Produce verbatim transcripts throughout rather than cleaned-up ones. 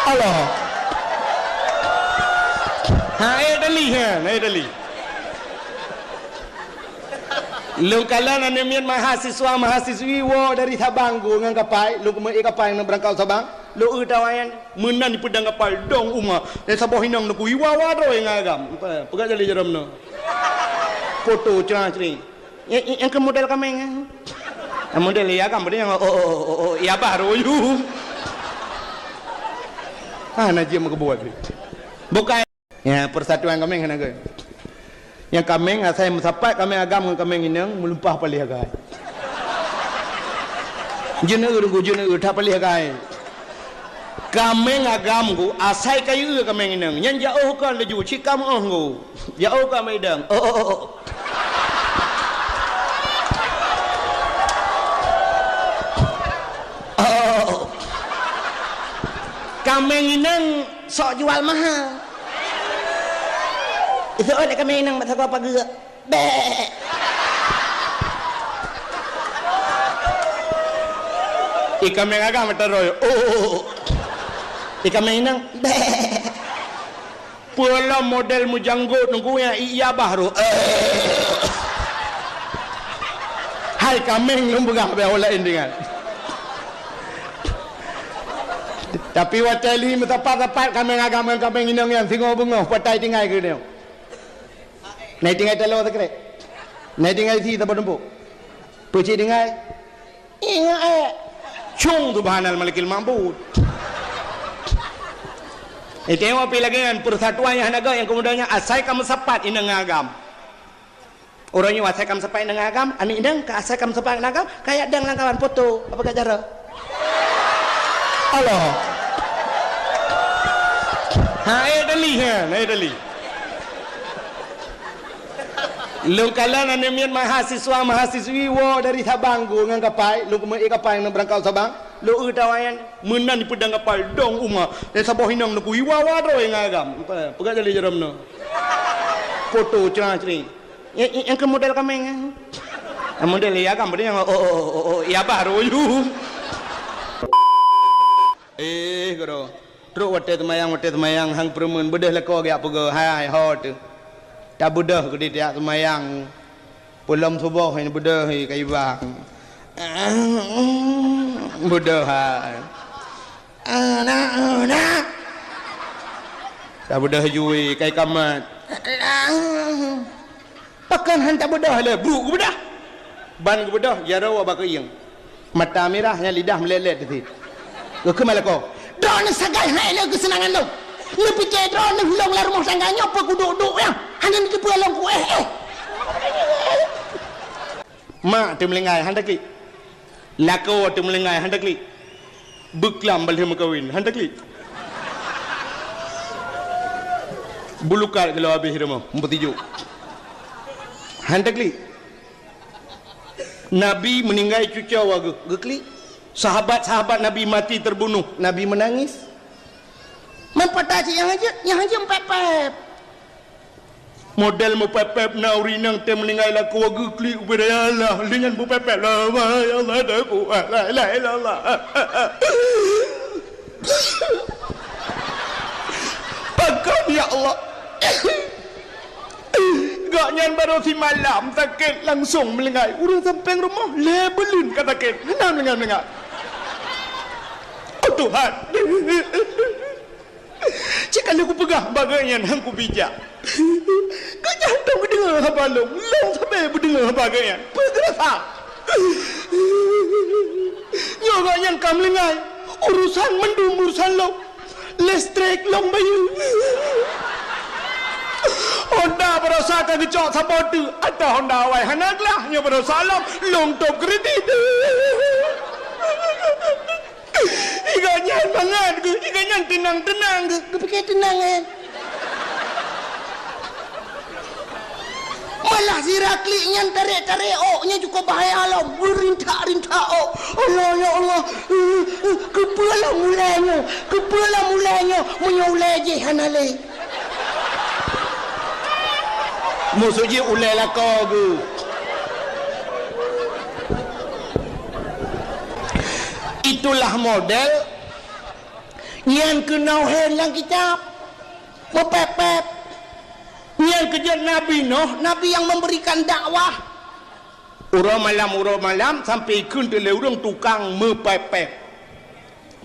Allah. Ha, eh, dali, ha, eh, dali. Lôn kalon aneuk miet mahasiswa, mahasiswi woe dari Sabang ku ngon kapai, lôn keumeue kapai ngon beurangkat Sabang. Lôn eu tawa nyan, meunan jipeudong kapai dong uma. Dan saboh inong neukui wawa droe ngon agam. Peugah jali jaroe meunoe. Foto cra-cri. Nyang, nyang, nyang keu model kaméng, eh? Nyang model ya kan, model nyang, oh, oh, oh, oh, oh, ya bah royu. Ah, najib meukeubut. Bukai. Ya, persatuan kaméng hana geuh. Nyang kaméng asai meusapat kaméng agam ngon kaméng inong meulumpah paléh agai. Jeuneue, jeuneue, that paléh agai. Kaméng agam ku asai kayue kaméng inong. Nyan jak oh kon laju, cit ka meuoh ku. Jak oh ka meudang. Oh, oh, oh, oh. Oh, oh, oh. Kaméng inong sok jual mahal. Iseuôt lé kaméng inong bak sagoe pageue. Bek. Ié kaméng agam meuteurôi. Oh. Ié kaméng inong. Bek. Peue lom model meujanggot nunggu nyang iya bah roh. Hai kaméng lôn peugah bèk ureueng laén deungon. Tapi watèe lhi meusapat-sapat kaméng agam ngon kaméng inong nyan singoh beungoh patai tinggai keu nyoe. Nai tinggai taloe sikrek. Nai tinggai sie saboh tumpuk. Peucit tinggai. Ingat, eh. Cung subhanal malikil ma'bud. Eh, tengok pi lagèe nyan, persatuan nyang hana gèt nyang keumudian nyan asai ka meusapat inong ngon agam. Uroe nyoe asai ka meusapat inong ngon agam, aneuk inong ka asai ka meusapat ngon agam, ka jak dang lam kawan foto. Apa gak cara? Allah. Ha, eh, dali, ha, eh, dali. Lôn kalon aneuk miet mahasiswa, mahasiswi woe dari Sabang ku ngon kapai, lôn keumeue kapai ngon beurangkat Sabang, lôn eu tawa nyan, meunan jipeudong kapai dong uma, dan saboh inong neukui wawa droe ngon agam. Peugah jali jaroe meunoe. Foto cra-cri. Nyang, nyang, nyang keu model kaméng, eh? Nyang model ya kan, model nyang, oh, oh, oh, oh, oh, ya bah royu. Eh, guru. Trok watèe seumayang, watèe seumayang, han peureumeun beudôh lakoe geujak peugah, hai, ho teuh. Tabeudôh keudéh tajak seumayang. Peulom suboh nyan beudôh, hai, ka iba. Beudôh, hai. Anak, anak. Tabeudôh jui, ka ikamat. Pakon han tabeudôh lé, brok geubeudôh. Ban geubeudôh, jaroe bak keuieng. Mata mirah, nyan lidah meulèt-lèt teuh. Geukheun lakoe. Droeneuh sagai hai lé keuseunangan lôn. Neupike droeneuh lôn lam rumoh tangga nyoe peukuduek-duek nyan. Hana neuteupeue lôn ku éh, éh. Mak teumeulinggai, han taklik. Lakoe teumeulinggai, han taklik. Beuklam ban lheueh meukawen, han taklik. Bulukat geulong habéh rumoh, meupeutijuk. Han taklik. Nabi meuninggai cucoe geuh, geuklik. Sahabat-sahabat Nabi mati terbunuh, Nabi meunangis. Meupeutaci nyang hanjeuet, nyang hanjeuet meupeupép. Model mupepep na ureueng inong teuh meuninggai lakoe geuklik ubé raya Allah, lheueh nyan mupepep, "La ilaha illallah, la ilaha illallah." Pakon ya Allah? Gobnyan barô simalam sakét langsong meulinggai. Ureueng sampéng rumoh lhèe buleuen ka sakét. Hana meulinggai-meulinggai. Oh Tuhan. Cit ka lheueh kupeugah bak geuh nyan han kubijak. Geuh nyan hantom geudeungoe haba lôn, lôn sabe beudeungoe haba geuh nyan. Peue geurasa? Nyoe geuh nyan ka meulinggai, urusan mandum urusan lôn. Listrik lôn bayeue. Honda baroesa ka geucok saboh teuk, ata Honda awai hana glah, nyoe baroesa lom, lôn tôb kredit. Iga nyan mangat geuh, iga nyan teunang-teunang geuh. Geupike teunang, eh. Malah sira klik nyan tarek-tarek ôk nyan cukôp bahaya lom. Beurintak-rintak ôk. Allah, ya Allah. Eh, eh, keupeue lom ulèe nyoe? Keupeue lom ulèe nyoe? Meunyoe ulèe jih hana lé. Maksud jih ulèe lakoe geuh. Itulah model Nyan keunoe hén lam kitab. Meupép-pép. Nyan keujeuet Nabi Nuh, Nabi nyang memberikan dakwah. Uroe malam, uroe malam, sampai ikheun teuk lé ureuëng tukang meupép-pép.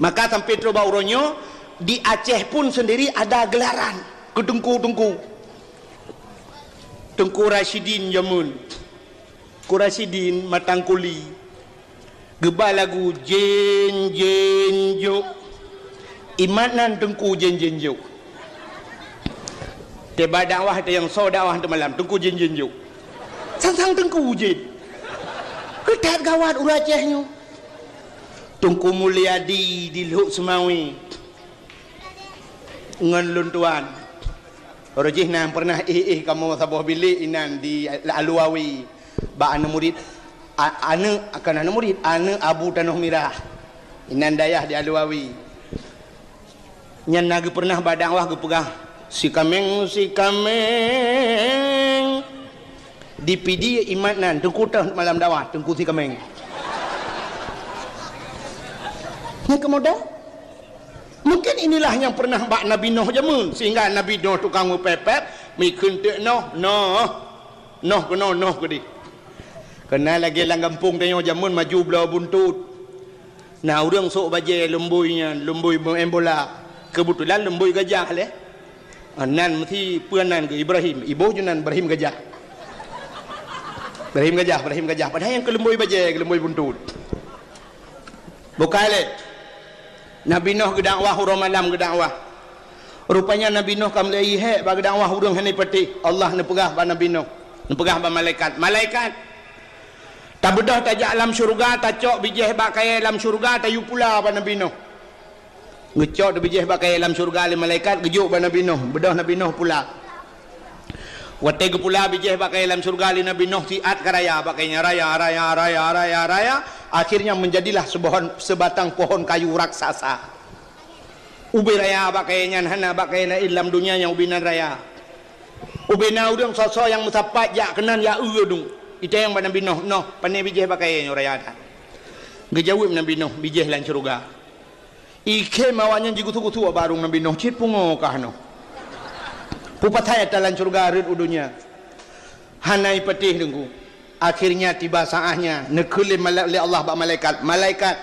Maka sampai troh bak uroe nyoe, di Aceh pun sendiri ada gelaran keu teungku-teungku. Teungku Rasyidin jameun. Teungku Rasyidin Matang Kuli. Geuba lagu jén, jén, juk. Imat nan teungku jén, jén, juk. Tiba dakwah teuh nyang soe dakwah teuh malam, teungku jén, jén, juk. Sang-sang teungku jén. Keu that gawat ureuëng Aceh nyoe. Teungku Mulyadi di Lhok Seumawe. Ngon lôn tuan. Roh jih nan pernah éh-éh kamoe saboh bilék inan di Aluwawi. Bak aneuk murit, a-, aneuk, kon aneuk murit, aneuk Abu Tanoh Mirah. Inan dayah di Aluwawi. Nyan na geupeunah bak dakwah geupeugah, "Sikameng, sikameng." Di Pidie imat nan, teungku teuh malam dakwah, teungku sikameng. Nyang keumudian, mungkin inilah nyang pernah bak Nabi Nuh jameun, sehingga Nabi Nuh tukang meupép-pép, mikheun teuk noh, noh, noh keunoe, noh keudeh. Keunan lagée lam gampông tanyoe jameun maju bloe buntut. Na ureuëng sôk bajée lumboi nyan, lumboi meu'en bola. Keubeutulan lumboi gajah lé. Ah, nan meusi peue nan geuh Ibrahim, iboh ju nan Ibrahim Gajah. Ibrahim Gajah, Ibrahim Gajah. Padahai nyang keu lumboi bajée, keu lumboi buntut. Bukai lé. Nabi Nuh geudakwah, uroe malam geudakwah. Rupanya Nabi Nuh ka mulai hék bak geudakwah, ureuëng hana patéh. Allah neupeugah bak Nabi Nuh, neupeugah bak malaikat, "Malaikat, tabeudôh tajak lam syeuruga, tacok bijéh bak kayée lam syeuruga, tayue pula bak Nabi Nuh." Geucok teuk bijéh bak kayée lam syeuruga lé malaikat, geujok bak Nabi Nuh, beudôh Nabi Nuh pula. Watée geupula bijéh bak kayée lam syeuruga lé Nabi Nuh, siat ka raya bak kayée nyan, raya, raya, raya, raya, raya. Akhirnya menjadilah seubohon, seubatang pohon kayu raksasa. Ubé raya bak kayée nyan, hana bak kayée laén lam donya nyang ubé nan raya. Ubé na ureuëng soe-soe nyang meusapat jak keunan jak eu dum. Itanyong bak Nabi Nuh, "Noh, pane bijéh bak kayée nyoe raya that?" Geujaweueb Nabi Nuh, "Bijéh lam syeuruga." Ikhém awaknyan jigusu-gusu bak barong Nabi Nuh, cit pungo kah noh. Peue pasai ata lam syeuruga rhot u donya. Hana ipatéh teungku. Akhirnya tiba saatnya, neukheun lé mala-, lé Allah bak malaikat, "Malaikat,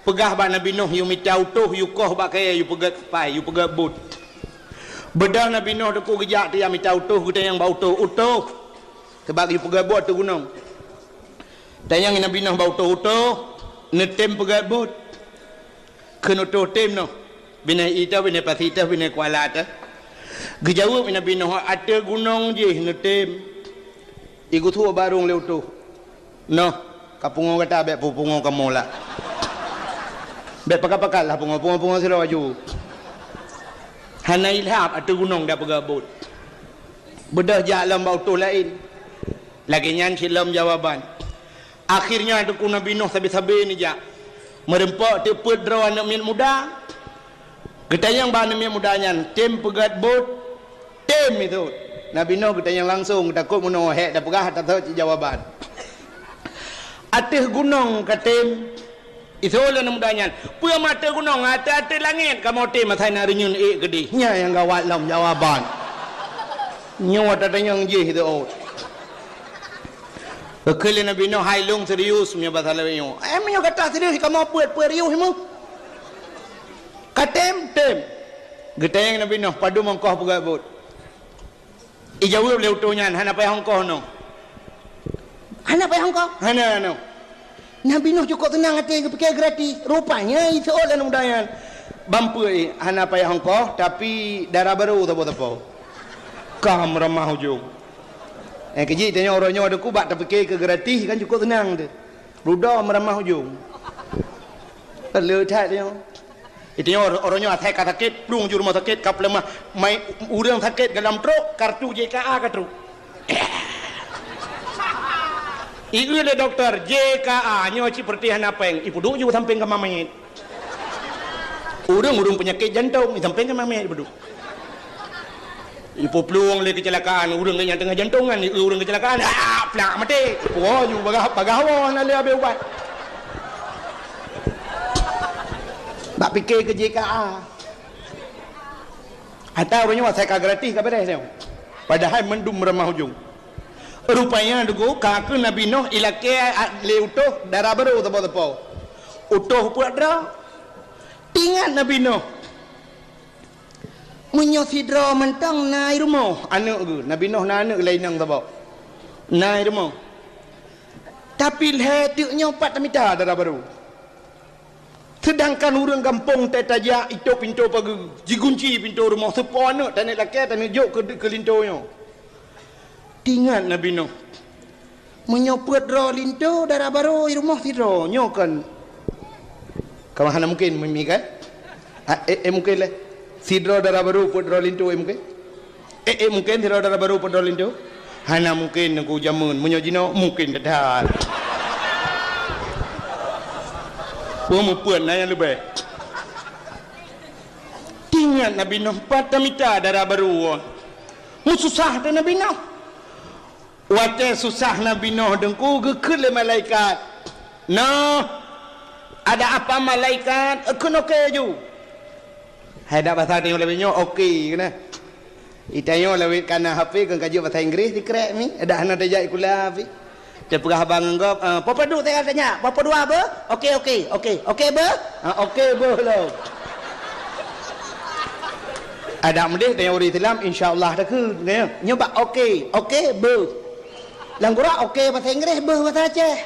peugah bak Nabi Nuh yue mita utôh, yue koh bak kayée, yue peugét pai, yue peugét bot." Beudôh Nabi Nuh teungku geujak teuk jak mita utôh, geutanyong bak utôh, "Utôh, sabab yue peugét bot ateueh gunong." Tanyong Nabi Nuh bak utôh, "Utôh, neutem peugét bot?" Kheun utôh, "Tem noh. Binéh ié teuh, binéh pasi teuh, binéh kuala teuh." Geujaweueb Nabi Nuh, "Ateueh gunong jih neutem." Igusu barong lé utôh. "Noh, ka pungo gata, bék peupungo kamoe lah. Bék pakat-pakat lah pungo, pungo-pungo sidroe aju." Hana ilham ateueh gunong dan peugabot. Beudôh jak lom bak utôh laén. Lagée nyan cit lom jawaban. Akhirnya teungku Nabi Nuh sabe-sabe neujak. Meureumpok teuk peuet droe aneuëk miet muda. Geutanyong bak aneuëk miet muda nyan, "Tem peugét bot?" "Tem," isut. Nabi Nuh geutanyong langsong, takot meunoe hék tapeugah, tatot cit jawaban. "Ateueh gunong ka tem?" Isut lé aneuëk muda nyan, "Peue meuateueh gunong, ateueh-ateueh langét kamoe tem asai na reunyeun ék keudeh." Nyan nyang gawat lom jawaban. Nyoe tatanyong jih isut. Geukheun lé Nabi Nuh, "Hai lôn serius meunyoe basa lawét nyoe." "Eh, meunyoe gata serius, kamoe peuet-peuet riuh meuh." "Ka tem?" "Tem." Geutanyong Nabi Nuh, "Padum ongkoh peugét bot?" Ijaweueb lé utôh nyan, "Hana payah ongkoh noh." "Hana payah ongkoh?" "Hana noh." Nabi Nuh cukôp seunang até geupike gratis. Rupanya isut lé aneuëk muda nyan, "Ban peue, hana payah ongkoh, tapi dara barô sapo-sapo." Ka meuramah ujong. Eh, keujih tanyoe uroe nyoe teungku bak tapike keu gratis kan cukôp seunang teuh. Rudoe meuramah ujong. Le that tanyoe. Itu nyoe uroe nyoe asai ka sakét, plueng ju rumoh sakét, ka peuleumah. Mai ureuëng sakét dalam trok, kartu J K A ka trok. Ieu lé dokto, "J K A nyoe cit peureutih hana péng." Ipeuduek ju sampéng kama manyét. Ureuëng-ureuëng peunyakét jantong, sampéng kama manyét ipeuduek. Ipeuplueng lé keucilakaan, ureuëng nyang teungoh jantongan, ureuëng keucilakaan, ah, plak maté. Woe ju bagah, bagah woe hana lé abéh ubat. Bak pike keu J K A. Ata uroe nyoe asai ka gratis ka beres nyoe. Padahai mandum ramah ujong. Rupanya teungku, ka keu Nabi Nuh ilakée lé utôh dara barô sapo-sapo. Utôh peuet droe. Tingat Nabi Nuh. Meunyoe sidroe mantong na i rumoh, aneuk geuh. Nabi Nuh na aneuk laén nyang saboh. Na i rumoh. Tapi lhée teuk nyoe pat tamita dara barô. Seudangkan ureuëng gampông teuh tajak itôp pintoe pageue, jigunci pintoe rumoh, seupôt aneuk taneuk lakée taneuk jok keu, keu linto nyoe. Tingat Nabi Nuh, meunyoe peuet droe linto dara barô i rumoh sidroe, nyoe kon. Ka hana mungken mimi kan? Ha, eh, eh, mungken lé. Sidroe dara barô peuet droe linto, eh, mungken? Eh, eh, mungken sidroe dara barô peuet droe linto? Hana mungken, nunggu jameun. Meunyoe jinoe, mungken that-that. Peue meupeuet na nyang leubeh. Tingat Nabi Nuh, pat tamita dara barô. Meususah teuh Nabi Nuh. Watée susah Nabi Nuh teungku geukheun lé malaikat. Nuh, ada apa malaikat? Eukheun oke ju. Hai dak basa tanyoe lagée nyoe oke keunoe. Itanyoe lawét kana H P keu kajeuet basa Inggris dikrek mi. Dak hana tajak ikula pi. Teupeugah haba ngon gob, eh, "Papa duek saya tanya, papa dua beuh?" "Oke, oke, oke. Oke beuh?" "Ah, oke beuh lom." Adak meudeh teuh ureuëng Islam, insya Allah takheun. Nyoe bak oke, oke beuh. Lam gura oke basa Inggris, beuh basa Aceh.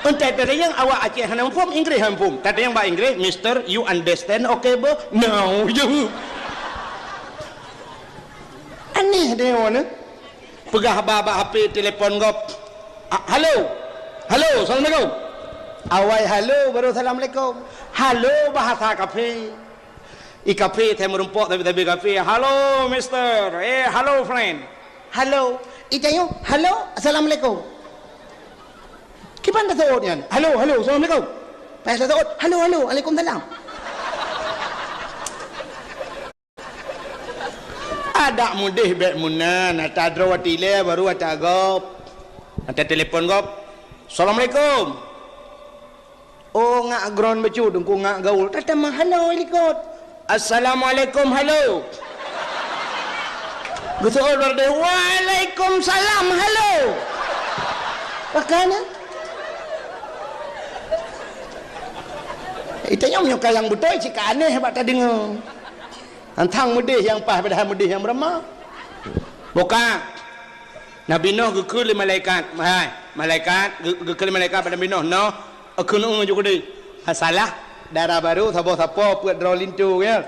Entah tatanyong awak Aceh hana muphom, Inggris hana muphom. Tatanyong bak Inggris, "Mister, you understand oke beuh?" "No," jaweueb. Aneh deh nyoe. Peugah haba bak H P telepon gob. "Ah, halo. Halo, assalamualaikum." Awai halo baru assalamualaikum. Halo bahasa kafe. I kafe teuh meurumpok tapi-tapi kafe. "Halo, mister. Eh, halo, friend." "Halo." Itanyoe, "Halo, assalamualaikum." Kiban taseuôt nyan? "Halo, halo, assalamualaikum." Pas taseuôt, "Halo, halo, waalaikumsalam." Adak meudeh bék meunan, ata droe watée ilée baru ata gob. Ata telepon gob. "Assalamualaikum." Oh, ngak gron bacut, engku ngak gaul. Tatamah halo i likot. "Assalamualaikum, halo." Geuseuôt bak deh, "Waalaikumsalam, halo." Pakana? Itanyoe nyoe ka nyang beutôi cit ka aneh bak tadeungoe. Hantang meudeh nyang paih padahai meudeh nyang meurama. Buka. Nabi Nuh geukheun lé malaikat. Hai, malaikat, geu-, geukheun lé malaikat bak Nabi Nuh, "Noh, eukheun eu ju keudeh." Masalah dara barô saboh sapo peuet droe linto, ya.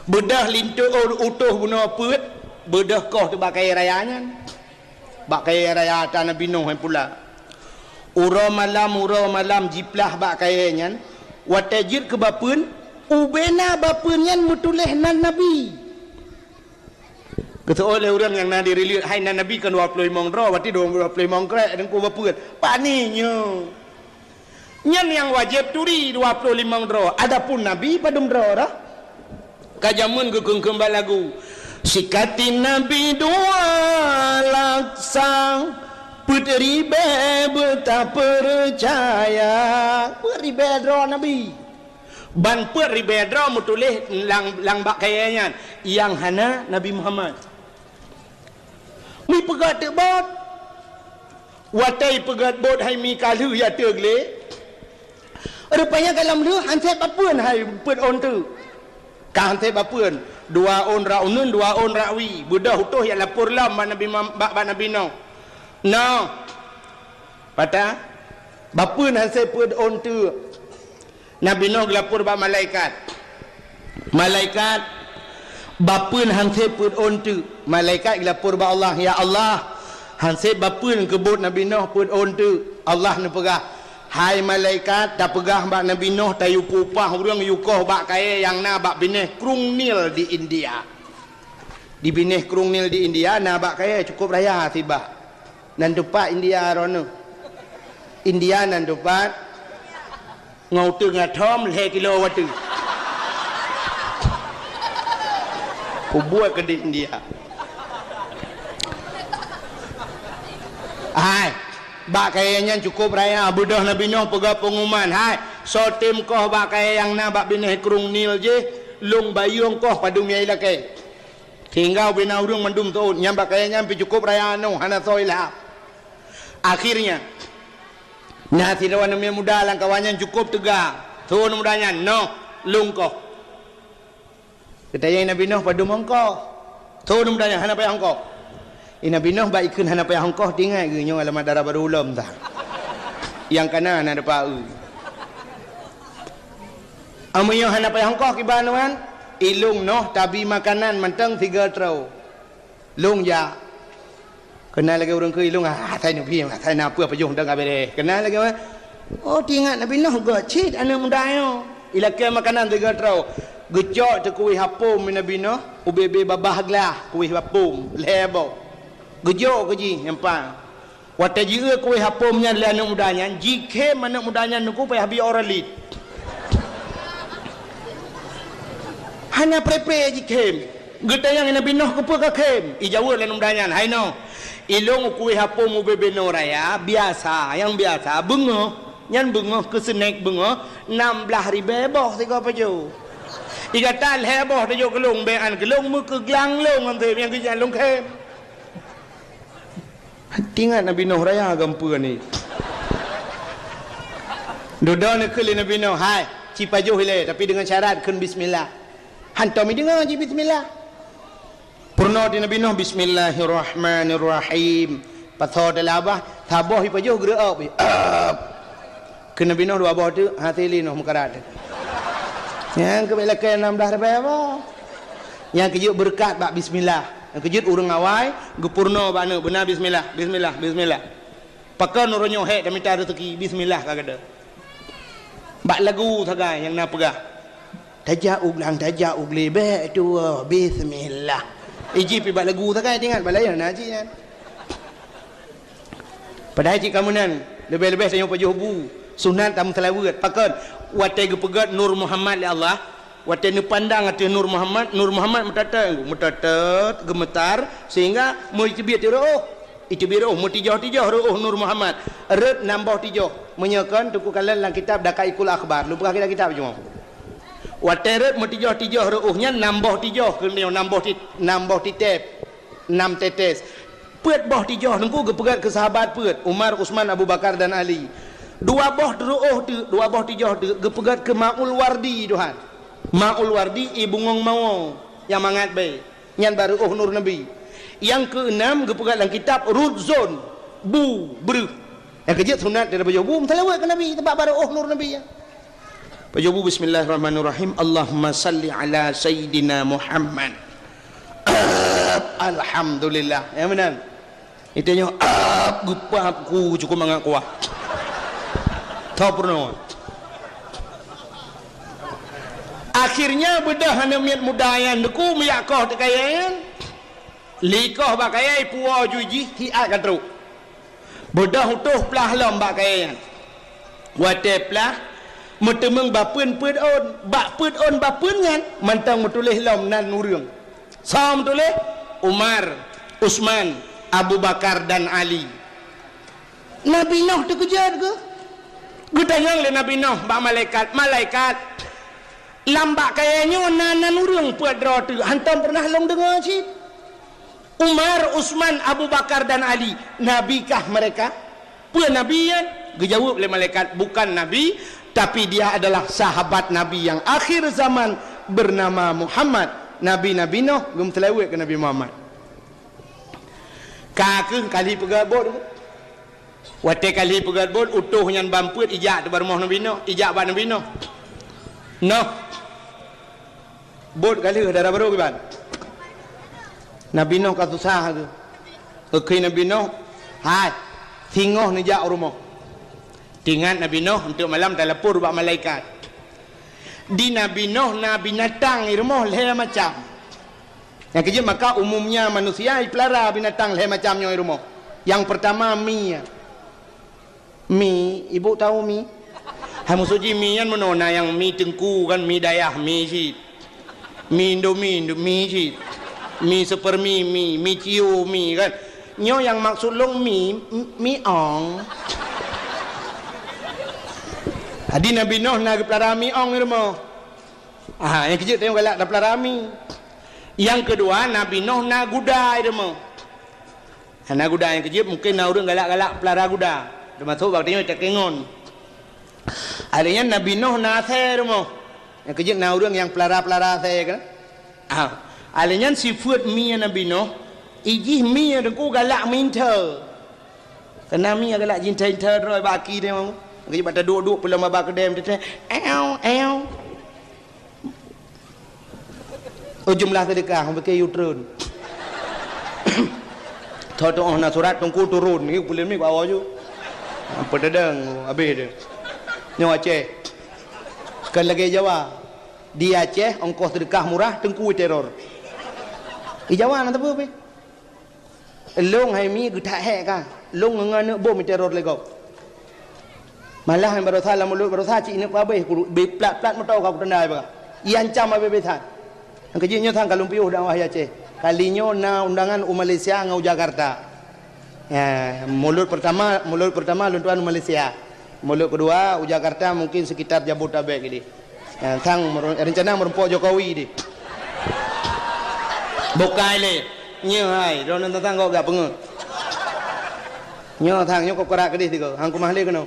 Beudôh linto u-, utôh bunoe peuet, beudôh koh teuh bak kayée raya nyan. Bak kayée raya ata Nabi Nuh hai pula. Uroe malam, uroe malam jiplah bak kayée nyan, watée jeuet keu bapeuen, ubena bapeuen nyan meutuléh nan Nabi. Geuseuôt lé ureuëng nyang na di rileut, hai nan Nabi kan dua ploh limong droe, berarti dua ploh limong krek, dan ku bapeuen. Pani nyoe. Nyan nyang wajéb turi dua ploh limong droe. Adapun Nabi padum droe dah? Ka jameun geukheun-kheun bak lagu. Sikati Nabi dua laksa, peuet ribée beutapeucaya. Peuet ribée droe Nabi. Ban peuet ribée droe meutuléh lam, lam bak kayée nyan, nyang hana Nabi Muhammad. Mipeugét teuk bot. Watée peugét bot hai mi ka lheueh ya teuk lé. Rupanya ka lom lheueh han sép bapeuen hai peuet ôn teuk. Ka han sép bapeuen. Dua ôn rot uneuen, dua ôn rot wie. Beudôh utôh jak lapor lom bak Nabi Muham-, bak, bak Nabi Nuh. Noh. Pata? Bapeuen han sép peuet ôn teuk. Nabi Nuh geulapor bak malaikat. "Malaikat, bapeuen han sép peuet ôn teuk." Malaikat geulapor bak Allah, "Ya Allah, han sép bapeuen keu bot Nabi Nuh peuet ôn teuk." Allah neupeugah, "Hai malaikat, tapeugah bak Nabi Nuh tayue peupah ureuëng yue koh bak kayée nyang na bak binéh Krueng Nil di India." Di binéh Krueng Nil di India na bak kayée cukup raya sibak. Nan teumpat India droeneuh. India nan teumpat ngon uteuen ngon atom lhée kilo watée. Kubuet keu di India. Hai, bak kayée nyan cukup raya, beudôh Nabi Nuh peugah peunguman, "Hai, Soe tem koh bak kayée nyang na bak binéh krueng Nil jih, lôn bayeue ongkoh padum nyang ilakée. Sehingga ubena ureuëng mandum teuôt, nyang bak kayée nyan pih cukôp raya aneuk hana soe ilhab. Akhirnya, na sidroe aneuëk miet muda lam kawan nyan cukôp teuga. Tho aneuëk muda nyan, "Noh, lôn koh." Geutanyong Nabi Noh padum ongkoh. Tho aneuëk muda nyan hana payah ongkoh. I Nabi Noh bak ikheun hana payah ongkoh, tingat geuh nyoe alamat dara barô ulôn ta. Nyang kana na depa eu. Ameunyoe hana payah ongkoh kiban nyan, ilôn noh tabi makanan mantong siga troe. Lôn jak. Keunan lagée ureuëng keu ilôn, ah, asai neubi, asai na peue pajoh dang ka beres. Keunan lagée, oh, tingat Nabi Noh gét cit aneuëk muda nyoe. Ilakée makanan siga troe. Geucok teukuwih apom Nabi Noh, ubé-bé babah glah kuwih apom, lhée boh. Geujok keu jih nyang pang. Watée jieu kuwih apom nyan lé aneuëk muda nyan, jikhém aneuëk muda nyan teungku payah bi ora lit. Hana prepe jikhém. Geutanyong Nabi Noh keupeue kakhém? Ijaweueb lé aneuëk muda nyan, "Hai Noh, ilôn u kuwih apom ubé-bé noe raya, biasa, nyang biasa, beungoh, nyan beungoh keu seunek beungoh, nam blaih ribée boh sigoe pajoh. Igata lhée boh tajok keu lôn, bék an keu lôn, meukeuglang lôn ngon seunek nyang geujan lôn khém." Tingat Nabi Noh raya gampeue ni. Dudoe neukheun lé Nabi Noh, "Hai, ci pajoh ilée, tapi deungon syarat kheun bismillah." Hantom ideungoe ji bismillah. Peurunoe di Nabi Noh, "Bismillahirrahmanirrahim." Pasoe teulabah, saboh ipajoh geureu'op. Keu Nabi Noh dua boh teuk, hase lé Noh meukarat. Nyang keubiet lakée nam blaih ribée boh. Nyang keujeuet beureukat bak bismillah. Nyang keujeuet ureuëng awai geupeurunoe bak aneuëk beuna bismillah, bismillah, bismillah. Pakon uroe nyoe hék tamita reuzeuki, bismillah ka geuda. Bak lagu sagai nyang na peugah, "Tajak u glang, tajak u glé, bék tuwoe, bismillah." Iji pi bak lagu sagai, ingat bak laén na cit nyan. Padahai cit ka meunan, leubeh-leubeh tanyoe pajoh bu, sunat tameuseulaweuet. Pakon? Watée geupeugét Nur Muhammad lé Allah, watée neupandang ateueh Nur Muhammad, Nur Muhammad meutatét, meutatét, geumeutar, sehingga meuteubiet reuôh. Iteubiet reuôh, meutijoh-tijoh reuôh Nur Muhammad. Rot nam boh tijoh. Meunyoe kon, teungku kalon lam kitab Daqaiqul Akhbar. Lôn peugah kitab-kitab cuma. Watée rot meutijoh-tijoh reuôh nyan nam boh tijoh, keuneuk nam boh ti-, nam boh titép. Nam tetes. Peuet boh tijoh teungku geupeugét keu sahabat peuet, Umar, Utsman, Abu Bakar dan Ali. Dua boh reuôh teuk, dua boh tijoh teuk geupeugét keu Maul Wardi, Tuhan. Maul Wardi, ie bungong mawö nyang mangat bée. Nyan bak reuôh Nur Nabi. Nyang keuenam geupeugét lam kitab Rudzon, bu, breuh. Nyang keujeuet sunat daripada bu, meuseulaweuet keu Nabi, teubak bak reuôh Nur Nabi nyan. Pajoh bu, "Bismillahirrahmanirrahim. Allahumma salli ala Sayyidina Muhammad." Alhamdulillah. Ya, meunan. Itu nyoe, ap, geupap ku cukup mangat kuah. Tho peurunoe. Akhirnya beudôh aneuëk miet muda nyan teungku meujak koh teuh kayée nyan. Likoh bak kayée puwoe ju jih hiat ka trok. Beudôh utôh plah lom bak kayée nyan. Watée plah, meuteumeung bapeuen peuet ôn, bak peuet ôn bapeuen nyan mantong meutuléh lom nan ureuëng. Soe meutuléh? Umar, Utsman, Abu Bakar dan Ali. Nabi Noh teukeujot geuh. Geutanyong lé Nabi Noh bak malaikat, "Malaikat, lam bak kayée nyoe na nan ureuëng peuet droe teuk, hantom peureunah lôn deungoe cit." Umar, Utsman, Abu Bakar dan Ali, nabi kah mereka? Peue nabi nyan? Geujaweueb lé malaikat, "Bukan nabi, tapi dia adalah sahabat Nabi yang akhir zaman bernama Muhammad." Nabi-nabi Noh geumeuseulaweuet keu Nabi Muhammad. Ka kheueh kali peugét bot. Watée kali peugét bot, utôh nyan ban peuet ijak teubak rumoh Nabi Noh, ijak bak Nabi Noh. Noh. Bot ka lheueh dara barô kiban. Nabi Noh ka susah geuh. Geukheun Nabi Noh, "Hai, singoh neujak u rumoh." Tingat Nabi Noh, eunteuk malam talapor bak malaikat. Di Nabi Noh na binatang i rumoh lhée macam. Nyang keujeuet maka umumnya manusia ipeulara binatang lhée macam nyoe i rumoh. Nyang peurtama mi. Mi, ibu tahu mi? Hai musoji mi nyan meunoe na nyang mi teungku kan, mi dayah mi cit. Mi Indomie, Indomie cit. Mi Supermi, mi, mi Cio, mi kan. Nyoe nyang maksud lôn mi, m-, mi ong. Jadi Nabi Noh na geupeulara mi ong di rumoh. Ah, nyang keujeuet tanyoe galak tapeulara mi. Nyang keudua, Nabi Noh na guda di rumoh. Hana guda nyang keujeuet, mungken na ureuëng galak-galak peulara guda. Teumasok bak tanyoe takengon. Alèh nyan Nabi Noh na asèe di rumoh. Nyang keujeuet na ureuëng nyang peulara-peulara asèe kan? Ah, alèh nyan sifeuet mi Nabi Noh, ijih mi teungku galak meuinta. Keunan mi galak jinta-inta droe bak aki dia mau. Nyang keujeuet bak taduek-duek peulom bak keudè teuntèe. Ew, ew. Oh, jumlah seudeukah, bukon yue treun. Tho-tho na surat teungku turun, ni peuleumi ku awak ju. Apa dadang, habis dia. Nyoe Aceh. Kan lagèe Jawa. Di Aceh, ongkos seudeukah murah, teungku teror. Di Jawa na teupeu pih. Lôn hai mi geutak hék ka. Lôn ngon aneuk bom teror lé gob. Malah barosa lam mulot barosa cit ineuk peuhabéh ku bri plat-plat moto ka kutandai bak. Iancam habéh-habéh that. Nyang keujeuet nyoe sang ka lôn piôh dakwah di Aceh. Kali nyoe na undangan u Malaysia ngon u Jakarta. Ya, mulot pertama, mulot pertama lôn tuan u Malaysia. Mulot keudua u Jakarta mungkin sekitar Jabodetabek jadi. Ya, sang meru-, rencana meurumpok Jokowi di. Bukai lé. Nyoe hai, droeneuh teuntang kok gak peungeut. Nyoe sang, nyoe kok kerak keudeh tiga. Hang kumah lé keunoe.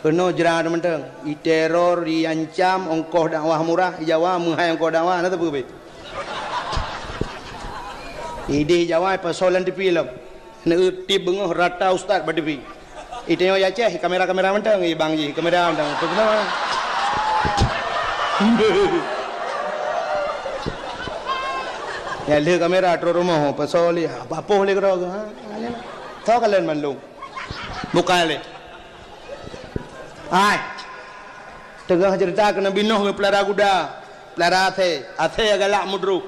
Keunoe jra teumantong. Iteror, iancam, ongkoh dakwah murah, di Jawa meuhai ongkoh dakwah, na teupeu beh. Ideh Jawa pasoe lam T V lom. Neueu tieb beungoh rata ustaz bak T V. Iteunyok i Aceh, kamera-kamera mantong, i bang jih, kamera mantong. Tu keunoe. Ya lheueh kamera trok rumoh, pasoe lé, ha, papoh lé keudroe, ha. Tho kalon mandum. Bukai lé. Hai. Teungoh ceurita keu Nabi Nuh geupeulara guda, peulara asèe, asèe galak meudroh.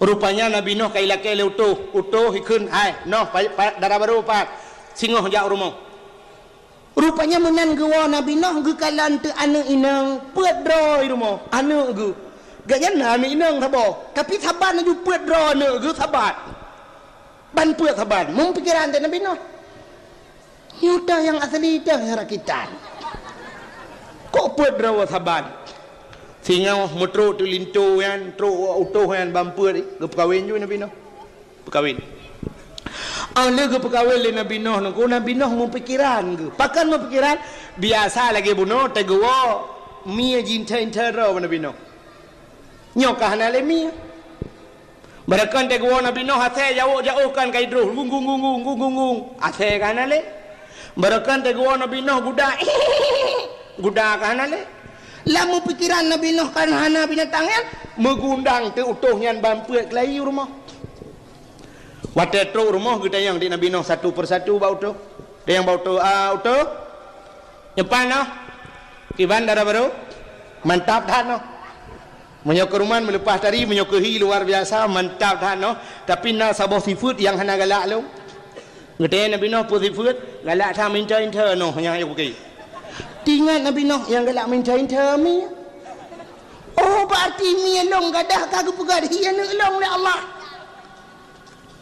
Rupanya Nabi Nuh ka ilakèe lé utôh, utôh ikheun, "Hai, Nuh, pa-, pa-, dara barô pat, singoh jak u rumoh." Rupanya meunan geuwoe Nabi Nuh geukalon teuk aneuk inong peuet droe i rumoh, aneuk geuh. Gobnyan na aneuk inong saboh, tapi saban laju peuet droe aneuk geuh saban. Ban peuet saban, meupikeran teuh Nabi Nuh. Nyoe toh nyang asli, toh nyang rakitan. Kok peuet droe saban? Singoh meutrok teuh linto nyan, trok utôh nyan ban peuet, geupeukawen ju Nabi Nuh. Peukawen. Óh lheueh geupeukawen lé Nabi Nuh nyan, Nabi Nuh meupikeran geuh. Pakon meupikeran? Biasa lagèe bunoe teugeuwoe mie jinta-inta droe bak Nabi Nuh. Nyoe ka hana lé mie. Barokon teugeuwoe Nabi Nuh asèe jawok-jawok kan ka idroh, gung, gung, gung. Asèe ka hana lé. Barokon teugeuwoe Nabi Nuh guda, guda ka hana lé. Lam meupikeran Nabi Nuh kan hana binatang nyan, meugundang teuh utôh nyan ban peuet keulayi u rumoh. Watèe trok u rumoh geutanyong di Nabi Nuh satu persatu bak utôh. Tanyong bak utôh, "Ah, utôh?" Nyoe pat noh. Kiban dara barô? Mantap that noh. Meunyoe keuruman meuleupah tari, meunyoe keuhi luar biasa, mantap that noh. Tapi na saboh sifeuet nyang hana galak lôn. Geutanyong Nabi Nuh peue sifeuet? Galak that meuinta-inta noh nyang ayah buki. Teuingat Nabi Nuh nyang galak meuinta-inta mi. Oh, berarti mi lôn gadah ka geupeugah hi aneuk lôn lé Allah.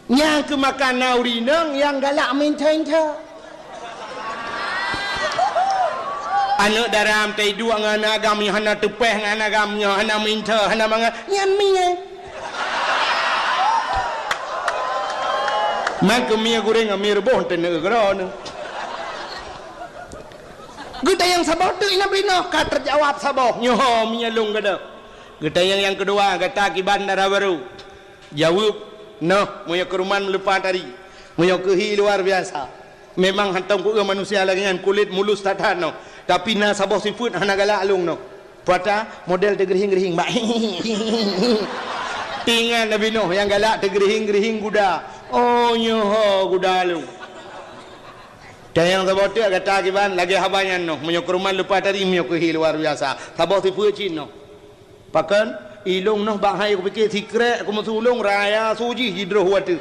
Nyang keumakan na ureueng inong nyang galak meuinta-inta. Aneuk dara meutai duek ngon aneuk agam nyang hana teupeh ngon aneuk agam nyang hana meuinta, hana mangat, nyan mie. Man keu mie gureng ngon mie reuboh teuneuk keudroe. Geutanyong saboh teuk Nabi Nuh ka teujawab saboh, "Nyoe mie lôn gadoh." Geutanyong nyang keudua, "Gata kiban dara barô?" Jaweueb, "Noh, meunyoe keuruman meuleupah tari, meunyoe keuhi luar biasa. Memang hantom kueu manusia lagèe nyan, kulét mulus that-that noh, tapi na saboh sifeuet hana galak lôn noh." Pata model teugeurihing-geurihing bak. Teuingat Nabi Nuh nyang galak teugeurihing-geurihing guda. Oh, nyoe ho guda lôn. Tanyong saboh teuk gata kiban lagèe haba nyan noh, meunyoe keuruman leupah tari, meunyoe keuhi luar biasa. Saboh sifeuet cit noh. Pakon? Ilôn noh bak hai kupike sikrek kumeusulông raya su jih jidroh watèe.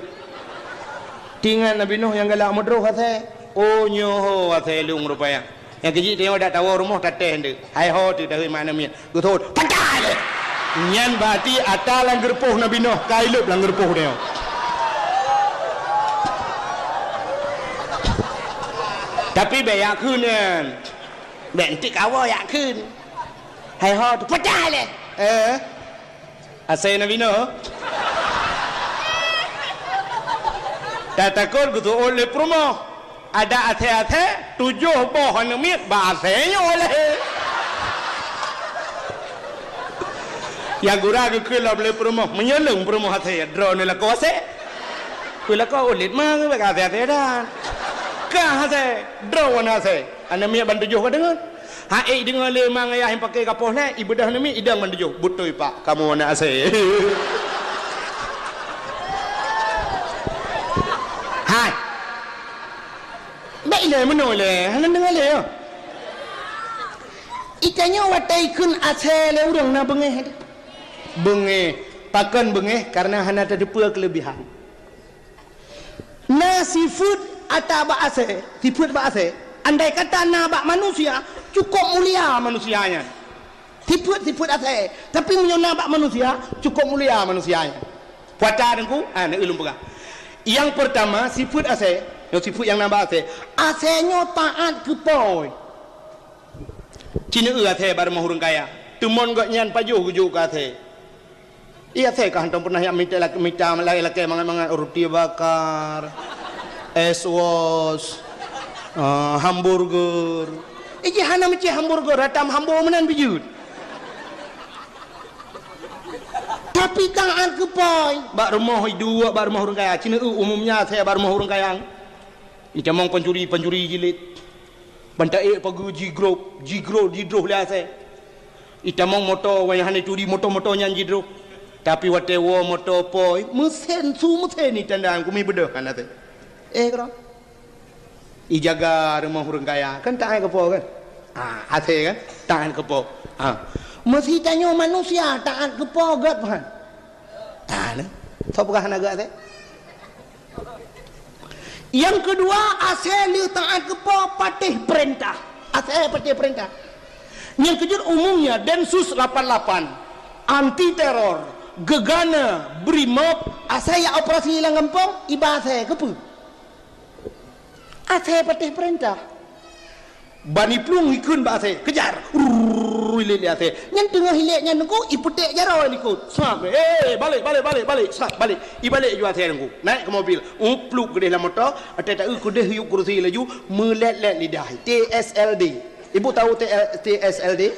Teuingat Nabi Nuh nyang galak meudroh asèe. Oh, nyoe ho asèe lôn rupanya. Nyang keujih tanyoe dak tawoe rumoh tatéh nteuk. Hai ho teuh tahe makna miet. Geuthot. Pakai! Nyan berarti ata lam geureupoh Nabi Nuh, ka ilôb lam geureupoh tanyoe. Tapi bèk yak kheun nyan. Bèk enteuk kawoe yak kheun. Hai ho teupeucah lé. Eh. Asèe Nabi Nuh. Tatakot geuseuôt lé peurumoh. Ada asèe-asèe, tujoh boh aneuk miet bak asèe nyoe lé. Nyang gura geukheun lom lé peurumoh, meunyoe lôn peurumoh asèe, droeneuh lakoe asèe. Keu lakoe ulét ma ngon bak asèe-asèe dan. Kah asèe, droeneuh asèe. Aneuk miet ban tujoh ka deungon. Ha ék deungoe lé ma ngon yah nyang paké kapoh lé, ibeudôh aneuk miet idong ban tujoh. Beutôi pak, kamoe aneuk asèe. Hai. Bèk ilèe meunoe lé, hana deungoe lé, yo. Itanyoe watèe ikheun asèe lé ureueng na beungéh. Beungéh. Pakon beungéh? Karena hana tateupeue keuleubihan. Na sifeuet ata bak asèe, sifeuet bak asèe. Andai kata na bak manusia, cukôp mulia manusia nyan. Sifeuet-sifeuet asèe, tapi meunyoe na bak manusia, cukôp mulia manusia nyan. Puata Teungku, ah, na ulôn peugah. Nyang peurtama, sifeuet asèe, nyoe sifeuet nyang na bak asèe. Asèe nyoe taát keu po. Ci neueu asèe bak rumoh ureueng kaya. Teumon gobnyan pajoh geujok keu asèe. Iya, asèe ka hantom pernah jak mita lak-, mita lakèe-lakèe mangat-mangat, roti bakar, es wos, ah, hamburger. Iji hana meucéh hamburger, ratam hambo meunan bijeuet. Tapi taát keu po. Bak rumoh iduek, bak rumoh ureueng kaya. Ci neueu umumnya asèe bak rumoh ureueng kaya. Itamong pancuri-pancuri jilid. Ban taék pageue jigrob, jigrob, jidroh lé asèe. Itamong moto, wayah hana turi moto-moto nyan jidroh. Tapi watèe woe moto po, meusén su meusén itanda kumi beudôh kan asèe. Eh, keudroe. Ijaga rumoh ureueng kaya, kan taát keu po kan? Ah, asèe kan? Taát keu po. Ah. Meusi tanyoe manusia taát keu po gèt, pahan. Ah, nah. Soe peugah hana gèt asèe? Nyang keudua, asèe lheueh taát keu po patéh peurintah. Asèe patéh peurintah. Nyang keujeuet umumnya Densus lapan lapan, anti teror, gegana, Brimob, asèe jak operasi lam gampông, iba asèe keupeue? Asèe patéh peurintah. Ban iplueng ikheun bak asèe, "Kejar!" Rrrr, ilét lé asèe. Nyan teungoh ilét nyan Teungku, ipeuték jaroe likot. Sab, "Eh, balek, balek, balek, balek!" Sab, balek. Ibalek ju asèe Teungku. Naik keu mobil. Upluk keudeh lam moto, watèe taeu keudeh yub kurusi laju, meulét-lét lidah. T S L D. Ibu tahu T L, T S L D?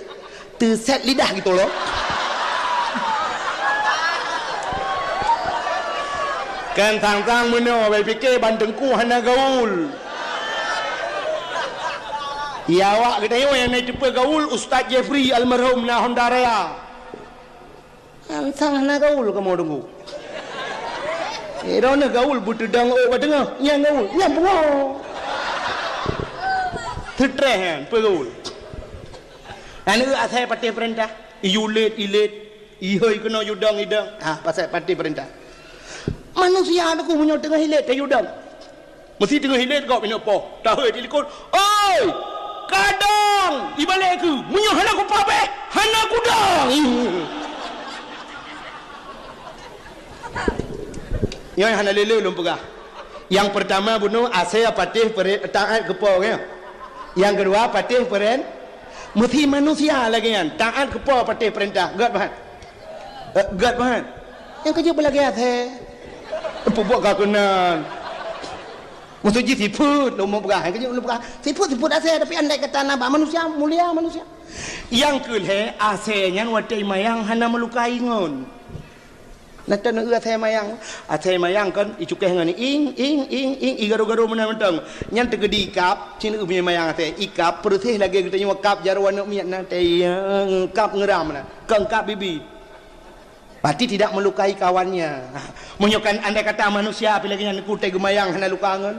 Teusét lidah gitu loh. Kan sang-sang meunoe, bai pike ban Teungku hana gaul. Ya, awak geutanyoe nyang na teupeue gaul, Ustaz Jeffrey almarhum na Honda Raya. Sang-sang hana gaul kamoe Teungku. Eh, droeneuh gaul beuteudong ôk bak teungoh, nyang gaul, nyang pungo. Stress nyan, peue gaul. Aneuk asèe patéh peurintah, iyue lét, ilét, ihôi keunoe yue dong, idong. Ha, pasai patéh peurintah. Manusia Teungku meunyoe teungoh ilét, tayue dong. Meusi teungoh ilét gob inong poh. Tahôi di likot, "Oi! Kadang!" Ibalek keu, "Meunyoe hana kupatéh, hana kudong!" Nyoe hana lé-lé lôn peugah. Nyang peurtama bunoe asèe patéh peuren-, taát keu po, ya. Nyang keudua patéh peuren-, meusi manusia lagèe nyan, taát keu po patéh peurintah. Gèt, pahan? Eh, gèt, pahan? Nyang keujeuet beulagèe asèe. Peubuet ka keunan. Maksud jih sifeuet, lôn peugah. Nyang keujeuet lôn peugah. Sifeuet, sifeuet asèe, tapi andai kata na bak manusia, mulia manusia. Nyang keu lhèe, asèe nyan watèe imayang hana meulukai ngon. Na teuneuk asèe mayang. Asèe mayang kon icukéh ngon ing, ing, ing, ing, igaru-garu meunan mantong. Nyan teukeudi ikab, cit imayang asèe. Ikab peureuséh lagèe geutanyoe kab jaroe aneuk miet na, tayang kab ngeuram na. Kon kab bibi. Berarti tidak melukai kawannya. Meunyoe kan andai kata manusia pi lagèe nyan kutai geumayang hana luka ngon.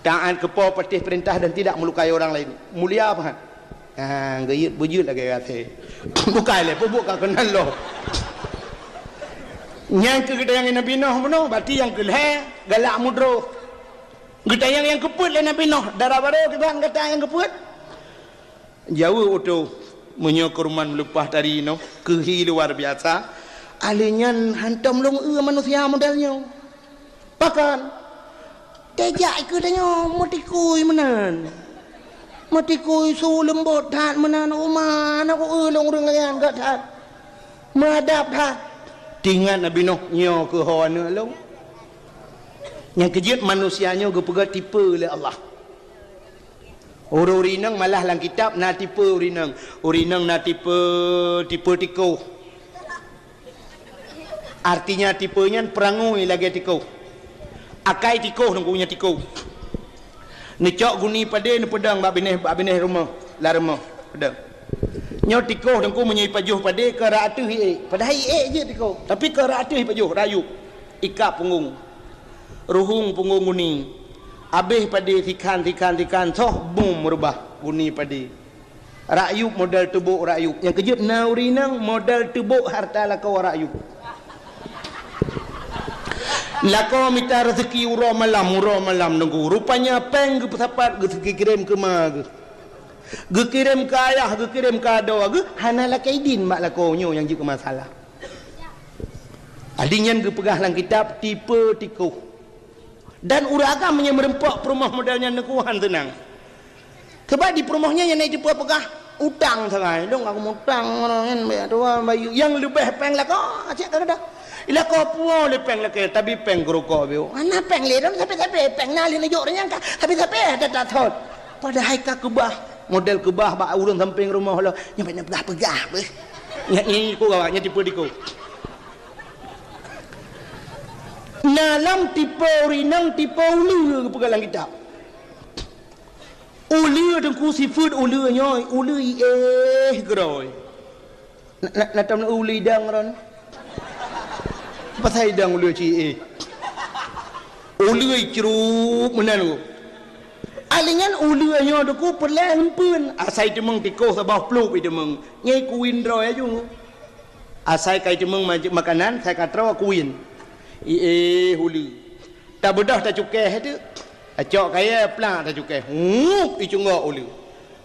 Taat keu po patéh peurintah dan tidak melukai orang lain. Mulia pahan? Ha, geuyeuet beujeuet lagèe gaséh. Bukai lé, peubuet ka keunan lom. Nyang keu geutanyong Nabi Nuh bunoe, berarti nyang keu lhèe galak mudroh. Geutanyong nyang keupeuet lé Nabi Nuh, dara barô kiban gata nyang keupeuet? Jaweueb utoe, meunyoe keuruman meuleupah tari nyoe keuhi luar biasa, alèh nyan hantom lôn eu manusia model nyoe. Pakon? Teuh jak keu tanyoe meutikui meunan. Meutikui su leumbot that meunan, uma, na ku eu lôn ureueng laén gét that. Meuadab that. Teuingat Nabi Nuh, nyoe keuh ho aneuk lôn. Nyang keujeuet manusia nyoe geupeugah tipe lé Allah. Ureueng-ureueng inong malah lam kitab na tipe ureueng inong. Ureueng inong na tipe, tipe tikoh. Artinya tipe nyan peurangui lagée tikoh. Akai tikoh, teungku, nyan tikoh. Neucok guni padé neupeudong bak binéh, bak binéh rumoh, lam rumoh, peudong. Nyoe tikoh, teungku, meunyoe ipajoh padé keu rot ateueh iék. Padahai iék jeuet tikoh, tapi keu rot ateueh ipajoh, rot yup. Ikab punggong. Ruhueng punggong guni. Abéh padé sikhan, sikhan, sikhan, soh bum reubah guni padé. Rot yup model teubôk rot yup. Nyang keujeuet na ureueng inong model teubôk harta lakoe rot yup. Lakoe mita raseuki uroe malam, uroe malam, teungku. Rupanya péng geupeusapat, geukirém keu ma geuh. Geukirém keu ayah, geukirém keu adoe geuh, hana lakée idin bak lakoe nyoe nyang jeuet keu masalah. Adi nyan geupeugah lam kitab tipe tikoh. Dan ureueng agam nyang meureumpok peurumoh model nyan, teungku, han seunang. Sabab di peurumoh nyan nyang na jipeugah utang sagai. Dong aku mutang ngon nyan, bèk tuan bayeue. Nyang leubeh péng lakoe, cit ka geudah. Lakoe puwoe lé péng lakée, tapi péng keurukok biôh. Hana péng lé, dong sabe-sabe péng na lé neujok nyang ka, sabe-sabe ada tathon. Padahai ka keubah, model keubah bak ureueng sampéng rumoh lo. Nyan bèk na peugah-peugah beuh. Nyan, nyan ku gawat, nyan tipe tikoh. Na lam tipe ureueng inong, tipe uleue geupeugah lam kitab. Uleue, teungku, sifeuet uleue nyoe, uleue iéh keudroe. Na, na, na tom uleue idang ron. Pasai idang uleue ci iéh. Uleue icrup meunan, teungku. Ahli nyan uleue nyoe, teungku, peureulèe eumpeuen. Asai teumeung tikoh saboh pluek iteumeung. Nyan ikuwin droe aju, teungku. Asai ka iteumeung ma-, makanan, sai ka troe kuwin. Iéh uleue. Tabeudôh tacukéh teuk. Tacok kayèe plak tacukéh. Hup, icunggok uleue.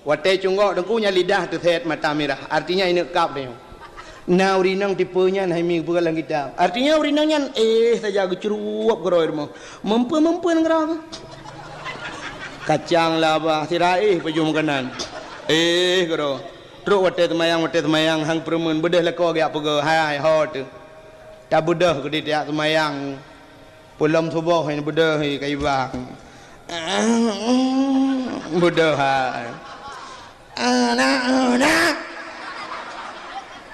Watèe icunggok, teungku, nyan lidah teusét mata mirah. Artinya ineuk kab nyoe. Na ureueng inong tipe nyan hai mi geupeugah lam kitab. Artinya ureueng inong nyan éh saja geucrup keudroe rumoh. Meumpeuen-meumpeuen keudroe. Kacang laba sira éh pajoh makanan. Éh keudroe. Trok watèe seumayang, watèe seumayang, han peureumeun, beudôh lakoe geujak peugah, "Hai, ho teuh." Tabeudôh keudéh tajak seumayang. Peulom suboh nyan beudôh, hai, ka ibang. Beudôh, hai. Anak, anak.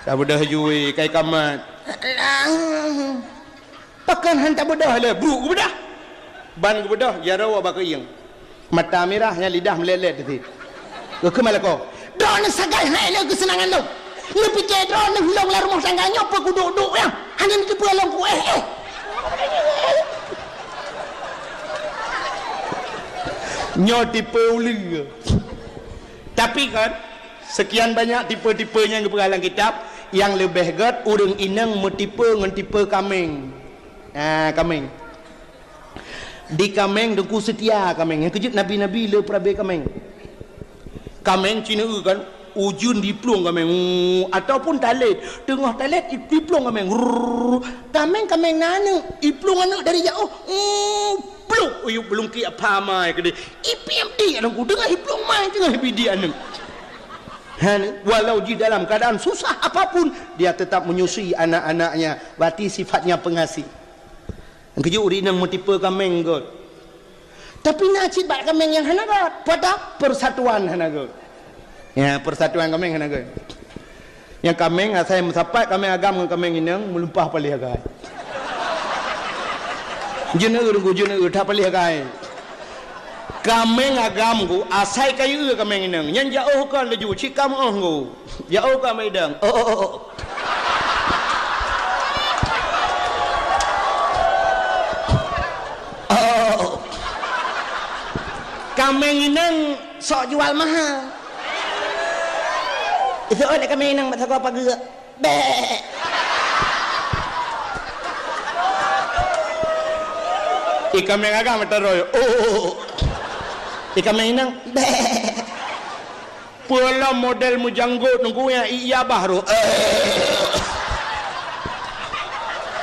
Tabeudôh jui, ka ikamat. Pakon han tabeudôh lé, bruk geubeudôh. Ban geubeudôh, jaroe bak keuieng. Mata mirah, nyan lidah meulét-lét teuh. Geukheun bak lakoe, "Droeneuh sagai hai lé keuseunangan lôn. Neupike droeneuh lôn lam rumoh tangga nyoe peu kuduek-duek nyan. Hana neuteupeue lôn kuéh-éh." Nyoe tipe uleue. Tapi kan, sekian banyak tipe-tipe nyang geupeugah lam kitab, nyang leubeh gét ureueng inong meutipe ngon tipe kaméng. Ah, kaméng. Di kaméng, teungku, seutia kaméng. Nyang keujeuet nabi-nabi le peurabé kaméng. Kaméng ci neu-eu kan, ujeuen diplueng kaméng. Uu, ataupun talét, teungoh talét i-, diplueng kaméng. Rrrr. Kaméng, kaméng na aneuk, iplueng aneuk dari jaoh. Uu, pluek, uyup beulungkiek pha mai keudéh. Ipiep di aneuëk, teungoh iplueng mai, teungoh ibi di aneuk. Han, walau jih dalam keadaan susah apapun, dia tetap menyusui anak-anaknya. Berarti sifatnya pengasih. Nyang keujeuet ureueng inong meutipe kaméng gét. Tapi na cit bak kaméng nyang hana gét. Peue teuh? Persatuan hana gét. Ya, persatuan kaméng hana gét. Nyang kaméng asai meusapat kaméng agam ngon kaméng inong meulumpah paléh agai. Jeuet neu-eu, jeuet neu-eu that paléh agai. Kaméng agam ku asai kayue kaméng inong. Nyan jaoh kon laju, cit ka meuoh ku. Jaoh ka meudong. Oh, oh, oh, oh. Oh, oh, oh. Kaméng inong sok jual mahal. Iseuôt lé kaméng inong bak sagoe pageue. Bek. Ié kaméng agam meuteuroi. Oh, oh, oh. Ié kaméng inong. Bek. Peue lom model meujanggot nunggu nyang iya bah roh.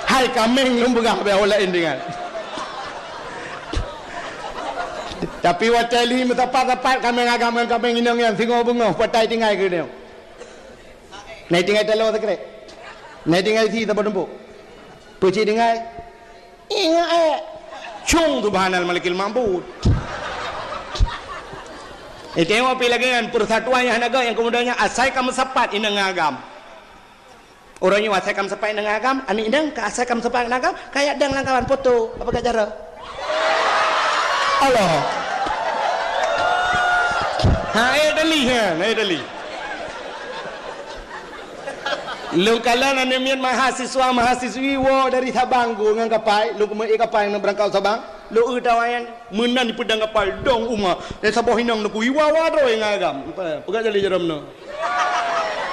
Hai kaméng lôn peugah bak ureueng laén deungon. Tapi watèe lheuh meusapat-sapat kaméng agam ngon kaméng inong nyan singoh beungoh patai tinggai keu nyoe. Na tinggai taloe sikrek. Na tinggai sie saboh tumpôk. Peue cit tinggai? Ingat, eh. Cung subhanal malikil ma'bud. Eh, tengok pi lagèe nyan, persatuan nyang hana göt nyang keumudian nyan asai ka meusapat inong ngon agam. Uroe nyoe asai ka meusapat inong ngon agam, aneuk inong ka asai ka meusapat ngon agam, ka jak dang lam kawan foto. Apa ka cara? Allah. Ha, eh, dali, ha, eh, dali. Lôn kalon aneuk miet mahasiswa, mahasiswi woe dari Sabang, geuh ngon kapai, lôn keumeue kapai ngon beurangkat Sabang. Lôn eu tawa nyan, meunan dipeudong kapai, dong uma. Dan saboh inong neukui wawa droe ngon agam. Peugah jali jaroe meunoe.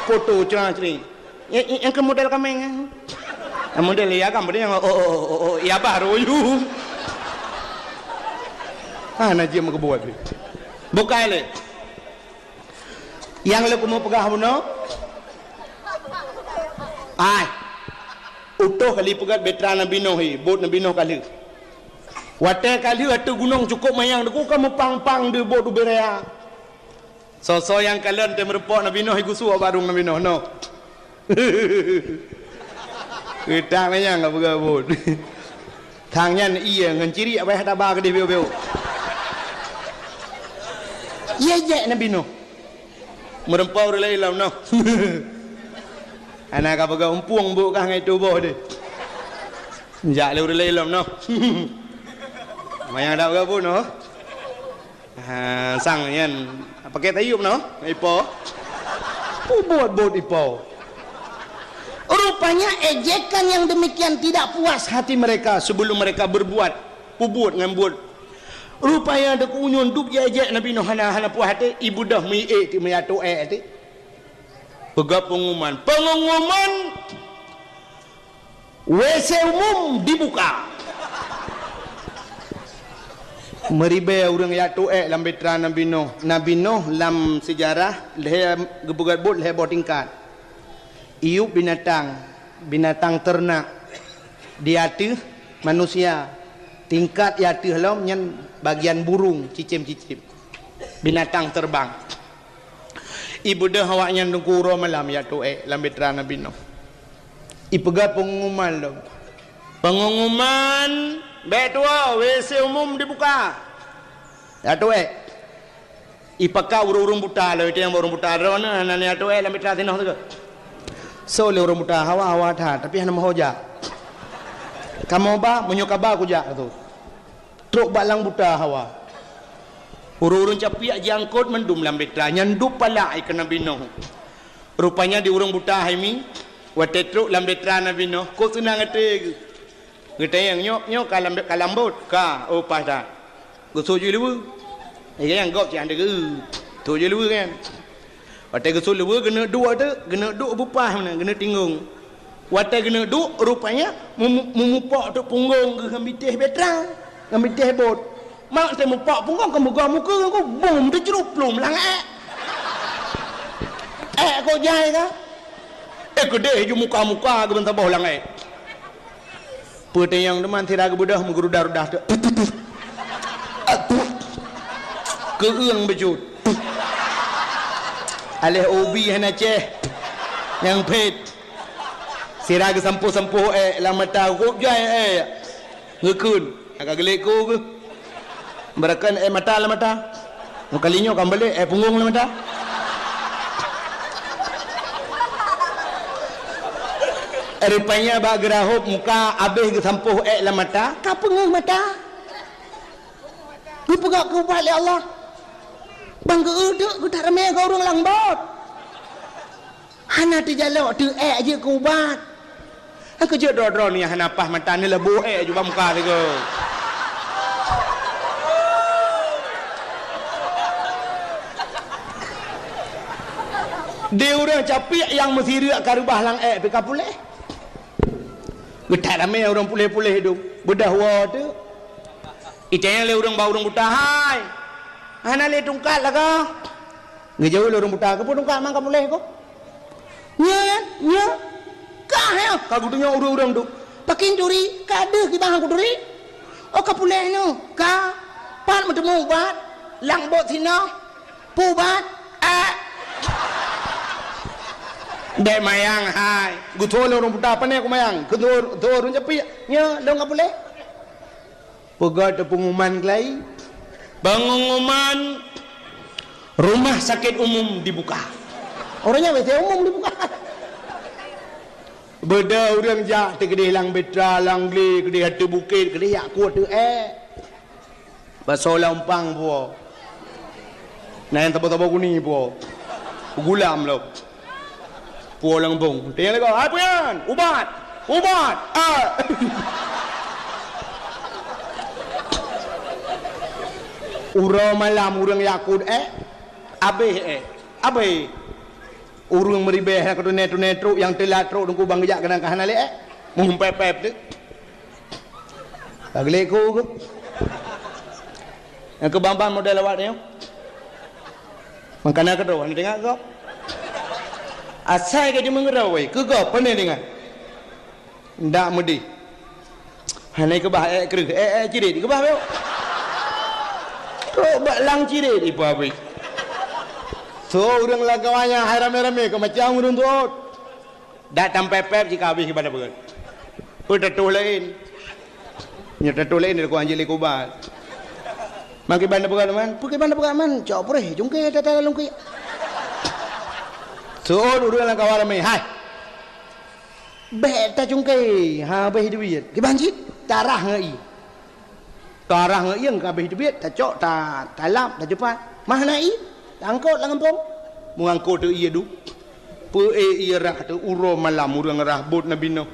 Foto cra-cri. Nyang, nyang, nyang keu model kaméng, eh. Nyang model ya kan, model nyang, oh, oh, oh, oh, oh, ya bah royu. Ah, najib meukeubut. Bukai lé. Nyang lé kumu peugah bunoe. Ai. Utoh kali peugah betra Nabi Nuh hi, bot Nabi Nuh ka lheueh. Watèe ka lheueh ateueh gunong cukôp manyang deuk ka meupang-pang di bot ubé raya. Soe-soe nyang kalon teumeureumpok Nabi Nuh gusue barong Nabi Nuh, noh. Geutang nyan ka peugah buet. Thang nyan ié ngon ciriek payah taba keudeh biôh-biôh. Ié jek Nabi Nuh. Meureumpok ureueng laén lom noh. Hana ka peugah umpueng buet kah ngon tuboh deh. Jak lé ureueng laén lom noh. Manyang dak peugah buet noh. Ha, sang nyan. Pakai tayub noh, ipo. Peue buet-buet ipo. Rupanya ejekan yang demikian tidak puas hati mereka sebelum mereka berbuat. Peue buet ngon buet. Rupanya deuk unyun dub jek-jek Nabi Nuh hana, hana puas até, ibeudôh meuiék ti meuyatoe até. Peugah pengumuman. Pengumuman WC umum dibuka. Meuribèe ureueng jak tuek lam betra Nabi Nuh. Nabi Nuh lam seujarah lhèe geupeugèt buet lhèe boh tingkat. Iyup binatang, binatang ternak, di ateueh manusia, tingkat di ateueh lom nyan bagian burung, cicém-cicém. Binatang terbang. Ibeudôh awaknyan teungku uroe malam jak tuek lam betra Nabi Nuh. Ipeugah pengumuman lom. Pengumuman, bèk tuwoe, WC umum dibuka. Jak tuek. Ipakat ureueng-ureueng buta lom, itu nyang ureueng buta droeneuh hana jak tuek lam betra sinoe teuka. Soe lé ureueng buta hawa, hawa that, tapi hana meuho jak. Kamoe ba, meunyoe ka ba kujak tu. Trok bak lam buta hawa. Ureueng-ureueng capiak jiangkot mandum lam betra, nyan dub palak keu Nabi Nuh. Rupanya di ureueng buta hai mi, watèe trok lam betra Nabi Nuh, kok seunang até geuh. Geutanyong, "Nyoe, nyoe ka lam, ka lam bot?" "Ka." "Oh, paih that." Geusut jih luweue. Nyang gob cit hana geu-, sut jih luweue kan. Watèe geusut luweue, geuneuk duek teuk, geuneuk duek beupaih meunan, geuneuk tinggong. Watèe geuneuk duek, rupanya mu-, mu-, mupok teuk punggong geuh ngon bitéh betra, ngon bitéh bot. Mak teuh mupok punggong, keu meugoe mukeue, bum, teucruplum lam èk. Èk kok jai ka? Eh, keudeh ju muka-muka geuh ban saboh lam èk. Peutanyong teuma sira geubeudôh meugerudah-rudah tu. Keueung beujeuet. Aléh ubi hana cèh. Nyang phét. Sira geusampôh-sampôh èk lam mata, gop jai èk. Ngeukheun. Ka geulék ku geuh. Beureukan èk mata lam mata. Meukalinyoe ka meubalek èk punggong lam mata. Rupanya bak geurahop muka abéh geusampôh èk lam mata, ka peungeuh mata. Geupeugah keu ubat lé Allah. Ban geu-eu teuk geutak ramé keu ureueng lam bot. Hana teujalok teuk èk jeuet keu ubat. Nyang keujeuet droe-droe nyan hana paih mata, neuleuboh èk ju bak muka sigoe. Di ureueng capiak nyang meusireuk ka reubah lam èk pih ka puléh. Geutat ramé ureueng puléh-puléh dum. Beudôh woe teuk. Itanyong lé ureueng bak ureueng buta, "Hai, hana lé tungkat lagèe?" Geujaweueb lé ureueng buta, "Keupeue tungkat man ka puléh ko?" "Nyoe, nyoe." "Ka, he?" Ka geutunyok ureueng-ureueng tu. "Pakén turi, ka deuh kiban han kuturi." "Oh, ka puléh nyoe." "Ka." Pat meuteumé ubat? Lam bot sinoe. Peue ubat? Eh. Dek mayang hai. Geutho lé ureuëng buta, pane kumayang. Geutho, geutho ureuëng japiek. Nyoe lôn ka puléh. Peugah teuh pengumuman keulai. Pengumuman rumah sakit umum dibuka. Ureuëng nyan biasa umum dibuka. Beda ureuëng jak teukeudeh lam Betra, lam Glé, keudeh ateueh bukét, keudeh jak kueh teuh ék. Basoe lam umpang puwoe. Na nyang tabo-tabo guni puwoe. Gulam lom. Puwoe lam bong. Tanya lagak, "Hai peue nyan? Ubat! Ubat! Ah!" Uroe malam ureuëng jak kueh ék. Abéh ék. Abéh. Ureuëng meuribée nyang keutuné-tuné trok, nyang teulat trok, teungku bang geujak keunan ka hana lé ék. Mumpép-pép teuh. Ka geulék ku. Nyang keu ban-ban model awak nyoe. Mangkana keudroe hana teuingat gob. Asai ka jimeungeurau wai, keu gob pane teuingat. Ndak meudeh. Hana keubah ék kreueh, ék, ék cirét keubah beu. Trok bak lam cirét ipa beu. So ureuëng lam kawan nyan hai ramé-ramé keu macam ureuëng tuôt. Dak tampép-pép jika habéh keu banda peugét. Peue tatuh laén. Nyoe tatuh laén dari kuah anjing lé kubat. Mangki banda peugét man, peue keu banda peugét man, cok preh, cungke tata lalong ki. Seuôt ureuëng lam kawan ramé, hai. Bék tacungke, habéh duit. Kiban cit, tarah ngon ié. Tarah ngon ié ka habéh duit, tacok, ta-, talap, tacupat. Mah na ié, taangkot lam gampông. Meuangkot teuh ié duek. Peu-ék ié rhah teuh uroe malam ureuëng rhah bot Nabi Nuh.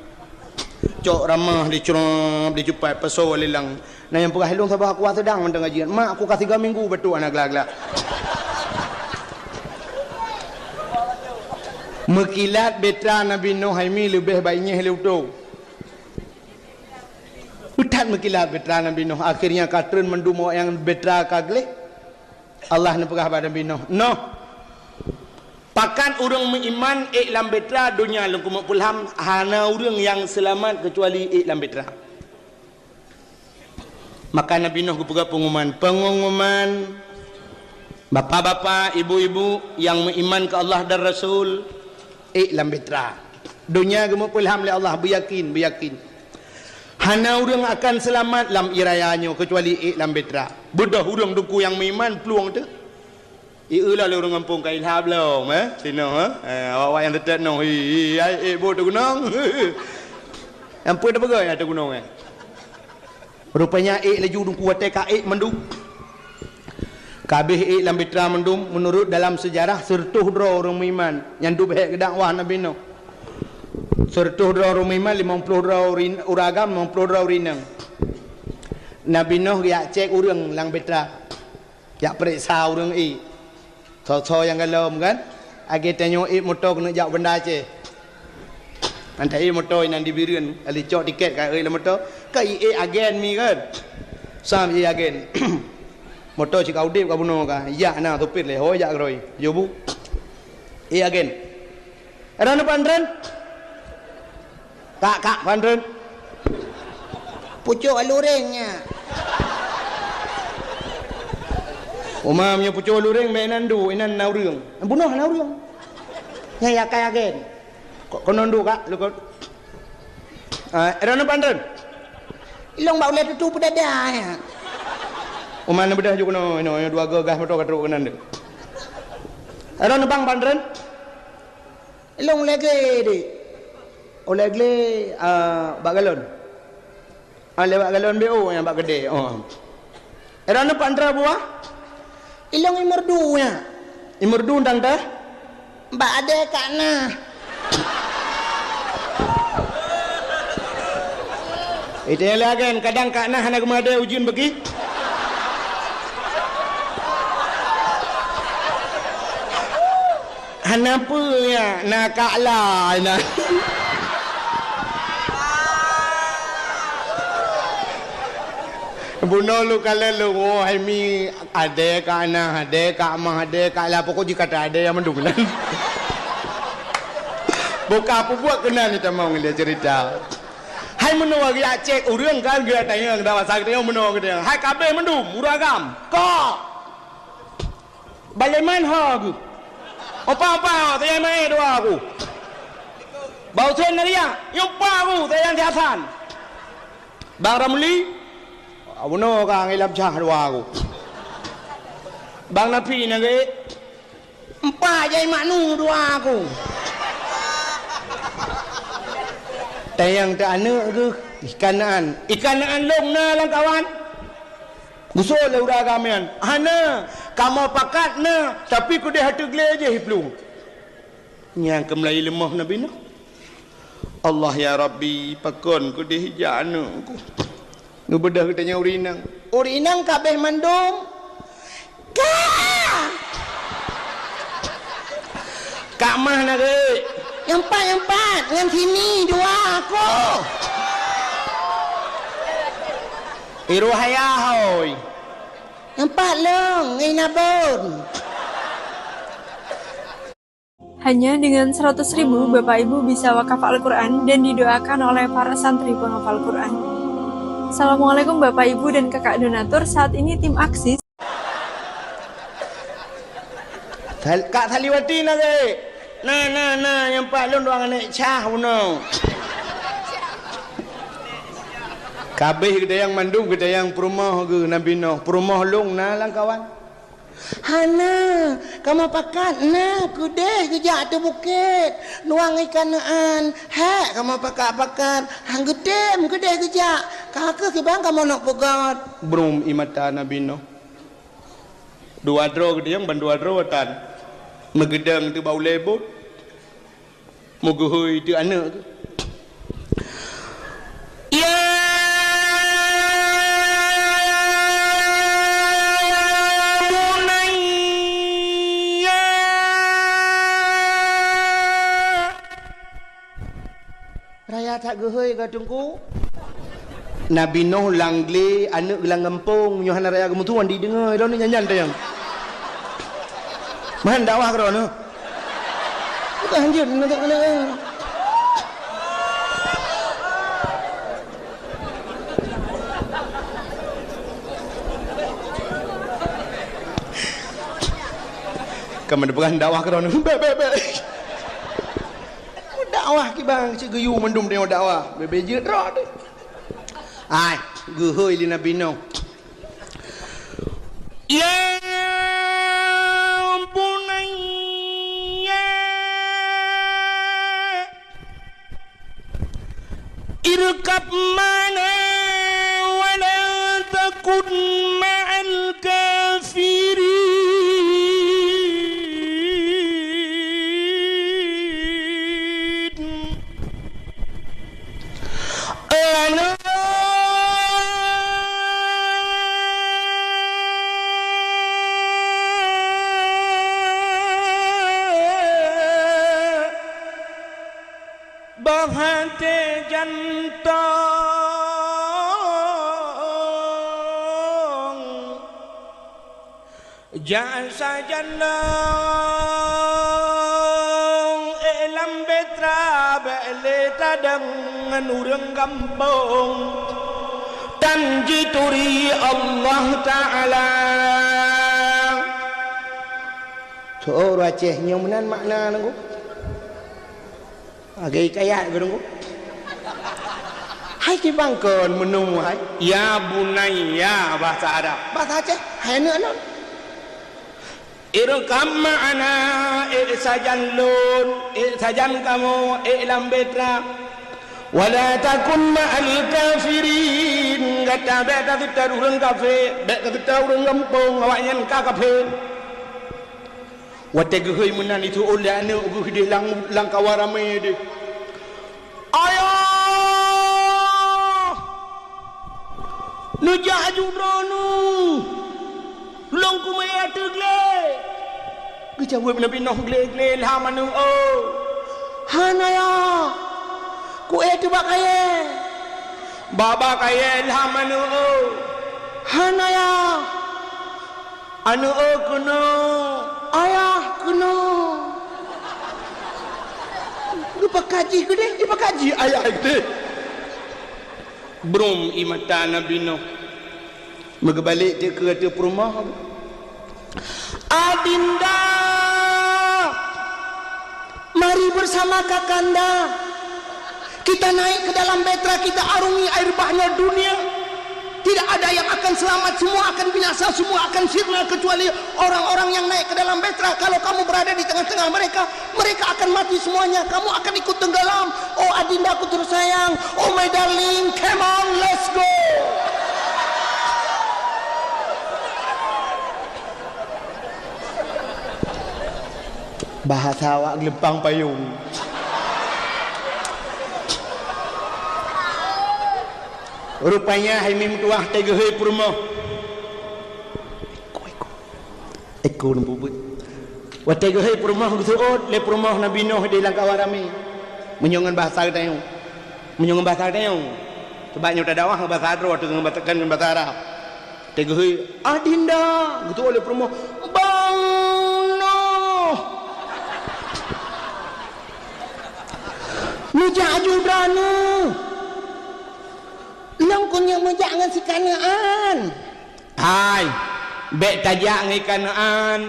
Cok ramah dicrop, dicupat, pasoe lé lam. Na nyang peugah lôn saboh kuah seudang mantong ngaji. Mak, aku ka siga minggu batuk hana glah-glah. Meukilat beutra Nabi Nuh hai mi leubeh baik nyeh lé utoe. Utat meukilat beutra Nabi Nuh. Akhirnya ka treun mandum awak nyang beutra ka gleh. Allah neupeugah bak Nabi Nuh, "Nuh, pakat ureuëng meuiman ék lam beutra donya lôn keumeung peulham, hana ureuëng nyang seulamat keucuali ék lam beutra." Maka Nabi Nuh geupeugah pengumuman, "Pengumuman, bapak-bapak, ibu-ibu nyang meuiman keu Allah dan Rasul, ék lam beutra. Donya geumeupeulham lé Allah, beuyakin, beuyakin. Hana ureuëng akan seulamat lam ié raya nyoe keucuali ék lam beutra." Beudôh ureuëng teungku nyang meuiman plueng teuh. Ié lom lé ureuëng gampông ka ilhab lom, eh, sinoe, eh. Eh, awak-awak nyang teutét noh, hi, hi, ai ék bot teugunong. Nyang peue teupeugah nyang teugunong, eh. Rupanya ék laju teungku watée ka ék mandum. Ka habéh ék lam beutra mandum, meunurot dalam seujarah, seureutôh droe ureuëng meuiman nyang duek beuhek geudakwah Nabi Nuh. Seureutôh droe ureuëng meuiman, limong ploh droe ureuëng agam, limong ploh droe ureuëng inong. Nabi Nuh geujak cék ureuëng lam beutra. Jak peuriksa ureuëng ék. Soe-soe nyang galom kan? Akhé tanyoe ék moto keuneuk jak Banda Aceh. Mantong ék moto inan di Bireuen, kali cok tiket ka ék lam moto. Ka ék agen mi kan? Sam ék agen. Moto cit ka udeb ka bunoe ka. Jak na supir lé, hôi jak keudroe. Yo bu. Ék agen. Droeneuh pan treun? Kak, kak, pan treun. Pucôk alureng nyan. Uma meunyoe pucôk alureng, meunan du, inan na ureuëng. Bunoe na ureuëng. Nyan ya kaya gen. Kok konon du kak, lukot. Ah, droeneuh pan treun? Ilong bak ulée tutu peudada ya. Uma na beudah ju keunoe, inoe dua gagah moto ka trok keunan deh. Droeneuh bang pan treun? Ilong lagée deh. Ulée glé, ah, bak galon. Ah, lewat galon B O nyang bak keudée. Oh. Droeneuh pat ntra buah? Ilong imeurdu nyan. Imeurdu tang teh? Bak adée kak na. Itu yang lagen, kadang kak na hana geumeuadée ujeuen bagi. Hana peue nyan, na kak la na. Bunoe lôn kalon lôn, oh, hai mi, adée kak na, adée kak ma, adée kak la, pokok jih ka ta adée nyang mandum nan. Buka peubuet keunan ni tamong dia cerita. Hai meunoe geujak cek ureuëng kan, geutanyong, dak masa geutanyong meunoe geutanyong. Hai kabeh mandum, ureuëng agam. Kok! Baleman ho geuh. Opa-opa, saya main dua aku. Bau sen nariak, nyupa aku, saya yang siasan. Bang Ramli, abunoe ka ngilam cah dua aku. Bang Nafi nangke, empat jai maknu dua aku. Tayang teu aneuk geuh, ikan naan. Ikan naan lông na lam kawan. Gusol lé ureuëng agam nyan. Hana, kamoe pakat na, tapi keudeh ateueh glé jih iplueng. Nyang keumeulayi leumoh Nabi Nuh. Allah ya Rabbi, pakon keudeh ijak aneuk ku. Geubeudôh geutanyoe ureuëng inong. Ureuëng inong kabeh mandum. Ka! Kak mah na geuh. Nyang pat, nyang pat, ngon sini dua aku. Iruhaya hoi. Nyang pat lông, ngon inabon. Hanya dengan seratus ribu, Bapak Ibu bisa wakaf Al-Quran dan didoakan oleh para santri penghafal Quran. Assalamualaikum Bapak Ibu dan Kakak Donatur, saat ini tim aksi. Sal-, Kak Saliwati na geuh. Na, na, na, nyang pat lôn dua aneuk cah bunoe. Kabeh geutanyong mandum, geutanyong peurumoh geuh Nabi Nuh. Peurumoh lông na lam kawan. Hana, kamoe pakat na keudeh geujak ateueh bukét, luwang ikan naan. Hék, kamoe pakat-pakat, han geutem keudeh geujak. Ka keuh kiban kamoe neuk peugöt. Brum ie mata Nabi Nuh. Dua droe geutanyong ban dua droe tan. Meugeudong teuh bak ulée bot. Meugeuhôi teuh aneuk geuh. Ya bunayya. Raya that geuhôi ka teungku. Nabi Nuh lam glé, aneuk geuh lam gampông, nyoe hana raya geumeutuan dideungoe, droeneuh nyan-nyan teuh nyang. Meuhan dakwah keudroe neuh. Bukan hanjeuet, nanti kena. Kamu peugah dakwah keudroe neuh. Bèk, bèk, bèk. Dakwah kiban cit geuyue mandum deungoe dakwah. Bèk-bèk jeuet droe teuh. Ai, geuhôi lé Nabi Nuh. Ya bunayya irkab ma'ana wa la takun ma'al kafirin. Bah até jantong. Jak sajan lông, ék lam beutra bèk lé tadong ngon ureueng gampông, tan jituri Allah Taala. Tho, ureueng Aceh nyoe meunan makna nangku. Lagèe hikayat geuh nangku. Hai kiban kon meuneu hai. Ya bunayya, bahasa Arab. Bahasa Aceh, hai aneuk lôn. Irkab ma'ana, ék sajan lôn, ék sajan kamoe, ék lam beutra. Wa la takun ma'al kafirin, gata bèk taseutôt ureueng kafé, bèk taseutôt ureueng gampông, awaknyan ka kafé. Watèe geuhôi meunan, jiteuôt lé aneuk geuh deh lam, lam kawan ramé deh. "Ayah, neujak aju droeneuh, lông keumeue ateueh glé." Geujaweueb Nabi Nuh, "Glé-glé lham aneuk, oh." "Hana, Yah." "Kuék teuh bak kayèe." "Bak, bak kayèe lham aneuk, oh." "Hana, Yah." "Aneuk, oh, keunoe." "Ayah, keunoe." Geupakat jih keudeh, geupakat jih ayah keudeh. Brom ie mata Nabi Nuh. Meugeubalek teuk keu ateueh peurumoh. "Adinda, mari bersama kakanda. Kita naik ke dalam bahtera, kita arungi air bahnya dunia. Tidak ada yang akan selamat, semua akan binasa, semua akan sirna, kecuali orang-orang yang naik ke dalam bahtera. Kalau kamu berada di tengah-tengah mereka, mereka akan mati semuanya. Kamu akan ikut tenggelam. Oh adindaku tersayang, oh my darling, come on, let's go." Bahasa awak geuleumpang payong. Rupanya hai meutuah teugeuhôi peurumoh. Eko, eko. Eko lom bubuet. Watée geuhôi peurumoh geuseuôt lé peurumoh Nabi Nuh di lam kawan ramé. Meunyoe ngon bahasa geutanyoe. Meunyoe ngon bahasa geutanyoe. Sebab nyoe tadawah ngon bahasa droe, teuka ngon bahasa, ngon bahasa Arab. Watée geuhôi, "Adinda," geuseuôt lé peurumoh, "Bang Nuh! Meujak aju droeneuh! Lôn keuneuk meujak ngon si kaneuan." "Hai, bék tajak ngon ikaneuan,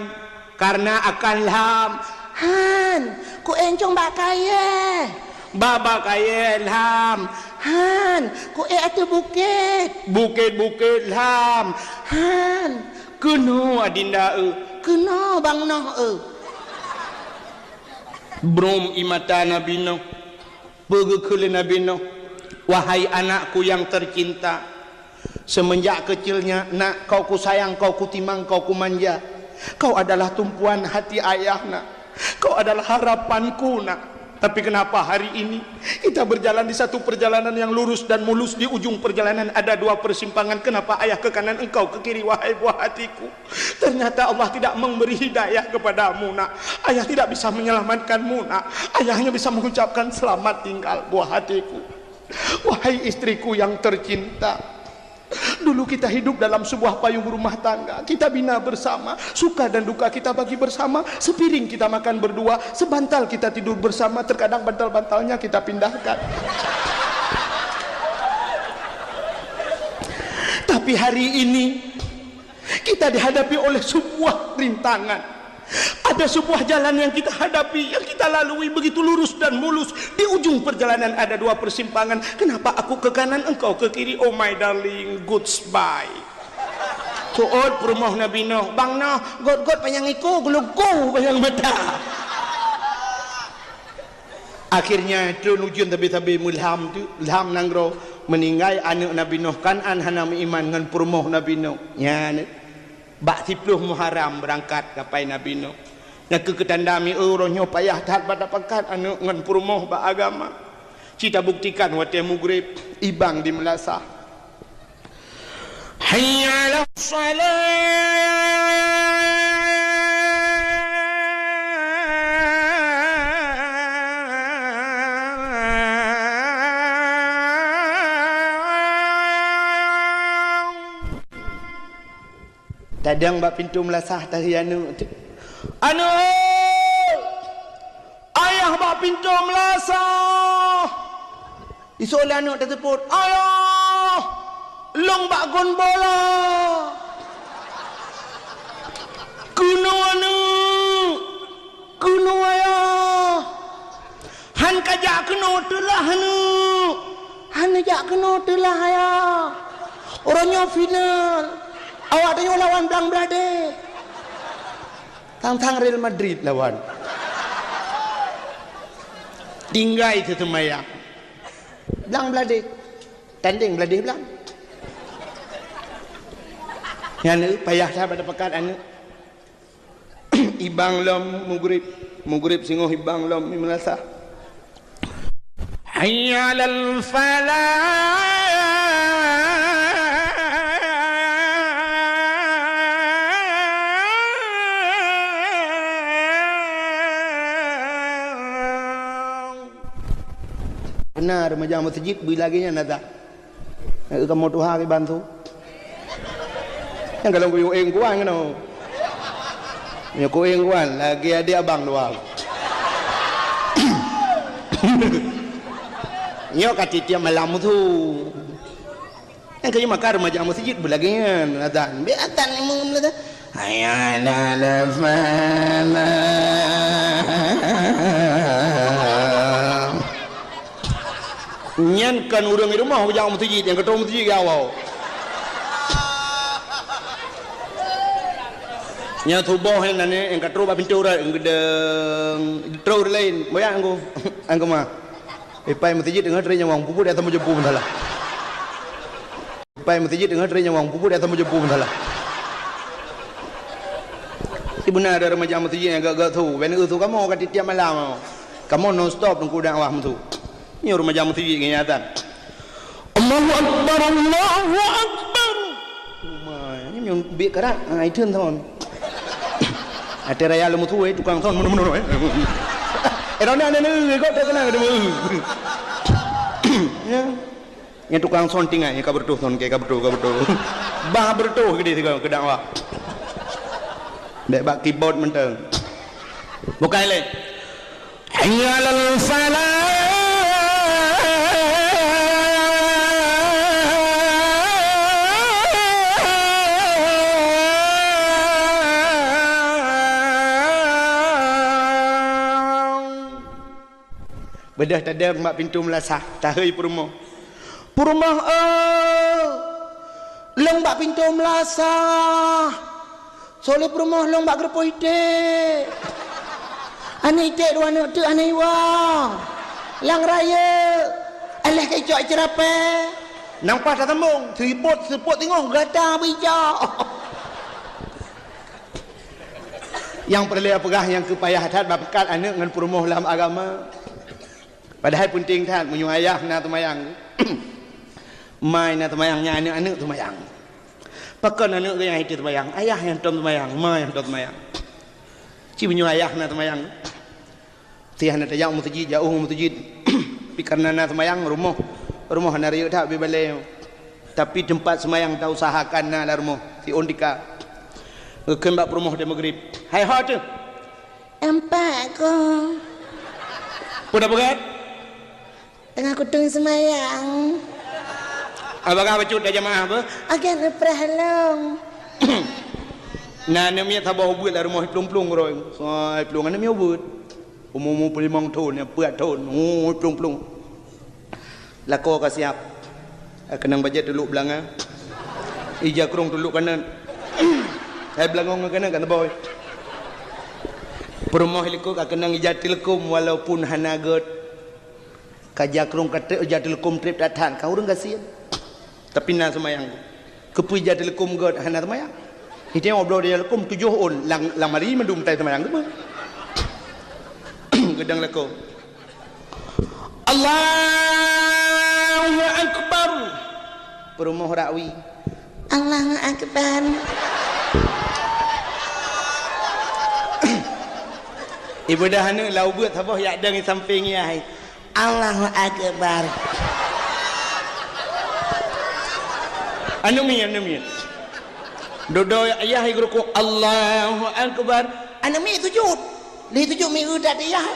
kareuna akan lham." "Han, kuék incong bak kayée." "Bak, bak kayée lham." "Han, kuék ateueh bukét." "Bukét-bukét lham." "Han." "Keunoe adinda eu." "Keunoe bang noh eu." Brom ie mata Nabi Nuh. Peue geukheun lé Nabi Nuh, "Wahai anakku yang tercinta, semenjak kecilnya, nak, kau kusayang, kau kutimang, kau kumanja. Kau adalah tumpuan hati ayah, nak. Kau adalah harapanku, nak. Tapi kenapa hari ini kita berjalan di satu perjalanan yang lurus dan mulus, di ujung perjalanan ada dua persimpangan. Kenapa ayah ke kanan, engkau ke kiri, wahai buah hatiku?" Ternyata Allah tidak memberi hidayah kepadamu, nak. Ayah tidak bisa menyelamatkanmu, nak. Ayah hanya bisa mengucapkan, "Selamat tinggal, buah hatiku." Wahai istriku yang tercinta, dulu kita hidup dalam sebuah payung rumah tangga. Kita bina bersama. Suka dan duka kita bagi bersama. Sepiring kita makan berdua. Sebantal kita tidur bersama. Terkadang bantal-bantalnya kita pindahkan. Tapi hari ini, kita dihadapi oleh sebuah rintangan. Ada sebuah jalan yang kita hadapi, yang kita lalui begitu lurus dan mulus. Di ujung perjalanan ada dua persimpangan. Kenapa aku ke kanan, engkau ke kiri? Oh my darling, goodbye. Seuôt peurumoh Nabi Nuh, "Bang Nuh, gôt-gôt panyang iku, geuluku panyang mata." Akhirnya, trön ujeuen sabe-sabe meulham teuk, lham nanggroe, meuninggai aneuëk Nabi Nuh Kan'an hana meuiman ngon peurumoh Nabi Nuh. Nyan, bak siploh Muharram beurangkat kapai Nabi Nuh. Nyang keu keutanda mieu uroe nyoe payah that bak tapangkat aneuëk ngon peurumoh bak agama. Ci tabuktikan watée mugreb, ibang di meulasah. Hayya 'alas shalah. Tadong bak pintoe meulasah tahi aneuëk. "Aneuëk! Ayah bak pintoe meulasah!" Isok lé aneuëk teuseupôt, "Ayah, lôn bak gon bola." "Keunoe aneuëk, keunoe ayah." "Han kajak keunoe teulah aneuëk." "Han neujak keunoe teulah ayah. Uroe nyoe final. Awak tanyoe lawan Blang Bladeh." Sang-sang Real Madrid lawan. Tinggai teuseumayang. Blang Bladeh. Tandeng Bladeh Blang. Nyan payah that bak tapangkat aneuëk. Ibang lom mugreb. Mugreb singoh ibang lom meulasah. Hayya 'alal falah. Beuna remaja meuseujid beu lagée nyan ata. Eh, kamoe tuha kiban su. Nyang golom kuyue éng kuan keunoe. Nyoe kuéng kuan, lagée adék abang dua. Nyoe ka tiep-tiep malam su. Nyang keu maka remaja meuseujid beulagèe nyan azan. Bèk azan imum lagèe, "Hayya 'alal falah." Nyan kon ureueng di rumoh jak meuseujid, nyang keudroe meuseujid ya Allah. Nyang suboh nyan, nyang ka trok bak pintoe urat, geudeng, trok ureueng laén, boyak angku, angku ma. Ipai meuseujid deungon trok nyawong, pupu di atas meujeupu masalah. Ipai meuseujid deungon trok nyawong, pupu di atas meujeupu masalah. Sibeuna ada remaja meuseujid nyang gak-gak su, bèk neu su kamoe ka tiep-tiep malam. Kamoe non stop teungku dakwah meusu. Nyoe remaja meuseujid ngon azan. Allahu Akbar, Allahu Akbar. Umai, nyoe biet karat, ha, itu thon. Até raya leumu tuwé tukang thon meunoe-meunoe, eh. Eh, dah na, na, na, kau tak kenal dia. Ya. Nyang tukang thon tinggai, nyang ka beureutoh thon, ka beureutoh, ka beureutoh. Bah beureutoh geude sigoe keu dakwah. Bèk bak keyboard mantong. Bukai lé. Hayya 'alal falah. Beudôh tadong bak pintoe meulasah, tahôi peurumoh. "Peurumoh, oh, lôn bak pintoe meulasah." Soe lé peurumoh lôn bak geureupoh iték. Aneuk iték dua aneuk teuk hana iwoe. Lam rayeuk, alah ka icok iceurapée. Nang paih tasambong, seupôt-seupôt teungoh gata beuicok. Nyang peureulée peugah nyang keu payah that bak peukat aneuk ngon peurumoh lam agama. Padahai peunteng that meunyoe ayah na teumayang, ma na teumayang, nyan aneuk-aneuk teumayang. Pakon aneuk geuh nyang hana teumayang? Ayah nyang tom teumayang, ma nyang tom teumayang. Ci meunyoe ayah na teumayang, si hana tajak u meuseujid, jak u meuseujid. Tapi kareuna na teumayang, rumoh, rumoh hana rayeuk that bak balée. Tapi teumpat seumayang tausahakan na lam rumoh, siôn tika. Geukheun bak peurumoh di Maghrib, "Hai ho teuh?" "Empat ko." "Peue na peugah?" "Teungoh kuteung seumayang." "Abang bacut dah jamaah apa?" "Agen neupreh lôn." Na aneuk miet saboh ubeuet lam rumoh, iplueng-plueng uroe. Sai plueng aneuk miet ubeuet. Umu-umu peulimong thon, peuet thon, oh, iplueng-plueng. Lakoe ka siap. Keunong bajèe tulok beulanga. Ija krong tulok kanan. Hai beulangong ngon kanan ka teuboi. Peurumoh likot ka keunong ija teuleukom walaupun hana gèt. Ka ija krong ka trép, ija teuleukom trép that-that, ka ureueng gasien. Tapi na seumayang. Keupeue ija teuleukom gèt hana seumayang? Iteueng bloe ija teuleukom tujoh ôn, lam, lam hari mandum tai seumayang teuma. Geudong lakoe. Allahu Akbar. Peurumoh rakwi. Allahu Akbar. Ibu dah aneuk lau beuet saboh yak dong di sampéng yah. Allahu Akbar. Aneuk miet, aneuk miet. Dudoe ayah di geurukuk, Allahu Akbar. Aneuk miet sujud. Lheuh sujud miet that di ayah.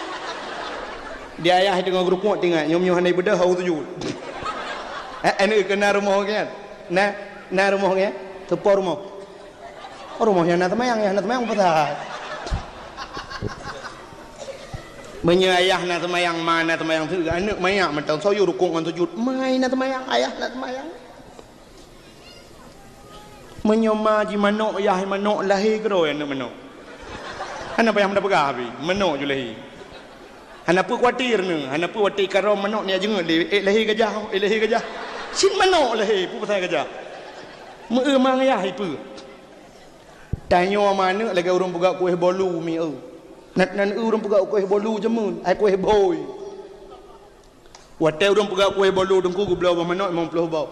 Di ayah teungoh geurukuk tinggai, nyoe-nyoe hana beudôh hana sujud. Eh, aneuk keu na rumoh geuh nyan. Na, na rumoh geuh nyan. Teupo rumoh. Rumoh nyang na teumayang, nyang na teumayang peusat. Meunyoe ayah na teumayang, ma na teumayang, aneuk manyak mantong soe yue rukuk ngon sujud. Ma na teumayang, ayah na teumayang. Meunyoe ma jimanok, yah manok, lahé keudroe aneuk manok. Hana payah meudapeugah pih, manok ju lahé. Hana peue khawatir neu, hana peue watèe karôm manok neujak jeungeut lé, eh, lahé gajah, eh, lahé gajah. Cit manok lahé, peue pasai gajah. Meu-eu ma ngon yah ipeue. Tanyoe ma aneuk lagèe ureueng peugöt kueh bolu mi eu. Nan, nan eu ureueng peugöt kueh bolu jameun, ai kueh bhôi. Watèe ureueng peugöt kueh bolu teungku geubloe bak manok limong ploh boh.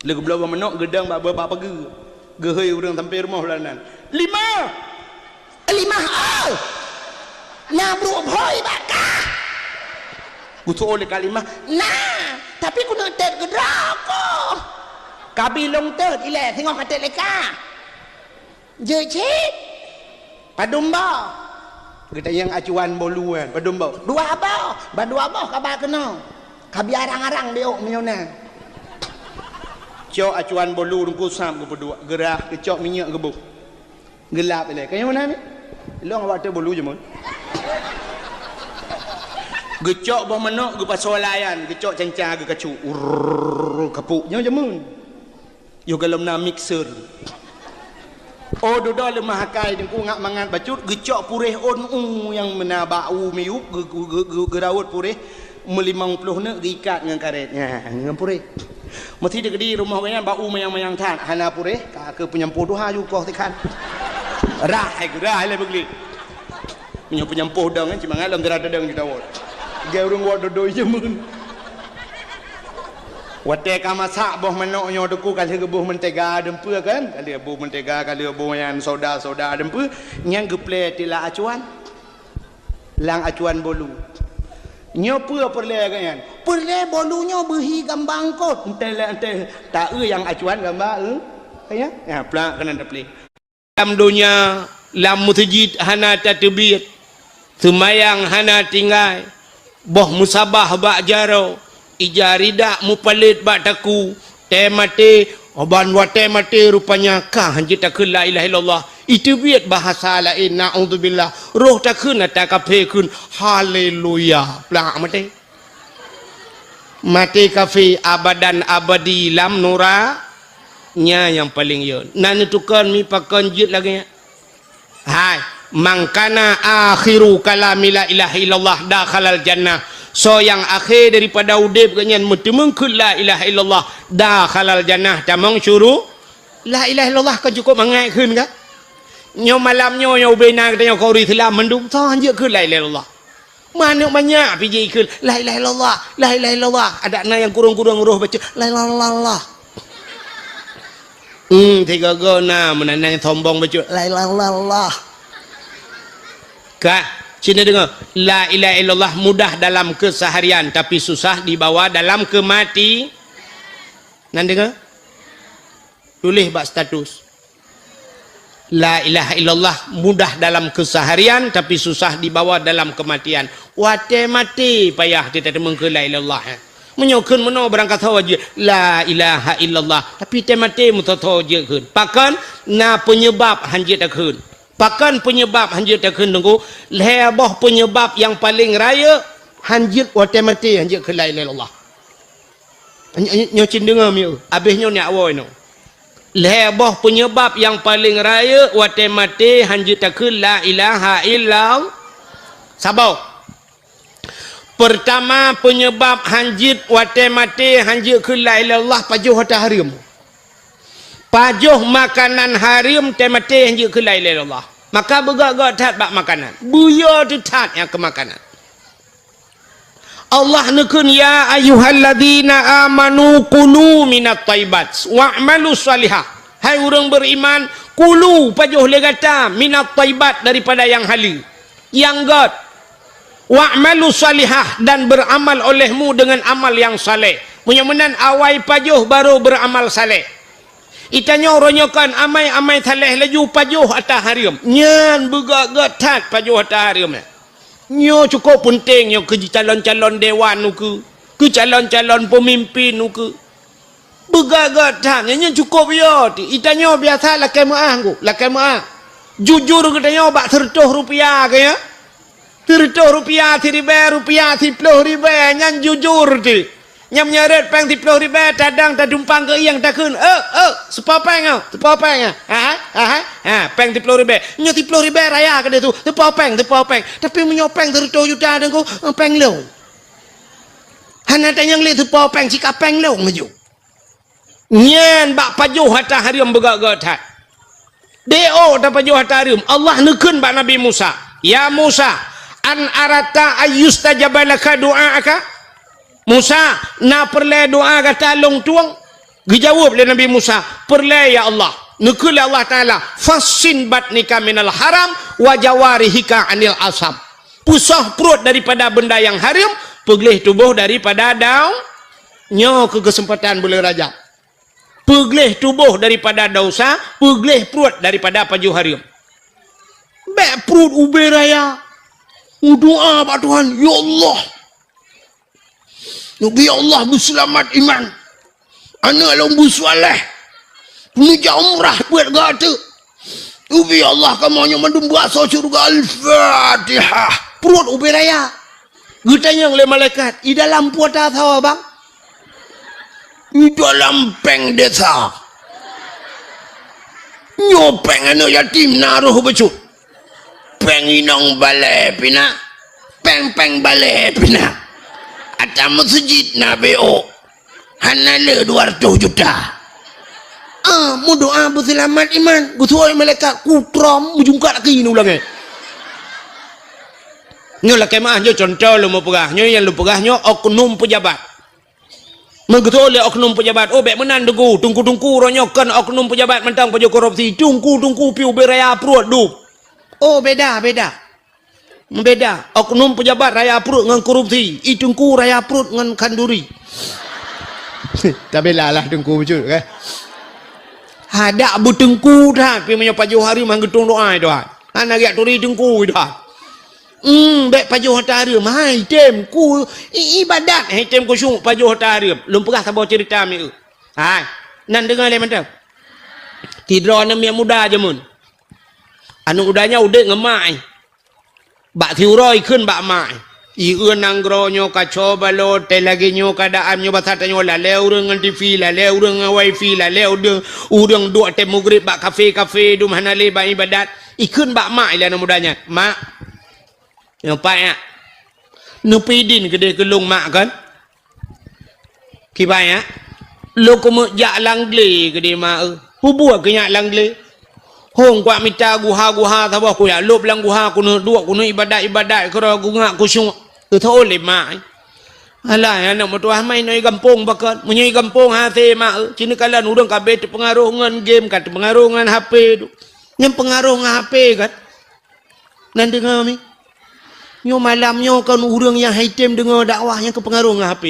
Lheuh geubloe bak manok geudong bak, bak pageue. Geuhôi ureueng sampoe rumoh lam nan. Limah! Limah, oh! Na brôk bhôi bak kah? Geuseuôt lé Kak Limah. Na, tapi keuneuk tét keudroe ko. Kabi lôn tét ilèe singoh ka tét lé kah. Jeuet cit. Padum boh? Geutanyong acuan bolu nyan, padum boh? Dua boh. Bah dua boh kaba keunoe. Kabi arang-arang di ôk meunyoe na. Cok acuan bolu Teungku Sam geupeuduek, geurah, geucok minyeuk geuboh. Geulap ilée. Kayée meunan ni? Lôn awak teu bolu jameun. Geucok boh manok geupasoe layan, geucok canca geukacuk. Urrrr, kapuk. Nyoe jameun. Yoh golom na mixer. Oh, dudoe leumah akai Teungku ngat mangat bacut, geucok puréh ôn u nyang meunan bak u miyueb, geu-, geu-, geu-, geu-, geuraut puréh meulimong ploh neuk geuikat ngon karet. Nya, ngon puréh. Meusi teukeudi rumoh gobnyan bak u manyang-manyang that, hana puréh, ka keu peunyampôh tuha ju koh sikhan. Rah hai geurah lé beugli. Meunyoe peunyampôh dong, eh, cit mangat lom teuradong ju tawot. Geu ureuëng wot dodoi jameun. Watée ka masak boh manok nyoe Teungku, ka lheueh geuboh mentega deumpeue kan? Ka lheueh boh mentega, ka lheueh boh nyan soda-soda deumpeue, nyan geuplée tila acuan. Lam acuan bolu. Nyoe peue peureulée geuh nyan? Peureulée bolu nyoe beuhi gamba eungkôt. Entée lé entée taeu nyang acuan gamba, eh? Ya, ya, plak keunan taplé. Lam donya, lam meuseujid hana tateubiet, seumayang hana tinggai, boh meusabah bak jaroe, ija ridak mupalét bak takue, tée maté, ban watée maté rupanya ka hanjeuet takheun la ilaha illallah. Iteubiet bahasa laén, naudzubillah. Roh takheun ata kafé kheun, haleluya. Plak maté. Maté kafé abadan abadi lam nura, nya nyang paleng yo. Na neutukon mi pakon jeuet lagée nyan. Hai, man kana akhiru kalami la ilaha illallah dakhalal jannah. Soe nyang akhé daripada udeb geuh nyan meuteumeung kheun la ilaha illallah dakhalal jannah, tamong syuru-. La ilaha illallah kon cukôp mangat kheun ka? Nyoe malam nyoe nyang ubé na geutanyoe keu ureuëng Islam mandum, soe hanjeuet kheun la ilaha illallah. Manök banyak pih jikheun, "La ilaha illallah, la ilaha illallah." Adak na nyang kurong-kurong roh baca, "La ilaha illallah." Hmm, tiga go na meunan nyang sombong baca, "La ilaha illallah." Ka, sini dengar, la ilaha illallah mudah dalam keseharian, tapi susah dibawa dalam kemati. Nan dengar? Tuléh bak status. La ilaha illallah mudah dalam keseharian, tapi susah dibawa dalam kematian. Watée maté payah teuteumeukeue la ilaha illallah, eh. Meunyoe kheun meunoe barangkasoe jeuet, la ilaha illallah. Tapi tée maté meusoe-soe jeuet kheun. Pakon? Na peunyeubab hanjeuet takheun. Pakon peunyeubab hanjeuet takheun Teungku? Lhée boh peunyeubab nyang paleng rayeuk hanjeuet watée maté hanjeuet kheun la ilaha illallah. Nyoe, nyoe cit deungoe mieu, abéh nyoe nyak woe nyoe. Lhée boh peunyeubab nyang paleng rayeuk watée maté hanjeuet takheun la ilaha illallah. Saboh. Peurtama peunyeubab hanjeuet watée maté hanjeuet kheun la ilaha illallah pajoh ata hareuem. Pajoh makanan hareuem tée maté hanjeuet kheun la ilaha illallah. Maka beugét-gét that bak makanan. Beuyo teuh that nyang keu makanan. Allah neukheun, "Ya ayyuhalladzina amanu kulu minat thayyibat wa'malu shalihah." Hai ureuëng beriman, kulu pajoh lé gata minat thayyibat daripada nyang haleue, nyang gét. Wa'malu shalihah dan beramal olehmu dengan amal yang saleh. Meunyoe meunan awai pajoh baru beramal saleh. Itanyoe uroe nyoe kon amai-amai saleh laju pajoh ata hareuem. Nyan beugét-gét that pajoh ata hareuem nyan. Nyoe cukôp peunteng nyoe keu jicalon-calon dewan ukeue, keu calon-calon peumimpin ukeue. Beugét-gét that nyan, nyan cukôp yo teuh. Itanyoe biasa lakée meuáh ngku, lakée meuáh. Jujur geutanyoe bak seureutôh rupiah keu nyan. Seureutôh rupiah, siribée rupiah, siploh ribée nyan jujur teuh. Nyang meunyoe rot péng siploh ribée tadong tadumpang keu ieng takheun, "Eh, eh, seupo péng oh, seupo péng ah." Ha, ha, ha, ha, péng siploh ribée. Nyoe siploh ribée raya keudeh tu, seupo péng, seupo péng. Tapi meunyoe péng seureutôh juta Teungku, péng lôn. Hana tanyong lé seupo péng, sika péng lôn laju. Nyan bak pajoh ata hareuem beugét-gét that. D O tapajoh ata hareuem. Allah neukheun bak Nabi Musa, "Ya Musa, an aratta ayyustajaba laka du'aaka?" "Musa, na peureulée doá gata lôn tueng?" Geujaweueb lé Nabi Musa, "Peureulée, ya Allah." Neukheun lé Allah Taala, "Fassin batnika minal haram wa jawarihika anil asam." Peusoh pruet daripada benda nyang hareuem, peugleh tuboh daripada dau-, nyoe keu keuseumpatan buleuen Rajab. Peugleh tuboh daripada desya, peugleh pruet daripada pajoh hareuem. Bék pruet ubé raya. Meudoá bak Tuhan, "Ya Allah, neubi Allah beuseulamat iman. Aneuk lôn beusaleh. Neujak umrah peuet gata. Ubé Allah kamoe nyoe mandum beuasoe syeuruga. Al-Fatihah. Pruet ubé raya. Geutanyong lé malaikat, "I dalam peue tasoe, Bang?" "I dalam péng desa." "Nyoe péng aneuk yatim na roh bacut. Péng inong balée pih na. Péng-péng balée pih na. Ata meuseujid na B O. Hana le dua ratus juta." Ah, meudoa beuseulamat iman. Geusuai malaikat kutrom meujungkat laki nyoe ulangée. Nyoe lakée meu'ah, nyoe cuntoh lôn meupeugah. Nyoe nyang lôn peugah nyoe oknum peujabat. Meugeutoe lé oknum peujabat, "Oh, bék meunan, Teungku. Teungku-teungku uroe nyoe kon oknum peujabat mantong pajoh korupsi. Teungku-teungku pih ubé raya pruet dum." Oh, beda, beda. Beda. Oknum peujabat raya pruet ngon korupsi. I teungku raya pruet ngon khanduri. Tabila lah teungku bacut, kan? Hadak beuteungku that, pih meunyoe pajoh hareuem han geutong doa, Tuhan. Hana geujak turi teungku, Tuhan. Hmm, bék pajoh ata hareuem. Hai, tem ku i-, ibadat, hai, tem khusyuk pajoh ata hareuem. Lôn peugah saboh ceurita mieu. Hai, nan deungoe lé mantong. Sidroe aneuk miet muda jameun. Aneuk muda nyan udeb ngon mak, eh. Bak siuroe ikheun bak mak, eh. Ieu nanggroe nyoe kacau balau, teuh lagée nyoe keuadaan nyoe, basa tanyoe lalée ureuëng ngon T V, lalée ureuëng ngon wifi, lalée ureuëng, ureuëng duek teuh mugreb bak kafe-kafe, dum hana lé bak ibadat. Ikheun bak mak lé aneuk muda nyan, "Mak, nyoe pat nyak. Neupeudin keudeh keu lôn mak kon?" "Kiban nyak?" "Lôn keumeuk jak lam glé keudeh mak eu." "Peue buet keu nyak lam glé?" "Hong kuat mita guha-guha saboh, kujak lôb lam guha, keuneuk duek, keuneuk ibadat-ibadat keudroe, kungak khusyuk." Geuteuôt lé mak, eh. "Alah, aneuk meutuwah, ma inoe i gampông pakon? Meunyoe i gampông hase mak eu, ci neukalon ureuëng ka abéh teupeungaroh ngon game, ka teupeungaroh ngon H P tu. Nyang peungaroh ngon H P kan?" Nan deungoe mi. Nyoe malam nyoe kon ureuëng nyang hai tem deungoe dakwah nyang keupeungaroh ngon H P.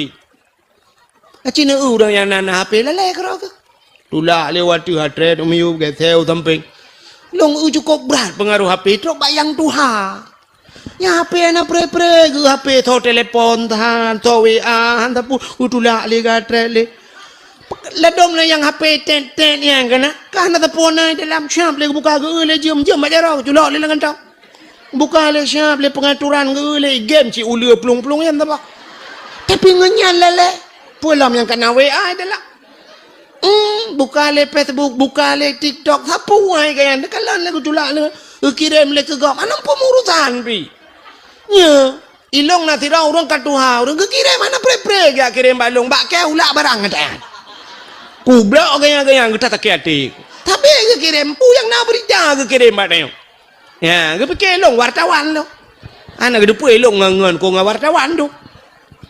Aci neu ureuëng nyang na, na H P lalée keudroe keuh. Tulak lé wateueh atrét u miyueb geuseu sampéng. Lôn eu cukôp brat peungaroh H P trok bak nyang tuha. Nyang H P hana pré-pré geuh H P, soe telepon than, soe W A han sapeue, geutulak lé gatrét lé. Ladom lé nyang H P tet-tet nyang kana, ka hana sapeue na dalam, siab lé geubuka geu lé jeuem, jeuem bak jaroe, culok lé lam kantong. Buka lé siab lé peungaturan geu lé game cit uleue plueng-plueng nyan saboh. Tapi ngon nyan lalée, peue lom nyang kana W A dalam. Hmm, buka lé Facebook, buka lé TikTok, sapeue hai gaya, neukalon lé geutulak lé, geukirém lé keu gob, hana peumurusan pih. Nyoe, ilong na sidroe ureuëng ka tuha, ureuëng geukirém hana pré-pré geujak kirém bak lôn, bak kée ulak barang nyan. Kublok gaya-gaya geuta sakét até. Tapi geukirém, peue nyang na beurita geukirém bak tanyoe. Ya, geupike lôn wartawan lôn. Hana geuteupeue lôn ngon, ngon ku ngon wartawan tu.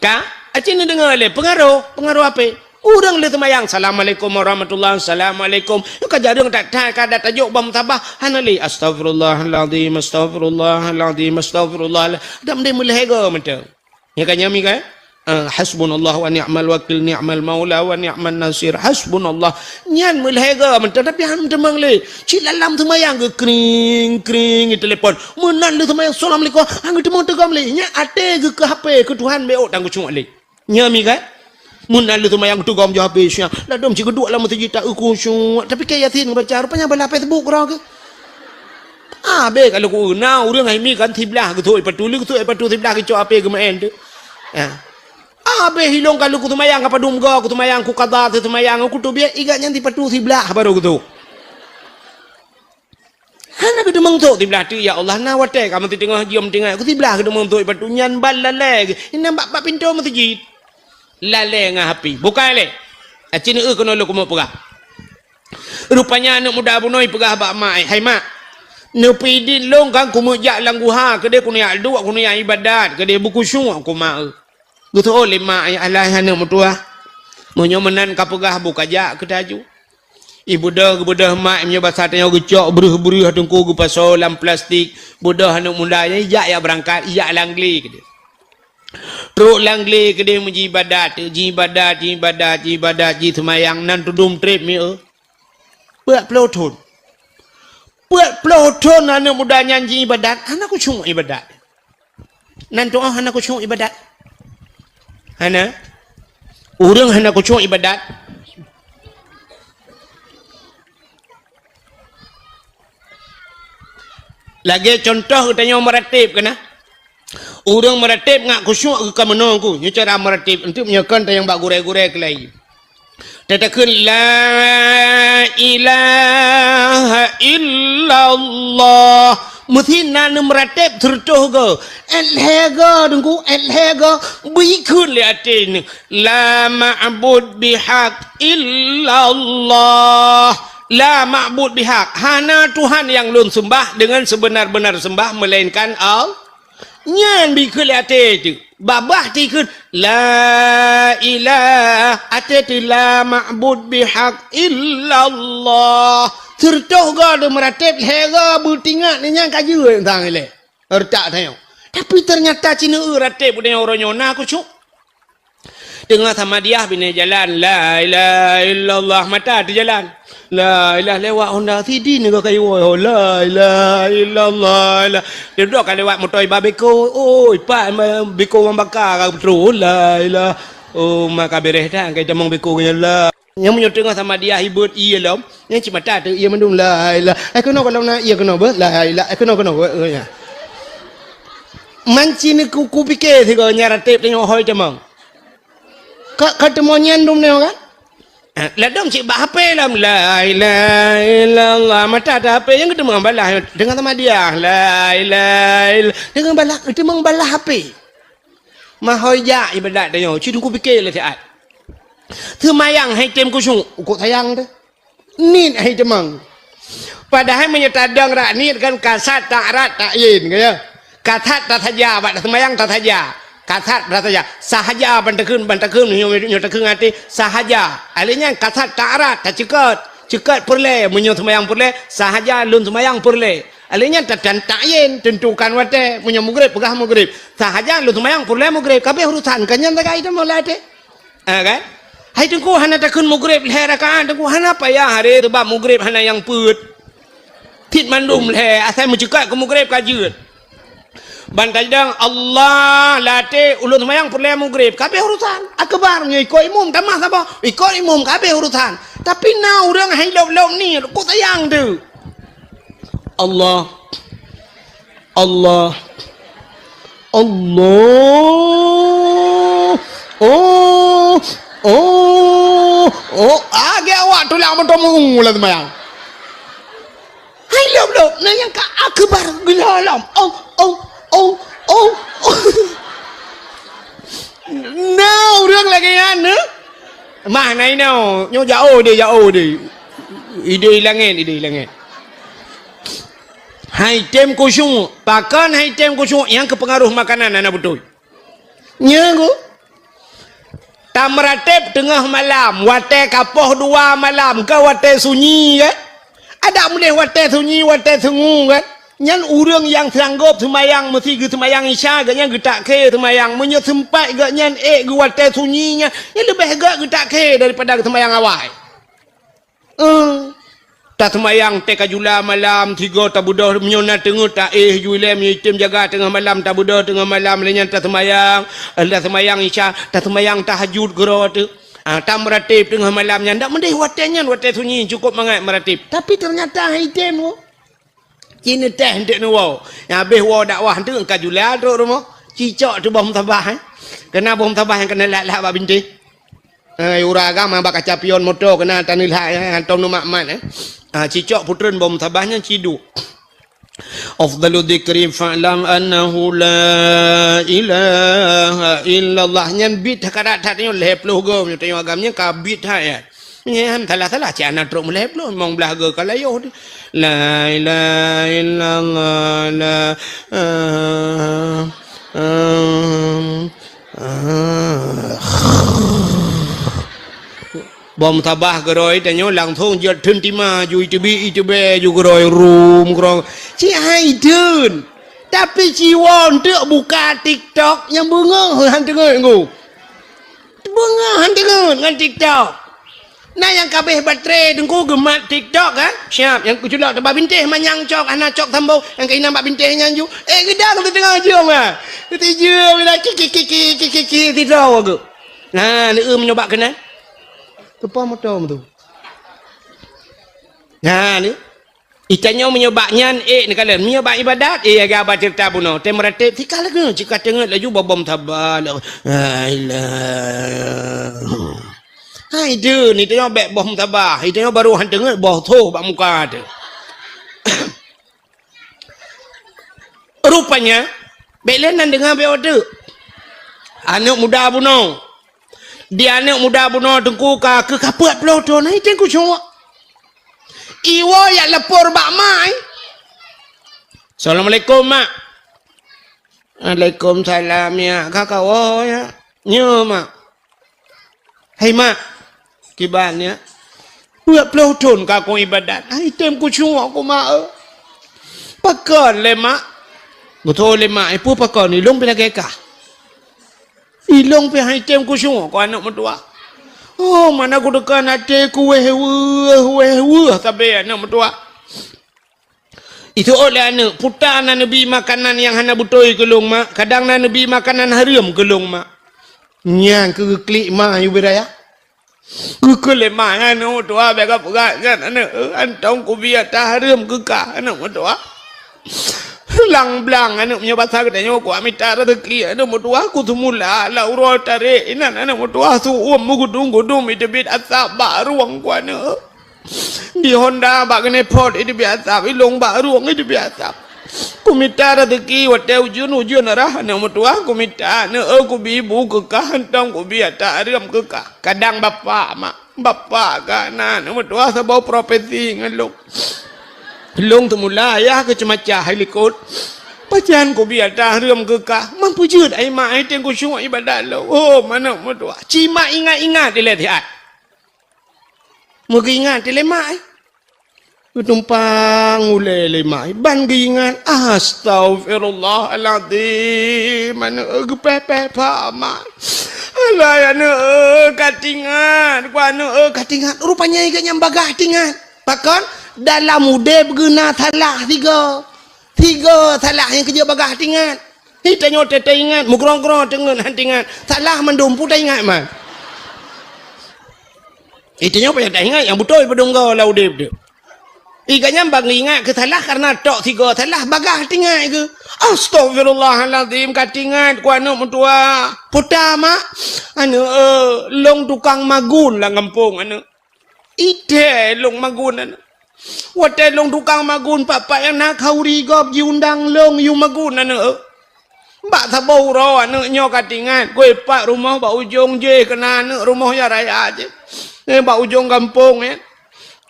Ka, aci neudeungoe lé peungaroh, peungaroh H P. Ureuëng lheueh seumayang, "Assalamualaikum warahmatullah, assalamualaikum." Ka jareueng that-that, ka dat tajok bak musabah, hana lé, "Astaghfirullahalazim, astaghfirullahalazim, astaghfirullah." Dam deh meulhèe goe mantong. Nyang ka nyami kan? Ah, "Hasbunallah wa ni'mal wakil, ni'mal maula wa ni'man nasir. Hasbunallah." Nyan meulhèe goe mantong, tapi han meuteumong lé. Cit lam seumayang geu kring, kring, geu telepon. Meunan lheueh seumayang, "Assalamualaikum." Han meuteumong teugom lé. Nyan até geu keu H P keu Tuhan, bék ôk tan khusyuk lé. Nyan mi kan? Mun na lheueh seumayang teugom ju habéh siang. Ladom cit geuduek lam meuseujid ta khusyuk. Tapi keu Yasin baca, rupanya bala Facebook keudroe keuh. Habéh ka lheueh ku na ureuëng hai mi kan siblah geusôi patu, lheueh geusôi patu siblah geucok H P geumeu'en tu. Ya. Habéh ilong ka lheueh ku seumayang ka padum goe, ku seumayang ku qadha seumayang ku teubiet igat nyan sipatu siblah baru geusôi. Hana geuteumong sôk siblah teuk, ya Allah, na watèe kamoe siteungoh jeuem tinggai, ku siblah geuteumong sôk, ipatu nyan ban lalè geuh, inan bak, bak pintoe meuseujid. Lalè ngon H P. Bukai lé. Aci neueu keunoe lôn keumeung peugah. Rupanya aneuk muda bunoe peugah bak mak, "Hai mak, neupeudin lôn kan keumeung jak lam guha, keudeh keuneuk jak duek, keuneuk jak ibadat, keudeh beukhusyuk," ku mak eu. Geuseuôt lé mak, "Alah, aneuk meutuwah. Meunyoe meunan ka peugah, bu ka jak keu taju." Ibeudôh, geubeudôh mak, meunyoe basa tanyoe geucok breuh-breuh teungku geupasoe lam plastik, beudôh aneuk muda nyan ijak jak beurangkat, ijak lam glé keudeh. Trok lam glé keudeh meujibadat, jibadat, jibadat, jibadat, jiseumayang, nan tudum trép mieu. Peuet ploh thon. Peuet ploh thon aneuk muda nyan jiibadat, hana khusyuk ibadat. Nan tu'oh hana khusyuk ibadat. Hana. Ureuëng hana khusyuk ibadat. Lagée contoh geutanyoe meuratéb keunan. Ureuëng meuratéb ngat khusyuk geuka meunoe ku. Nyoe cara meuratéb, untuk meunyoe kon tanyong bak gurée-gurée keulai. Tatakheun la ilaha illallah. Meusi na neumeuratéb sireutoh goe. Ék lhée goe, Teungku, ék lhée goe. Bri kheun lé até nyoe. La ma'bud bihaq illallah. La ma'bud bihaq. Hana Tuhan nyang lôn seumbah deungon seubeuna-beuna seumbah meulainkan Allah. Nyan bri kheun lé até teuh. Babah ti kheun, la ilah, até teuh la ma'bud bihaq illallah. Sireutoh goe deuh meuratéb, lhée goe beutingat, nyan ka jeuet sang ilée. Reutak tanyoe. Tapi teunyata ci neueu ratéb uroe nyoe na khusyuk. Teungoh samadiah binéh jalan, la ilaha illallah, mata teujalan. La ilaha lewat Honda City nyoe ka iwoe, la ilaha illallah. La. Dia duduk ka lewat moto iba beko, oi, pat beko mambaka ka beutôi, la ilaha. Oh, maka bereh dah kai tamong beko nyan la. Nyang meunyoe teungoh samadiah ibeut ié lom, nyang cit mata teuh ié mandum, la ilaha. Eh, keunoe gohlom na ié keunoe beuh, la ilaha. Eh, keunoe, keunoe beuh, ya. Manci ni ku, kupike sigoe nyan ratéb tanyoe hôi tamong. Ka, ka teumon nyan dum nyoe kan? Eh, ladom cit bak H P lom, la ilaha illallah. Mata teuh H P nyang geuteumon balah deungon samadiah, la ilaha illallah. Deungon balah, geuteumon balah H P. Mahôi jak ibadat tanyoe, ci teungku pike lé siat. Seumayang hai tem khusyuk, ukok sayang teuh. Niet hai teumang. Padahai meunyoe tadong rak niet kan kasat tak rat tak yin, ka ya. Kasat tasaja, bak seumayang tasaja. Kasat tasaja. Sahaja ban takheun, ban takheun, nyoe, nyoe takheun até, sahaja. Alé nyan kasat tak rat, taceukot. Ceukot peureulée, meunyoe seumayang peureulée, sahaja lôn seumayang peureulée. Alé nyan ta-, tan-, tak yin, tentukan watée, meunyoe mugrib, peugah mugrib. Sahaja lôn seumayang peureulée mugrib, kabeh urusan, ka nyan sagai teuma lam até. Ha, kan? Hai teungku hana takheun mugrib lhée rakaat, teungku hana payah haré, sabab mugrib hana nyang peuet. Cit mandum lhée, asai meuceukot keu mugrib ka jeuet. Ban tajidong Allah lam até ulôn seumayang peureulée mugrib, kabeh urusan. Akbar nyoe ikot imum tamah saboh, ikot imum kabeh urusan. Tapi na ureuëng hai lop-lop niet, kok sayang teuh. Allah. Allah. Allah. Oh. Oh. Oh. Agak awak tulak moto mung lam seumayang. Hai lop-lop, na nyang ka akbar gila lom. Oh, oh, oh, oh, oh. Na ureuëng lagée nyan, eh? Mah na inoe, nyoe jauh deh, jauh deh. Ideh langét, ideh langét. Hai tem khusyuk, pakon hai tem khusyuk nyang keupeungaroh makanan hana beutôi. Nyan ku. Tameuratéb teungoh malam, watée ka poh dua malam, ka watée sunyi kan? Adak meudeh watée sunyi, watée sungu kan? Nyan ureuëng nyang sanggob seumayang meusi geuseumayang Isya, gobnyan geutak khe seumayang. Meunyoe seumpat gobnyan ék geuwatée sunyi nyan, nyan leubeh gét geutak khe daripada geuseumayang awai. Eh, taseumayang teuka jula malam, sigoe tabeudôh, meunyoe na teungeut taéh ju ilée, meunyoe item jaga teungoh malam, tabeudôh teungoh malam, lheueh nyan taseumayang, eh, taseumayang Isya, taseumayang tahajud keudroe teuh. Ah, tameuratéb teungoh malam nyan, dak meudeh watée nyan, watée sunyi, cukôp mangat meuratéb. Tapi teunyata han item woe. Ci neuteh eunteuk neuwoe. Nyang habéh woe dakwah eunteuk ka jula trok rumoh. Cicok teuh boh musabah, eh. Keuna boh musabah nyang keuneulak-lak bak bintéh. Eh, ureuëng agam bak kaca pion moto keuna taneulak, eh, hantom neumat-mat, eh. Ah, cicok putreun boh musabah nyan ciduek. Afdalu dzikri fa'lam annahu la ilaha illallah. Nyan bit that karat that nyoe lhée ploh goe meunyoe tanyoe agam nyan ka bit that, ya. Nyan salah-salah cit hana trok meulhée ploh, limong blaih goe ka layoh teuh. La ilaha illallah, la, ah, ah, ah. Boh musabah keudroe tanyoe langsong jeuet theun tima ju iteubiet iteubiet ju keudroe rum keudroe. Ci hai theun. Tapi ci woe eunteuk buka TikTok nyang beungoh han teungeut nggu. Beungoh han teungeut ngon TikTok. Na nyang kabeh baterai teungku geumat TikTok kan? Siap, nyang keuculok teubak bintéh manyang cok, hana cok sambong, nyang keuinam bak bintéh nyan ju. Eh, geudang teuteungoh jeuem ah. Teuteujeuem dah kiki kiki kiki kiki sidroe geuh. Nah, neueu meunyoe bak keunan. Teupa moto tu. Nah, ni. Itanyoe meunyoe bak nyan ék neukalon, meunyoe bak ibadat, éh, lagée haba ceurita bunoe. Tém meuratéb, sika lagée cit ka teungeut laju bom-bom saba. La ilaha. Hai deuh, itanyoe bék bom saba. Itanyoe barô han teungeut boh tho bak muka teuh. Rupanya, bék lé nan deungoe bék odeuk. Aneuëk muda bunoe. Di aneuëk muda bunoe teungku ka keu kapeuet ploh thon, hai teueng kusyuek. Iwoe yak lapor bak mak, eh. "Assalamualaikum, Mak." "Waalaikumsalam, ya. Ka kawoe, ya?" "Nyo, Mak." "Hai, Mak." "Kiban, ya?" "Dua ploh thon ka kong ibadat. Hai tém kusyuek ku, Mak, eh." "Pakon lé, Mak?" "Beutôi lé, Mak. Ipeue pakon? Ilong pih lagée kah." Ilong pih hai tém kusyuek ku aneuëk meutuwah. Oh, mana kuteuka até ku wéh weueh, wéh weueh sabe aneuëk meutuwah. Itu lé aneuëk, puta na neubi makanan nyang hana beutôi keu lôn, Mak. Kadang na neubi makanan hareuem keu lôn, Mak. Nyang keu klik ma yue beuraya. Geukheun lé ma nyan, aneuëk meutuwah, bék kapeugah nyan, aneuëk, eh, hantom kubi ata hareuem keu kah, aneuëk meutuwah. Blang-blang, aneuëk, meunyoe basa geutanyoe, kuat mita raseuki, aneuëk meutuwah, ku seumula, lam uroe tarek inan, aneuëk meutuwah, su-uem meugudum-gudum, iteubiet asap bak rueng ku, aneuëk. Di Honda bak keuneuk phot, iteubiet asap, ilong bak rueng, iteubiet asap. Kumita raseuki watée ujeuen-ujeuen rhah, aneuëk meutuwah, kumita, aneuëk, eh, kubi bu keu kah, hantom kubi ata hareuem keu kah. Kadang bapak, Mak. Bapak ka na, aneuëk meutuwah, saboh profesi ngon lôn. Lôn teumula ayah keu ceumacah hai likot. Pajan kubi ata hareuem keu kah. Mampu jeuet ai mak ai teueng kusyuek ibadat lôn. Oh, aneuëk meutuwah. Ci mak ingat-ingat ilée siat. Meugeuingat ilée mak, eh. Geutumpang ulée lé mak, ban geuingat, "Astaghfirullahalazim, aneuëk, geupéh-péh pha mak. Alah, aneuëk, ka tingat, ku aneuëk, ka tingat." Rupanya geuh nyan bagaih tingat. Pakon? Dalam udeb geuh na salah sigoe. Sigoe salah nyang keujeuet bagaih tingat. Itanyoe teuingat, meugrong-grong teungeut han tingat. Salah mandum peue taingat man. Itanyoe payah taingat nyang beutôi peudong goe lam udeb teuh. Iga nyan bak ingat keu salah kareuna tok sigoe salah bagaih tingat keu. Astaghfirullahalazim, ka tingat ku aneuëk meutuwah. Puta mak, aneuëk, eh, lôn tukang magun lam gampông aneuëk. Ideh lôn magun aneuëk. Watée lôn tukang magun, pat-pat nyang na khauri gob jiundang lôn yue magun aneuëk. Bak saboh uroe aneuëk nyoe ka tingat, keu pat rumoh bak ujong jih keunan aneuëk rumoh nyang raya jih. Eh, bak ujong gampông nyan.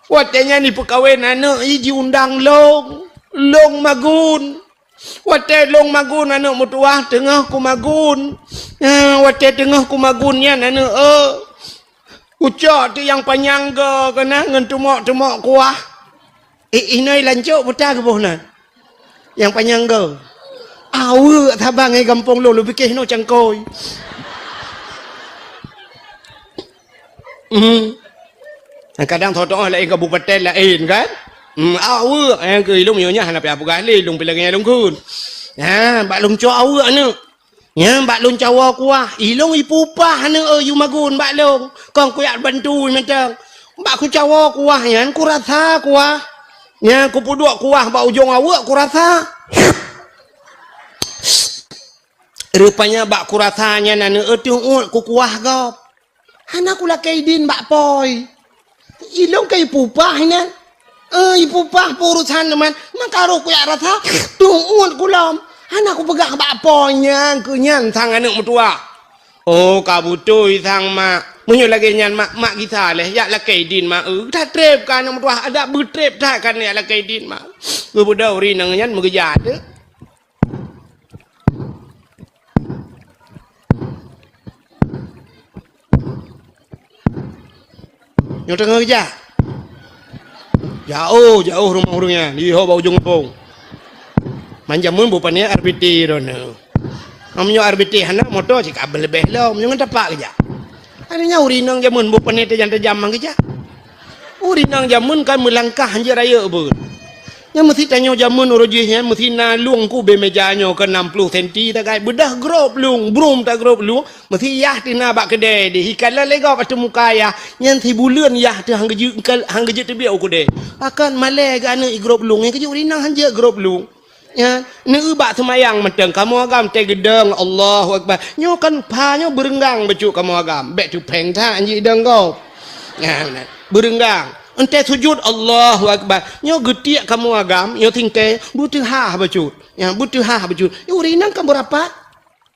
Watée nyan jipeukawen aneuëk, i jiundang lôn, lôn magun. Watée lôn magun aneuëk meutuwah teungoh kumagun. Eh, watée teungoh kumagun nyan aneuëk, eh, kucok teuk nyang panyang goe keunan ngon teumok-teumok kuah. Eh, inoe lancok peue ta geuboh nan? Nyang panyang goe. Aweuek saban ngon gampông lôn, lôn pike inoe cangkôi. Hmm. Kadang tho-tho laén kabupaten laén kan? Hmm, aweuek, eh, keu ilong nyoe nyan hana payah peugah lé, ilong pih lagée nyan lôn kheun. Ha, bak lôn cok aweuek aneuëk. Nyan bak lôn cawoe kuah, ilong ipupah aneuëk, eh, yue magun bak lôn. Kon kuyak bantu mantong. Bak kucawoe kuah nyan kurasa kuah. Nyan kupeuduek kuah bak ujong aweuek kurasa. Rupanya bak kurasa nyan aneuëk, eh, teuh uet kukuah gob. Hana kulakée idin bak poi. Ilong ka ipupah inan. Eh, ipupah peurusan teuma. Maka roh kuyak rasa teuh uet kulom. Hana kupeugah bak poi nyan keu nyan sang aneuëk meutuwah. Oh, ka beutôi sang mak. Meunyoe lagée nyan mak, mak gisa lé, yak lakée idin mak. Eh, that treb ka aneuëk meutuwah, adak beutreb that ka yak lakée idin mak. Geubeudôh rineueng nyan meugeujak teuh. Nyoe teungoh geujak. Jaoh, jaoh rumoh ureuëng nyan, di ho bak ujong gampông. Man jameun beu pané R B T droeneuh. Meunyoe R B T hana, moto cit ka beuleubeh lom, nyoe ngon tapak geujak. Akhirnya ureuëng inong jameun beu pané tajam-tajam man geujak. Ureuëng inong jameun kan meulangkah hanjeuet rayeuk beuet. Nyan meusi tanyoe jameun uroe jih nyan, meusi na lueng keu ubé meja nyoe keu enam ploh senti tagai. Beudôh grob lueng, brum tagrob lueng, meusi yah teuh na bak keudè deh. Ikalon lé gob ateueh muka yah, nyan sibuleuen yah teuh han geujeuet, han geujeuet teubiet u keudè. Pakon malèe geuh aneuk igrob lueng, nyan keuh jeuet ureueng inong han jeuet grob lueng. Nyan, neueu bak seumayang mantong, kamoe agam teuh geudong, Allahu Akbar. Nyoe kan pha nyoe beureunggang bacut kamoe agam, bèk teupèng that jih idong gob. Nyan, beureunggang. Eunteuk sujut, Allahu Akbar. Nyoe geutiek kamoe agam, nyoe singkèe, beuteuhah bacut. Nyan, beuteuhah bacut. Nyoe ureueng inong kan beurapat.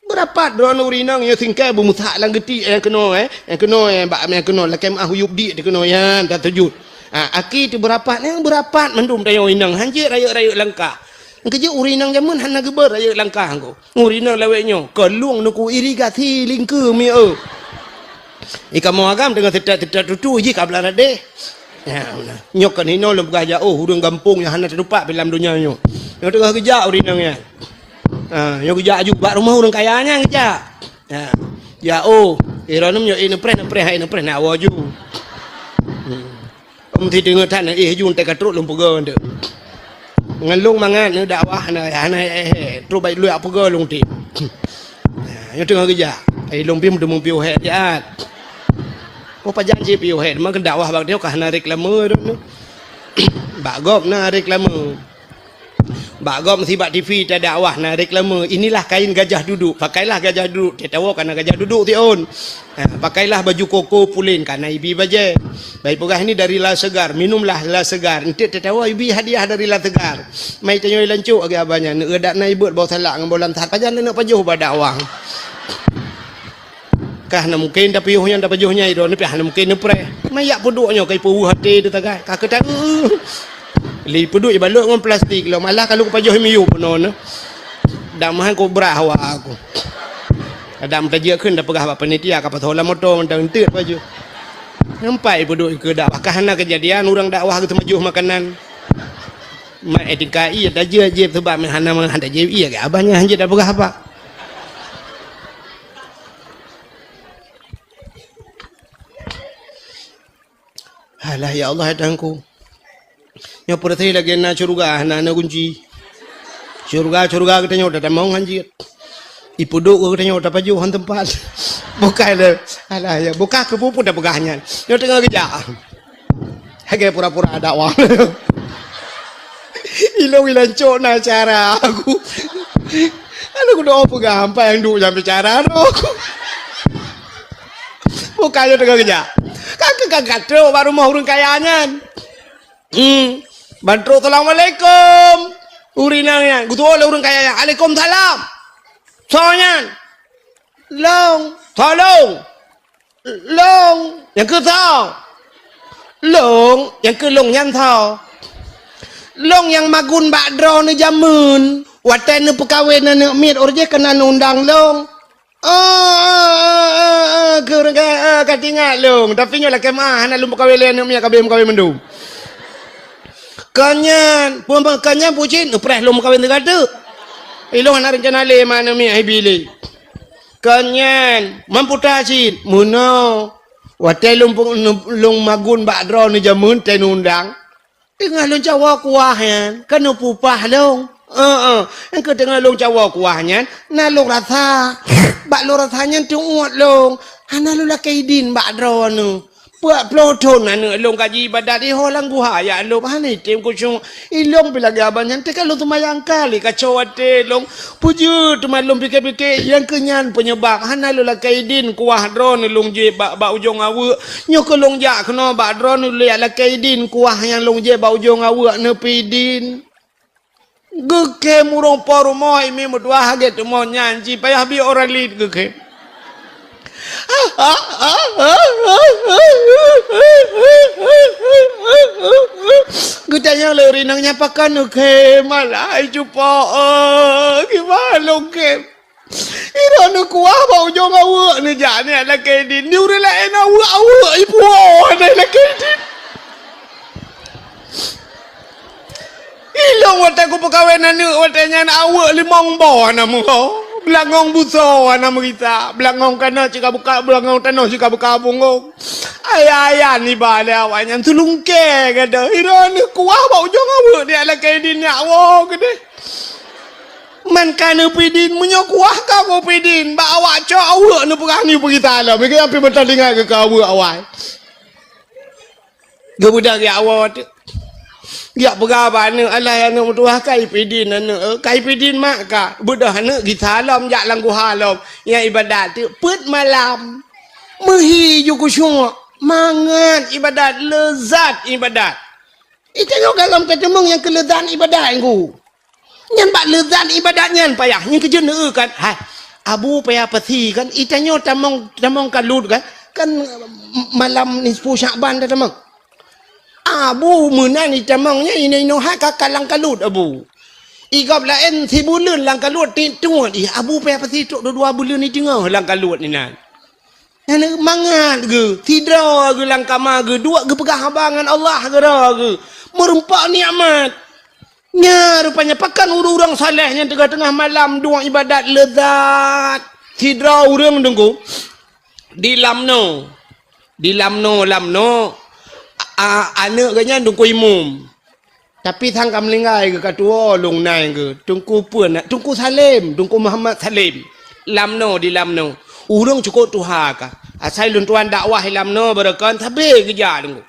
Beurapat droeneuh ureueng inong, nyoe singkèe beumeusak lam geutiek nyang keunoe, eh. Nyang keunoe, eh, bak nyang keunoe, lakèe meu'ah u yup diek di keunoe, nyan, tasujut. Ha, aki teuh beurapat, nyang beurapat mandum tanyoe inong, han jeuet rayeuk-rayeuk langkah. Nyang keujeuet ureueng inong jameun hana geubeuet rayeuk langkah ko. Ureueng inong lawét nyoe, keu lueng nuku irigasi lingkeue mi eu. Di kamoe agam teungoh seutat-seutat tutu jih ka blah radeh. Ya, beuna. Nyoe kan hinoe lôn peugah jak, oh, ureueng gampông nyang hana teutupat pi lam donya nyoe. Nyoe teungoh geujak ureueng inong nyan. Ha, nyoe geujak aju bak rumoh ureueng kaya nyan geujak. Ha. Ya, oh, eh, droeneuh nyoe, eh, neupreh, neupreh, hai neupreh, nak awoe aju. Hmm. Om ti deungoe that na, eh, ju teuka trok lôn peugah tu. Ngon lôn mangat na dakwah na, hana, eh, eh, trok baik lôn peugah lôn ti. Nyoe teungoh geujak. Eh, lôn pih meuteumé piôh hèk siat. Oh, pajan cit piôh hèk, meukeun dakwah bak nyoe ka hana reklame tu. Bak gob na reklame. Bak gob meusi bak T V tadakwah na reklame, "Inilah kain gajah duduk, pakailah gajah duduk." Teuh tawoe ka na gajah duduk siôn. Ha, "Pakailah baju koko pulen," ka na ibi bajèe. Bak ipeugah, "Ini dari La Segar, minumlah La Segar." Eunteuk teuh tawoe ibi hadiah dari La Segar. Mai tanyoe lancok lagèe abah nyan, neueu dak na ibeuet boh salak ngon boh lam that, pajan lé neuk pajoh bak dakwah. Kah na mungken tapiôh nyan, tapajoh nyan, droeneuh pih hana mungken neupreh. Mayak peuduek nyoe ka ipeuweuh até teuh tagai. Ka keuh ta-, lé peuduek ibalot ngon plastik lom. Alah ka lôn pajoh miyueb bunoe nyoe. Dak meuhan kobra hawa aku. Kadang tajak kheun tapeugah bak panitia ka pasoe lam moto mantong eunteuk pajoh. Nampak ipeuduek keu dakwah. Ka hana keujadian ureueng dakwah geuteumajoh makanan. Mak etika iya tajak jép sebab hana meuhan tajak iya ke abah nyan hanjeuet tapeugah apa. Alah, ya Allah, ya Tuhanku. Nyoe peureuté lagèe na syeuruga, hana na gunci. Syeuruga, syeuruga geutanyoe tatamong han jeuet. Ipeuduek geutanyoe tapajoh han teumpat. Bukai lé. Alah, ya, buka keu peue-peue tapeugah nyan. Nyoe teungoh geujak. Lagèe pura-pura dakwah. Ilôn ilancok na cara aku. Aduh, kudoe peugah sampai nyang duek nyang bicara tu. Bukan nyoe teungoh geujak. Ka keuh ka trok bak rumoh ureueng kaya nyan. Hmm. Ban trok, "Assalamualaikum." Ureueng inong nyan, geutuwoe lé ureueng kaya nyan, "Alaikumsalam." Soe nyan? "Lôn." "Soe lôn?" "Lôn." "Nyang keuh soe?" "Lôn." "Nyang keuh lôn nyan soe?" "Lôn nyang magun bak droeneuh jameun. Watèe neupeukawen aneuk miet, uroe jéh keunan undang lôn." "Oh, oh, oh, oh, oh, keu-, ka, oh, ka teuingat lôn. Tapi nyoe lakèe meu'ah, hana lôn peukawen lé aneuk miet, ka abéh meukawen mandum." "Kon nyan, peue, peue, kon nyan peue cit, neupreh lôn meukawen sigoe teuk. Ilôn hana reuncana lé ma aneuk miet, hai bi lé." "Kon nyan, man puta cit?" "Meunoe. Watèe lôn pu-, lôn magun bak droeneuh jameun teuh undang, teungoh lôn cawoe kuah nyan, ka neupeupah lôn. Heeh, nyang keuh teungoh lôn cawoe kuah nyan, na lôn rasa. Bak lôn rasa nyan teuuet lôn. Hana lôn lakèe idin bak droeneuh. Peuet ploh thon aneuk lôn ka jiibadat di ho lam guha, ya lôn hana item khusyuk. Ilôn pih lagèe abah nyan, teuka lôn seumayang kali ka co até lôn. Peue jeuet teuma lôn pike-pike, nyang keuh nyan peunyebab hana lôn lakèe idin kuah droeneuh lôn jieb bak, bak ujong aweuek. Nyoe keuh lôn jak keunoe bak droeneuh, lôn jak lakèe idin kuah nyang lôn jieb bak ujong aweuek neupeuidin. Geukhem ureueng po rumoh, imi meutuah lagèe teumon nyan, ci payah bi orang laén geukhem. Geutanyong lé ureueng inong nyan, "Pakon neukhem?" "Alah, ai cupo, eh, kiban lôn khem? Droeneuh kuah bak ujong aweuek neujak neujak lakèe idin. Di ureueng laén aweuek-aweuek ipuwoe hana lakèe idin. Ilôn watèe kupeukawen aneuk, watèe nyan aweuek limong boh hana meuho. Beulangong busoe hana meurita, beulangong tanoh cit ka buka, beulangong tanoh cit ka buka punggong. Ayah-ayah niba lé awaknyan seulungkée gata. Droeneuh kuah bak ujong aweuek, neulakée idin neujak woe keudeh. Man ka neupidin, meunyoe kuah ka neupidin, bak awak cok aweuek neupeugah neupeugita lom. Meukeue pih meuteulinggai keu aweuek awai. Geubeudôh geujak woe teuk. Geujak peugah bak aneuk, "Alah, aneuk meutuwah, ka ipidin aneuk, eh, ka ipidin mak ka." Beudôh aneuk gisa lom jak lam guha lom. Nyang ibadat teuk peuet malam. Meuhi ju khusyuk, mangat ibadat, leuzat ibadat. Itanyoe galom tateumeung nyang keu leuzat ibadat nyan. Nyan bak leuzat ibadat nyan payah. Nyan keujeuet neueu kan. Hai, Abu payah pasi kan. Itanyoe tamong, tamong kalut kan. Kan malam nisfu Syakban tatamong. Abu meunan itamong nyan inoe-inoe hai ka, ka lam kalut Abu. Igob laén sibuleuen lam kalut tiep tuet. Ih, Abu payah pasi trok dua buleuen i teungoh lam kalut inan. Nyan mangat geuh, sidroe geuh lam kama geuh, duek geupeugah haba ngon Allah keudroe geuh. Meureumpok nikmat. Nya rupanya pakon ureuëng-ureuëng saleh nyang teungoh-teungoh malam duek ibadat leuzat. Sidroe ureuëng Teungku di Lamno. Di Lamno, Lamno, a, a, aneuk geuh nyan Teungku Imum. Tapi sang ka meuninggai geuh ka tuwoe lôn nai geuh, Teungku peue na, Teungku Salim, Teungku Muhammad Salim. Lamno di Lamno. Ureuëng cukôp tuha ka. Asai lôn tuan dakwah i Lamno beureukan sabe geujak Teungku.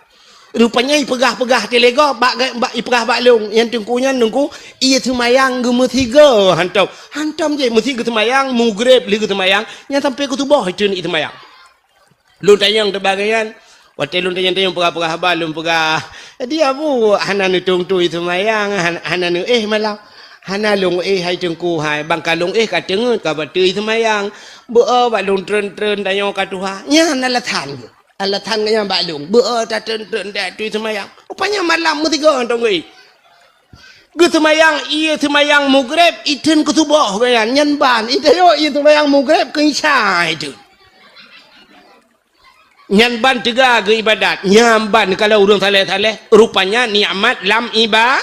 Rupanya ipeugah-peugah teulego bak, bak ipeugah bak lôn, nyang Teungku nyan Teungku ie seumayang geumeusigoe hantom. Hantom jih meusi geuseumayang, mugreb lé geuseumayang, nyang sampai keu suboh itreun ie seumayang. Lôn tanyong teuh bak geuh nyan, watée lôn tanyong-tanyong peugah-peugah haba lôn peugah, "Di Abu hana neutung tui seumayang, han-, hana neuéh malam." "Hana lôn éh hai Teungku hai, bang ka lôn éh ka teungeut ka batui seumayang. Beu-o bak lôn treun-treun tanyoe ka tuha." Nyan alasan geuh. Alasan geuh nyan bak lôn. Beu-o tatreun-treun dat tui seumayang. Rupanya malam meusigoe hantom geuéh. Geuseumayang ie seumayang mugreb, itreun keu suboh geuh nyan, nyan ban. Itanyoe ie seumayang mugreb keu isya itreun. Nyan ban teuga geuibadat. Nyan ban kalau ureuëng saleh-saleh, rupanya nikmat lam iba-,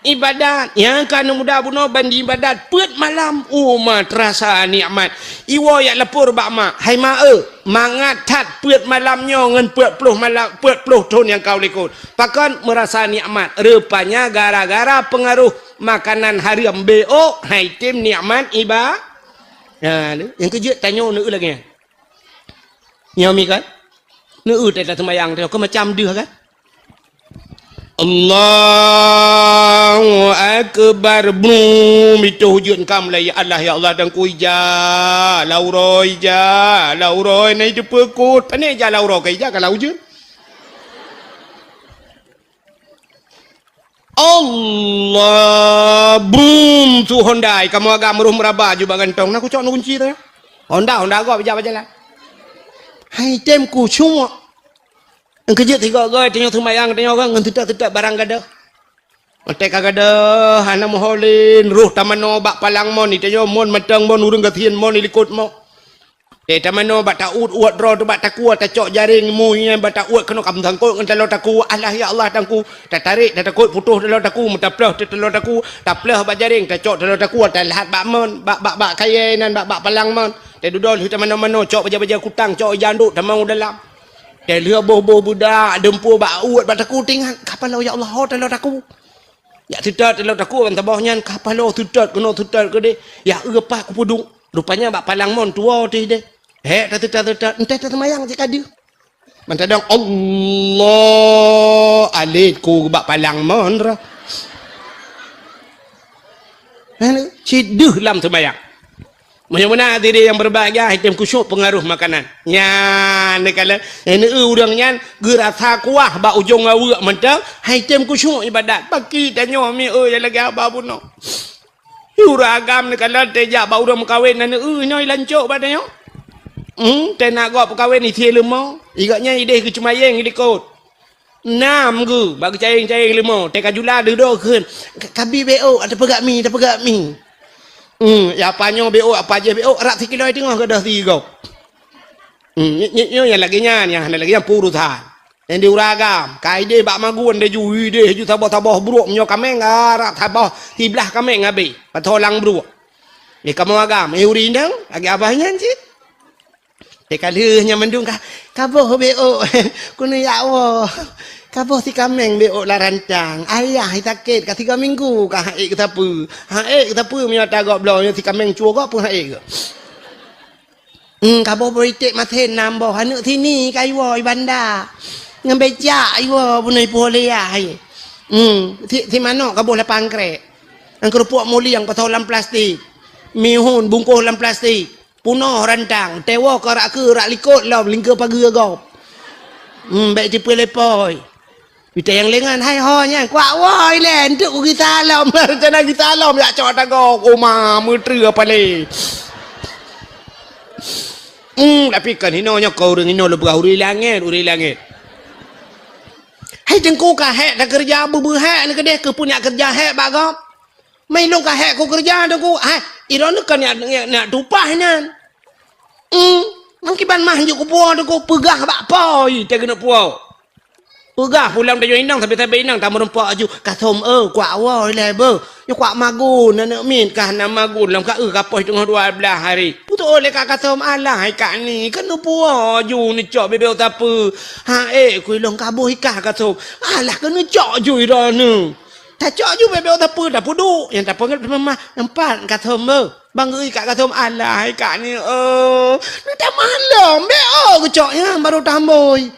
ibadat. Nyang ka neuh muda bunoe ban diibadat peuet malam, uma teurasa nikmat. Iwoe jak lapor bak mak, "Hai mak eu, mangat that peuet malam nyoe ngon peuet ploh malam, peuet ploh thon nyang ka u likot." Pakon meurasa nikmat? Rupanya gara-gara peungaroh makanan hareuem, B O, hai tem nikmat iba-, nah, nyang keujeuet tanyoe neueu lagée nyan. Nyoe mi kan? Neueu teuh taseumayang teuh, keu macam deuh kan? Allahu Akbar. Brum, itu hujud kam lai Allah, ya Allah, dan ku ija, lauroi ija, lauroi nai teupeu kot. Pane ija lauroi ka ija ka lau jeuet. Allah, brum, su Honda, kamoe agam roh meuraba ju bak gantong. Na kucok na kunci teuh. Honda, Honda gob ija bajalan. Hai tem kucuk. Nyang keujeuet sigoe-goe tanyoe seumayang tanyoe ngon teutak-teutak barang gadoh. Watée ka gadoh hana meuho lé, roh tamanoe bak palang mon, itanyoe mon mantong mon ureuëng gasien mon ilikot mo. Tée tamanoe bak ta-uet-uet droe teuh bak takue, tacok jareng mu nyan bak ta-uet keunoe ka meusangkot ngon taloe takue. Alah ya Allah tangku, tatarek tatakot putôh taloe takue, meutaploh teuh taloe takue, taploh bak jareng, tacok taloe takue, talahat bak mon, bak, bak, bak kayée nan, bak, bak palang mon. Tée dudoe lheueh tamanoe-manoe, cok baja-baja kutang, cok ija andok tamong u dalam. Tée lheueh boh-boh beudak, deumpue bak uet bak takue tingat, ka paloe ya Allah, ho taloe takue. Jak seutôt taloe takue ban saboh nyan, ka paloe seutôt keunoe seutôt keudeh. Ya eu pat kupeudong. Rupanya bak palang mon tuwoe teuh deh. Hék taseutôt-seutôt, enteh taseumayang cit ka deuh. Mantadong Allah alet ku bak palang mon roh. Cit deuh lam seumayang. Meunyoe meunan hadirin nyang berbahagia, hai tem khusyuk pengaruh makanan. Nyan, neukalon, eh, neueu ureuëng nyan geurasa kuah bak ujong aweuek mantong, hai tem khusyuk ibadat. Baki tanyoe mi eu nyang lagée haba bunoe. Ureuëng agam neukalon teuh jak bak ureuëng meukawen na neueu nyoe lancok bak tanyoe. Hmm, teuh na gob peukawen isie leumo, igobnyan ideh geuceumayeng ilikot. Nam geuh bak geucayeng-cayeng leumo, teuh ka jula deuh-deuh kheun, "Ka-, kabi beok, tapeugah mi, tapeugah mi." Hmm, ya apa nyoe beok, apa jih beok, rak sikilo teungoh gadoh sigoe. Hmm, nyoe, nyoe, nyoe nyang lagée nyan, nyang hana lagée nyan peurusan. Nyang di ureuëng agam, ka ideh bak magun deh ju, ideh ju saboh-saboh bruek, meunyoe kaméng, ah, rak saboh siblah kaméng habéh, patholang bruek. Lé kamoe agam, eh, ureueng inong, lagèe abah nyan cit. Teuka lheueh nyan mandum ka, "Kaboh beuôk, keuneuk jak woe. Kaboh si kaméng beuôk lam rantang. Ayah sakét ka tiga minggu ka han ék geusapeue. Han ék geusapeue meunyoe ata gob bloe, nyoe si kaméng cuo gob pun han ék geuh." Hmm, kaboh beuiték masen nam boh, aneuk sini ka iwoe i banda. Ngon becak iwoe bunoe ipuwoe lé yah. Hmm, si, si manok kaboh lapan krek. Ngon keurupuk mulieng pasoe lam plastik. Mihun bungkôh lam plastik. Punoh rantang, tewoe keu rak keue rak likot lom lingkeu pageue gob. Hmm, bèk jipeulepoi. Pita nyang lengan, hai ho nyan, kuak woe ilèe, enteuk ku gisa lom. Rencana gisa lom, jak cok tagoe, koma, meutreu apa lé. Hmm, tapi kan hino nyoe keu ureueng hino lôn peugah ureueng langèt, ureueng langèt. Hai teungku ka hék takeureuja beu-beuhék neuh keudeh keu peue nyak keureuja hék bak gob. Mai lôn ka hék ku keureuja teungku, hai, droeneuh kan nyak, nyak, nyak tupaih nyan. Hmm, meukiban mah jeuet kupuwoe teungku, peugah bak poi teuh keuneuk puwoe. Peugah pulang tanyoe inong, sabe-sabe inong tameurumpok aju, "Kasom, eh, kuak woe ilèe beuh. Nyoe kuak magun, aneuk miet ka hana magun, lom ka eu ka poh teungoh dua blaih hari." Putôh lé Kak Kasom, "Alah, hai Kak Ni, keuneuk puwoe aju neucok beubeuk sapeue." "Han ék ku ilôn kaboh i kah Kasom." "Alah, keuneuk cok aju i droeneuh." Tacok ju beubeuk sapeue, tapeuduek. Nyang tapeugét teuma mah, "Empat Kasom beuh." Bang geuikat Kasom, "Alah, hai Kak Ni, oh. Neutamah lom, beuôk geucok nyan, barô tambôi."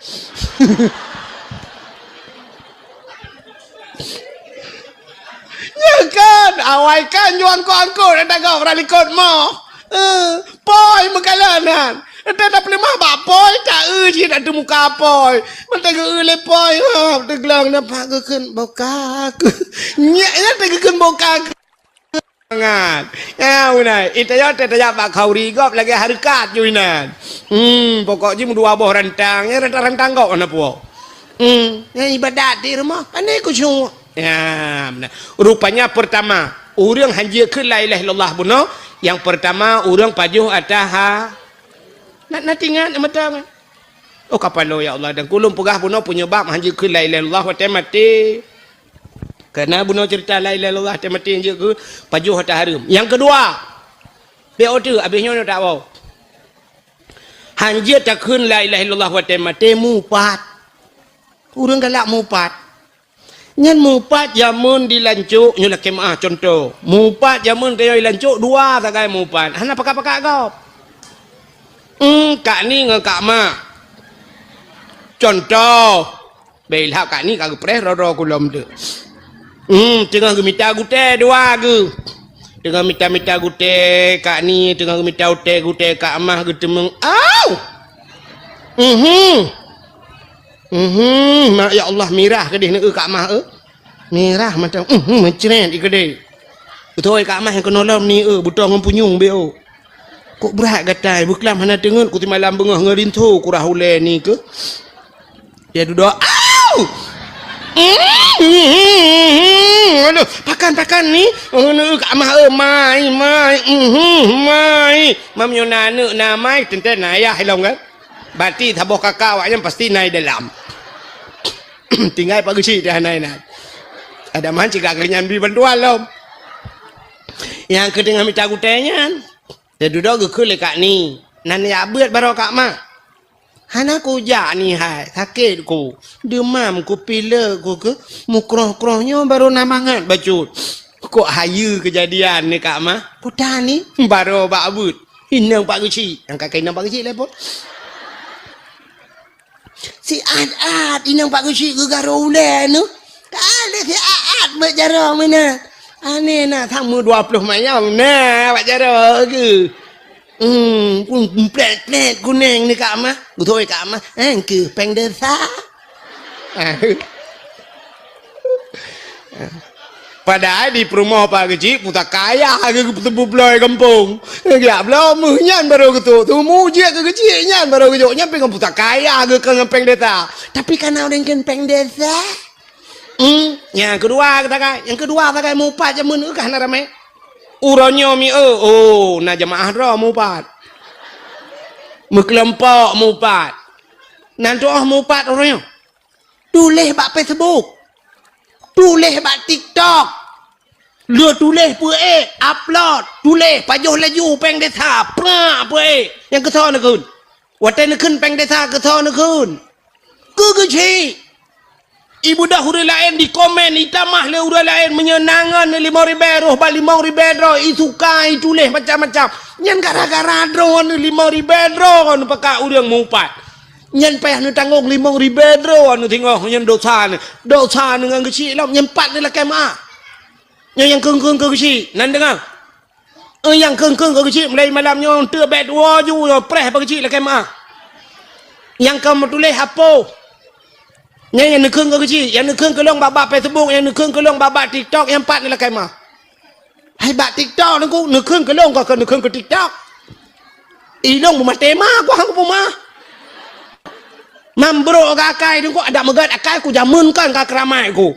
Nyan kan, awai kan, ju angkot-angkot, ata gob rak likot moh. Eh, poi meukalon nyan. Ata tapeuleumah bak poi, ta eu cit ata muka poi. Mantong geu-eu lé poi, ha, teuglong nampak geukheun boka. Nyak nyan teugeukheun boka. Mangat. Ya, beuna. Ita yo teutajak bak khauri gob lagèe hareukat ju inan. Hmm, pokok jih meudua boh rantang, ya rantang-rantang gob hana puwoe. Hmm, ya ibadat di rumoh, pandai khusyuk. Ya, beuna. Rupanya pertama, ureueng hanjeuet kheun la ilaha illallah bunoe, yang pertama ureueng pajoh ata ha. Nak, nak ingat mata kan? Oh, kapalo, ya Allah, dan kulôn peugah bunoe penyebab hanjeuet kheun la ilaha illallah watèe maté. Karena bunoe cerita la ilaha illallah watèe maté hanjeuet kheun pajoh ata hareuem. Yang kedua, beuôk teuk, abéh nyoe tak woe. Hanjeuet takheun la ilaha illallah watèe maté mupat. Ureueng galak mupat. Nyan mupat jameun di Lancok, nyoe lakèe meu'ah contoh. Mupat jameun tanyoe di Lancok dua sagai mupat. Hana pakat-pakat gob. Hmm, Kak Ni ngon Kak Mak. Contoh. Bèk ilhab Kak Ni ka geupreh droe-droe kulom teuk. Hmm, teungoh geumita gutèe dua geuh. Teungoh mita-mita gutèe Kak Ni, teungoh geumita gutèe, gutèe Kak Mah geuteumeung. Au! Mhm. Mhm, ma-, ya Allah, mirah keudeh neu-eu Kak Mah, eh. Mirah mata, mhm, meucret i keudeh. Beutôi Kak Mah nyang keunoe lom ni, eh, beutoe ngon punyueng beuôk. Kok brat gatai, beuklam hana teungeut, ku simalam beungoh ngon rinso kurah ulèe ni keuh. Dia dudoe, au! Mhm, aduh, pakan, pakan ni. Oh, neu-eu Kak Mah, eh, mai, mai. Mhm, mai. Mam nyoe na aneuk na mai, teuntèe na ayah ilong kan? Berarti saboh kakak awak nyan pasti na i dalam. Tinggai Pak Geuchik dah na inan. Ada man cigak keu nyan bri bantuan lom. Nyang keu teungoh mita gutèe nyan, teududoe geukheun lé Kak Ni. Nan jak beuet baroe Kak Mah. Hana kujak Ni hai, sakét ku. Deumam ku, pilek ku keuh, mukroh-kroh nyoe baroe na mangat bacut. Kok hayeue keujadian ni Kak Mah? Kuta Ni? Baroe bak beuet. Inong Pak Geuchik. Nyang ka keu inong Pak Geuchik lé pon. Siat-at inong Pak Geuchik geugaroe ulèe nyoe. Ka lé siat-at bak jaroe meunan. Aneh na, sama dua ploh mayong na bak jaroe geuh. Hmm, pun plèt-plèt kunèng ni Kak Mah. Beutôi Kak Mah. Eh, keu péng desa. Padahai di peurumoh Pak Geuchik pusaka ayah geuh geupeuteupeu bloe gampông. Geujak bloe meuh nyan baroe geutrok. Teuma jeuet keu Geuchik nyan baroe geujok. Nyan pih ngon pusaka ayah geuh keu ngon péng desa. Tapi kana ureueng kheun péng desa. Hmm, nyang keudua geuh sagai. Nyang keudua sagai mupat jameun geuh ka hana ramé. Uroe nyoe mi eu, oh, na jeumaáh droe mupat. Meukeulompok mupat. Nan tuoh mupat uroe nyoe. Tuléh bak Facebook. Tuléh bak TikTok. Le tuléh peuék, upload, tuléh, pajoh laju péng desa, prak peuék. Nyang keusoe neukheun. Watée neukheun péng desa keusoe neukheun. Keu geuchik. Ibeudôh ureuëng laén dikomen, itamah lé ureuëng laén meunyoe na ngon limong ribée roh bak limong ribée droe, isuka, ituléh macam-macam. Nyan gara-gara droeneuh limong ribée droeneuh pakat ureuëng meuupat. Nyan payah neutanggong limong ribée droeneuh singoh nyan dosa neuh. Dosa neuh ngon geuchik lom, nyan pat neulakée meuáh. Nyoe nyang kheun-kheun keu geuchik, nan deungoe. Eh, nyang kheun-kheun keu geuchik, mulai malam nyoe teuk bék tuwoe ju, nyoe preh bak geuchik lakée meuáh. Nyang ka meutuléh hapoh. Nyan nyang neukheun keu geuchik, nyang neukheun keu lôn bak-bak Facebook, nyang neukheun keu lôn bak-bak TikTok, nyang pat neulakée meuáh. Hai bak TikTok Teungku, neukheun keu lôn ka keu neukheun keu TikTok. Ilôn beumaté ma, ku han kupeumeuáh. Mam brok akai Teungku, adak meugat akai ku jameun kan ka keuramat ku.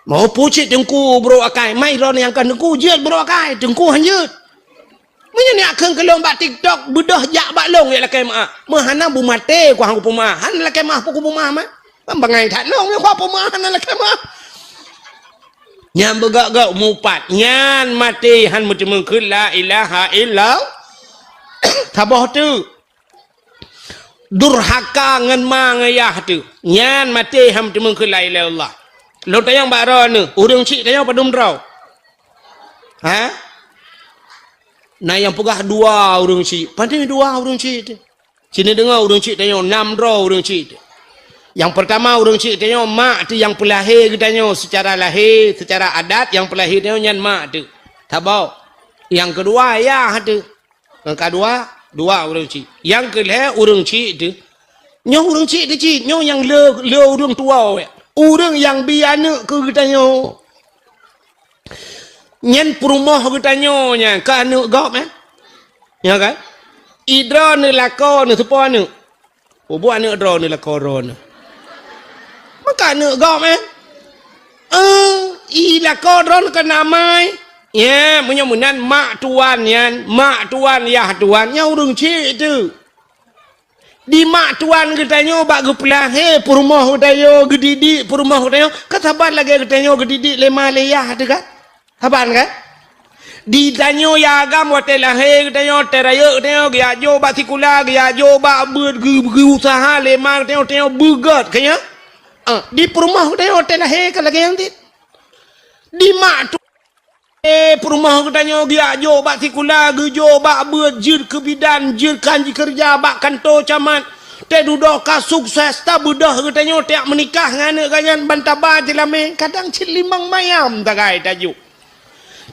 Mau pucit Teungku brok akai, mai droeneuh nyang kheun Teungku jeuet brok akai, Teungku han jeuet. Meunyoe neukheun keu lôn bak TikTok, beudôh jak bak lôn jak lakée meuáh. Meuhana beumaté ku han kupeumeuáh, hana lakée meuáh peue kupeumeuáh mah. Kan bangai that lôn, nyoe kupeumeuáh hana lakée meuáh. Nyan beugak-gak mupat, nyan maté han meuteumèe kheun la ilaha illallah. Saboh teuk. Durhaka ngon ma ngon yah teuh. Nyan maté han meuteumèe kheun la ilaha illallah. Lôn tanyong bak droeneuh, ureuëng chik tanyoe padum droe? Ha? Na nyang peugah dua ureuëng chik. Padum dua ureuëng chik teuh? Sinoe deungoe ureuëng chik tanyoe, nam droe ureuëng chik teuh. Nyang peurtama ureuëng chik tanyoe mak teuh nyang peulahé geutanyoe seucara lahé, seucara adat nyang peulahé tanyoe nyan mak teuh. Saboh. Nyang keudua yah teuh. Nyang keudua, dua ureuëng chik. Nyang keulhée ureuëng chik teuh. Nyoe ureuëng chik teuh cit, nyoe nyang le, le ureuëng tuwoe. Ureuëng nyang bi aneuëk keu geutanyoe. Nyan peurumoh geutanyoe nyan ka aneuëk gob, eh? Ya kan? Idroe neulakoe neuseupo aneuëk. Peubuet aneuëk droe neulakoe droe neuh. Maka aneuëk gob, eh? Eh, ilakoe droe neuh keu namai. Ya, meunyoe meunan mak tuan nyan, mak tuan, yah tuan, nyan ureuëng chik teuh. Di mak tuan geutanyoe bak geupeulahé peurumoh geutanyoe, geudidik peurumoh geutanyoe, ka saban lagée geutanyoe geudidik lé ma lé yah teuh kan? Saban kan? Di tanyoe ya agam watée lahé geutanyoe, teuh rayeuk geutanyoe geujak jok bak sikula, geujak jok bak beuet, geu-, geuuseuha lé ma geutanyoe, tanyoe beugét keu nyan. Ah, di peurumoh geutanyoe watée lahé ka lagée nyan cit. Di mak tu Eh, peurumoh geutanyoe geujak jok bak sikula, geujok bak beuet, jeuet keu bidan, jeuet kan jikeureuja bak kantô camat. Teuh dudoe ka sukses, tabeudôh geutanyoe tajak meunikah ngon aneuëk geuh nyan ban taba jeulamé, kadang cit limong mayam sagai tajok.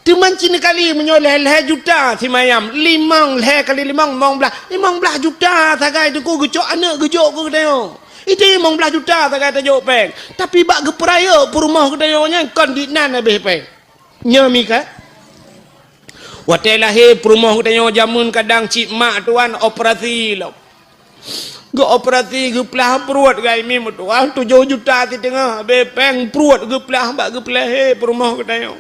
Teuma cit kali meunyoe lhée-lhée juta simayam, limong, lhée kali limong, limong blaih, limong blaih juta sagai Teungku geucok aneuëk geujok keu geutanyoe. Itu limong blaih juta sagai tajok péng. Tapi bak geupeurayeuk peurumoh geutanyoe nyan kon di nan habéh péng. Nyoe mi ka. Watée lahé peurumoh geutanyoe jameun kadang cit mak tuan operasi lom. Geuoperasi geuplah pruet gai mi meutuah tujoh juta siteungoh, habéh péng pruet geuplah bak geupeulahé peurumoh geutanyoe.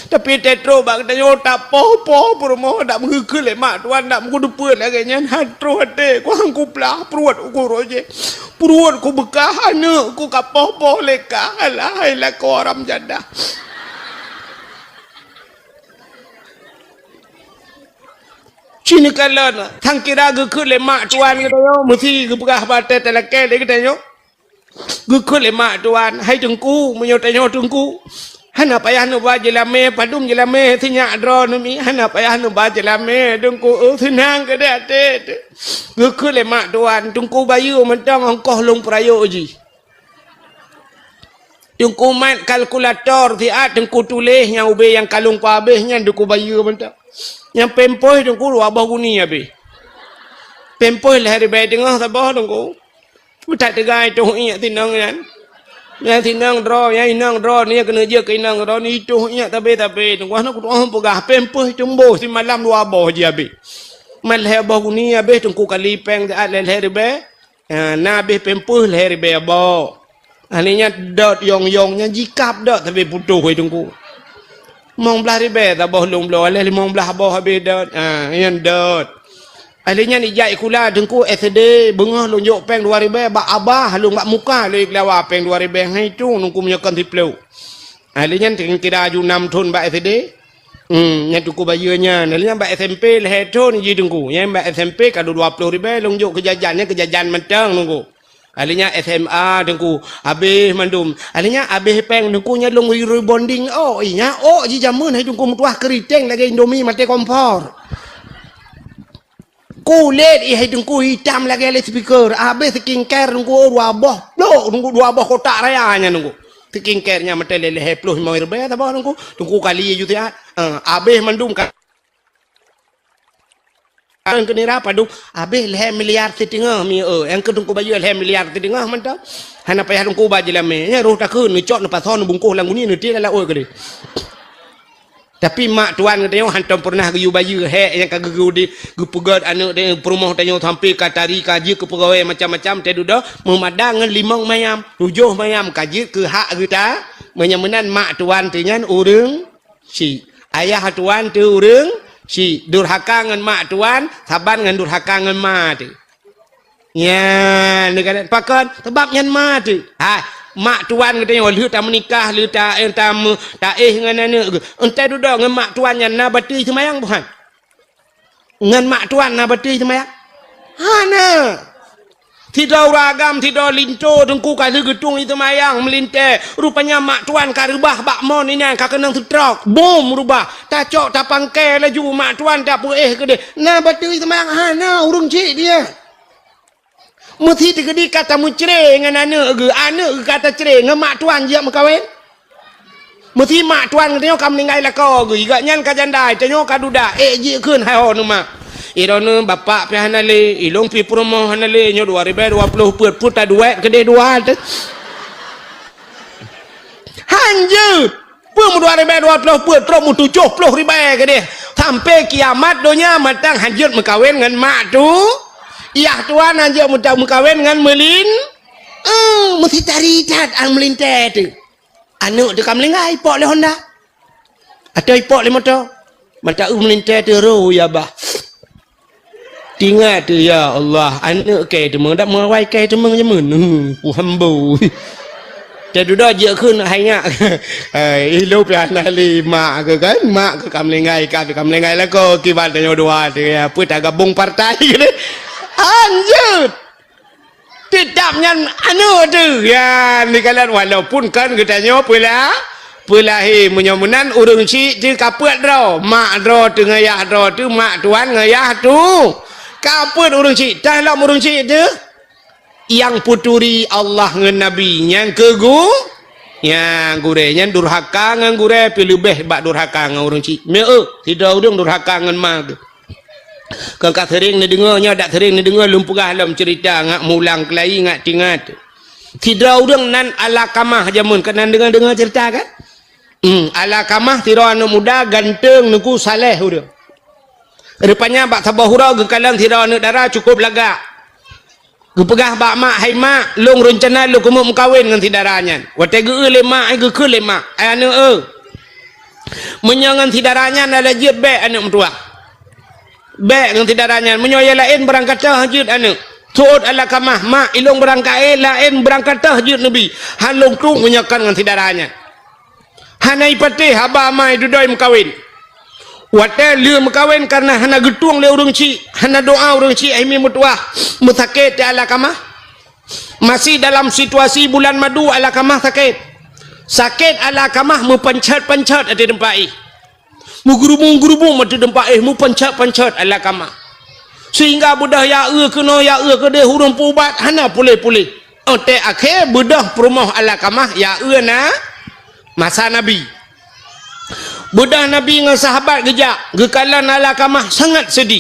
Tapi teutrok bak geutanyoe tapoh-poh peurumoh dak meugeukheun lé mak tuan dak meugeudeupeue lagée nyan han troh até kuang kuplah pruet uku roh jih. Pruet kubeukah aneuëk ku ka poh-poh lé kah, alah hai lakoe haram jadah. Cit neukalon, sang kira geukheun lé mak tuan geutanyoe, meusi geupeugah bak watée talakée lé geutanyoe. Geukheun lé mak tuan, "Hai Teungku, meunyoe tanyoe Teungku, hana payah neuba jeulamé, padum jeulamé sinyak droe neuh mi, hana payah neuba jeulamé Teungku, eh, seunang keudeh até teuh." Geukheun lé mak tuan, "Teungku bayeue mantong ongkoh lôn peurayeuk jih." Teungku mat kalkulator siat, Teungku tuléh nyang ubé nyang ka lôn peuhabéh nyan Teungku bayeue mantong. Nyang pampers Teungku dua boh guni habéh. Pampers lhée ribée teungoh saboh Teungku. Meutat teuga itoh iék sinong nyan. Nyang sinong droe, nyang inong droe, nyang keuneuk jeuet keu inong droe, itoh iék tabé-tabé. Teungku hana kutu'oh peugah, pampers tumboh simalam dua boh jih habéh. Mat lhée boh guni habéh Teungku kali péng siat lhée-lhée ribée. Ha, na habéh pampers lhée ribée boh. Akhé nyan dot yong-yong nyan jikab dot sabe putôh hai Teungku. Limong blaih ribée saboh lôn bloe, aléh limong blaih boh habéh dot. Ha, nyan dot. Ahli nyan ijak sikula Teungku S D, beungoh lôn jok péng dua ribèe bak abah lôn bak muka lôn keulawa péng dua ribèe, hai tu Teungku meunyoe kon siplôh. Ahli nyan kira-kira aju nam thôn bak S D. Hmm, nyan Teungku bayeue nyan. Ahli nyan bak S M P lhèe thôn jih Teungku. Nyan bak S M P ka dua ploh ribèe lôn jok keu jajan, nyan keu jajan mantong Teungku. Ahli nyan S M A Teungku, habéh mandum. Ahli nyan habéh péng Teungku nyan lôn rebonding ôk. Ih, nyan ôk jih jameun hai Teungku meutuah keuriteng lagèe Indomie maté kompor. Kulét ih hai Teungku itam lagèe loudspeaker. Habéh skincare Teungku dua boh plôk Teungku, dua boh kotak raya nyan Teungku. Skincare nyan maté lhèe ploh limong ribèe saboh Teungku. Teungku kali ju siat. Ah, habéh mandum ka. Nyang keu nira padum, habéh lhèe miliar siteungoh mi, eh, nyang keu Teungku bayeue lhèe miliar siteungoh mantong. Hana payah Teungku ba jeulamé. Nyan roh takheun, neucok, neupasoe, neubungkoh lam guni, neutiek lam laôt keudéh. Tapi mak tuan geutanyoe hantom peureunah geuyue bayeue hék nyang ka geugeu-, geupeugöt aneuk peurumoh tanyoe sampoe ka tari, ka jeuet keu peugawée macam-macam, teududoe meumada ngon limong mayam, tujoh mayam ka jeuet keu hak geuta. Meunyoe meunan mak tuan teuh nyan ureueng Syik. Ayah tuan teuh ureueng syik. Durhaka ngon mak tuan, saban ngon durhaka ngon ma teuh. Nyan, neukalon pakon? Sabab nyan ma teuh. Hai, mak tuan geutanyoe lheueh tameunikah, lheueh ta-, eh, tameu-, taéh ngon aneuk geuh. Entah dudoe ngon mak tuan nyan na batui seumayang buhan? Ngon mak tuan na batui seumayang? Hana. Sidroe ureueng agam, sidroe linto Teungku ka lheueh geutueng i seumayang meulintèe. Rupanya mak tuan ka reubah bak mon inan ka keunong seutrok. Bom reubah. Tacok tapangkée laju mak tuan tapeuéh keudéh. Na batui seumayang? Hana, ureueng syik dia. Meusi teukeudi ka tameucré ngon aneuk geuh, aneuk geuh ka tacré ngon mak tuan jijak meukawen. Meusi mak tuan geutanyoe ka meuninggai lakoe geuh, gobnyan ka janda, tanyoe ka duda, ék jikheun hai ho neu mak. I droeneuh bapak pih hana lé, i lôn pih peurumoh hana lé, nyoe dua ribèe dua ploh peuet, peuet taduek keudéh dua teuh. Hanjeuet! Peue meudua ribèe dua ploh peuet, trok meutujoh ploh ribèe keudéh. Sampoe kiamat donya mantong hanjeuet meukawen ngon mak tu. Yah tuan hanjeuet meuta-, meukawen ngon meulin. Eh, meusi tari that an meulintèe teuh. Aneuk teuh ka meuninggai, ipok lé honda. Atau ipok lé moto. Mata eu meulintèe teuh ro ya bah. Tingat teuh, ya Allah, aneuk kèe teumeung, dak meuawai kèe teumeung jameun. Huh, ku hambo. Teududoe jikheun hai nyak. Hai, i lôn pih hana lé mak keuh kan? Mak keuh ka meuninggai, ka, ka meuninggai lakoe, kiban tanyoe dua teuh, ya, peue tagabong partai keuh. Hanjeuet! Teutap nyan aneuk teuh. Ya, neukalon walaupun kon geutanyoe peula-, peulahé. Meunyoe meunan ureueng syik teuh ka peuet droe. Mak droe teuh ngon yah droe teuh, mak tuan ngon yah tu. Ka peuet ureueng syik, tah lom ureueng syik teuh. Nyang peuturi Allah ngon Nabi, nyang keu gu-, nyang gurèe, nyan durhaka ngon gurèe pih leubeh bak durhaka ngon ureueng syik. Meu, sidroe ureueng durhaka ngon ma geuh. Kon ka seuring neudeungoe, nyoe dak seuring neudeungoe lôn peugah lom ceurita ngat mulang keulayi ngat tingat. Sidroe ureueng nan Alakamah jameun, ka nan deungoe-deungoe ceurita kan? Hmm, Alakamah sidroe aneuk muda ganteng Teungku saleh ureueng. Rupanya bak saboh uroe geukalon sidroe aneuk dara cukôp lagak. Geupeugah bak mak, "Hai mak, lôn reuncana lôn keumeung meukawen ngon si dara nyan." Watèe geu-eu lé mak, ai geukheun lé mak, "Ai aneuk eu, meunyoe ngon si dara nyan hana jeuet bèk aneuk meutuwah. Bèk ngon si dara nyan, meunyoe nyang laén beurangkat teuh jeuet aneuk." Seuôt Alakamah, "Mak, ilôn beurangkat, eh, laén beurangkat teuh jeuet neubi. Han lôn trok meunyoe kon ngon si dara nyan." Hana ipatéh haba ma dudoe meukawen. Watèe lheueh meukawen kareuna hana geutueng lé ureueng chik, hana doa ureueng chik, hai mi meutuwah, meusakét teuh Alakamah. Masih dalam situasi bulan madu Alakamah sakét. Sakét Alakamah meupancet-pancet ateueh teumpat éh. Meugeurubung-geurubung ateueh teumpat éh, meupancet-pancet Alakamah. Sehingga beudôh ya eu keunoe, ya eu keudéh, ureueng peuubat hana puléh-puléh. Oté akhé beudôh peurumoh Alakamah ya eu na masa Nabi. Beudôh Nabi ngon sahabat geujak, geukalon Alakamah sangat seudih.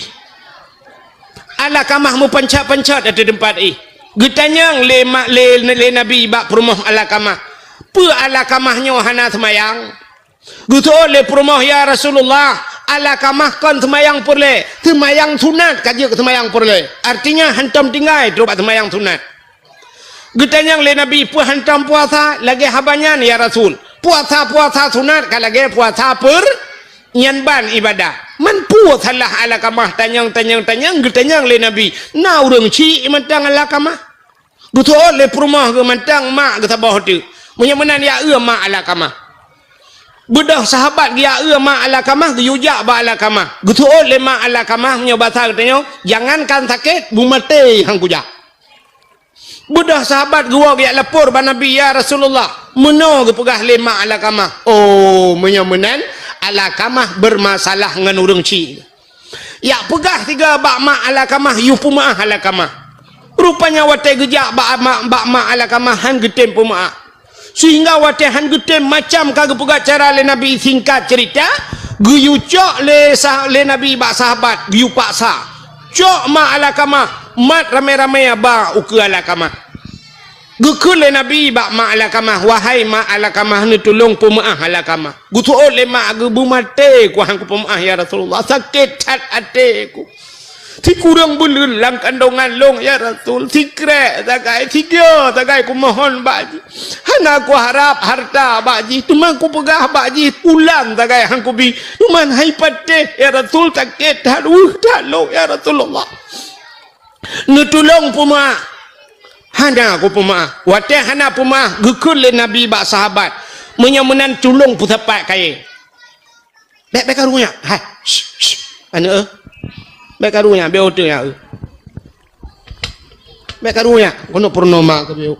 Alakamah meupancet-pancet ateueh teumpat éh. Geutanyong lé ma-, lé, lé Nabi bak peurumoh Alakamah, "Peue Alakamah nyoe hana seumayang?" Geuseuôt lé peurumoh, "Ya Rasulullah, Alakamah kon seumayang peureulèe, seumayang sunat ka jeuet keu seumayang peureulèe. Artinya hantom tinggai trok bak seumayang sunat." Geutanyong lé Nabi, "Peue hantom puasa lagèe haba nyan, ya Rasul? Puasa-puasa sunat ka lagèe puasa peur-, Nyan ban ibadah. Man peue salah Alakamah tanyong, tanyong, tanyong, geutanyong lé Nabi. Na ureuëng chik mantong Alakamah. Geuseuôt lé peurumoh geuh mantong mak geusaboh teuk. Meunyoe meunan ya eu mak Alakamah. Beudôh sahabat geujak eu mak Alakamah, geuyue jak bak Alakamah. Geuseuôt lé mak Alakamah meunyoe basa geutanyoe, jangankan sakét, beumaté han kujak. Beudôh sahabat geuwoe geujak lapor bak Nabi, "Ya Rasulullah, meunoe geupeugah lé mak Alakamah." Oh, meunyoe meunan, Alakamah beurmasalah ngon ureuëng chik. Jak peugah sigoe bak mak Alakamah, yue peumeuáh Alakamah. Rupanya watée geujak bak mak, bak mak Alakamah han geutem peumeuáh. Sehingga watée han geutem macam ka geupeugah cara lé Nabi, singkat cerita, geuyue cok lé sah-, lé Nabi bak sahabat, geuyue paksa. Cok mak Alakamah, mat ramé-ramé ba ukeue Alakamah. Geukheun lé Nabi bak mak Alakamah, "Wahai mak Alakamah, neutulông peumeuáh Alakamah." Geuseuôt lé mak geuh, "Beumaté ku han kupeumeuáh, ya Rasulullah. Sakét that até ku. Sikureueng buleuen lam kandongan lôn, ya Rasul. Sikrek sagai, sigoe sagai kumohon bak jih. Hana kuharab harta bak jih, teuma kupeugah bak jih, ulang sagai han kubi. Teuma hai patéh, ya Rasul, sakét that, weueh that lôn, ya Rasulullah." Neutulông peumeuáh. Hana kupeumeuáh. Watée hana peumeuáh, geukheun lé Nabi bak sahabat, "Meunyoe meunan tulông peusapat kayée." "Bék, bék karu nyak. Hai, shh, shh, aneuëk, eh. Bék karu nyak, bék oto nyak, eh. Bék karu nyak, keuneuk peurunoe mak keu bék."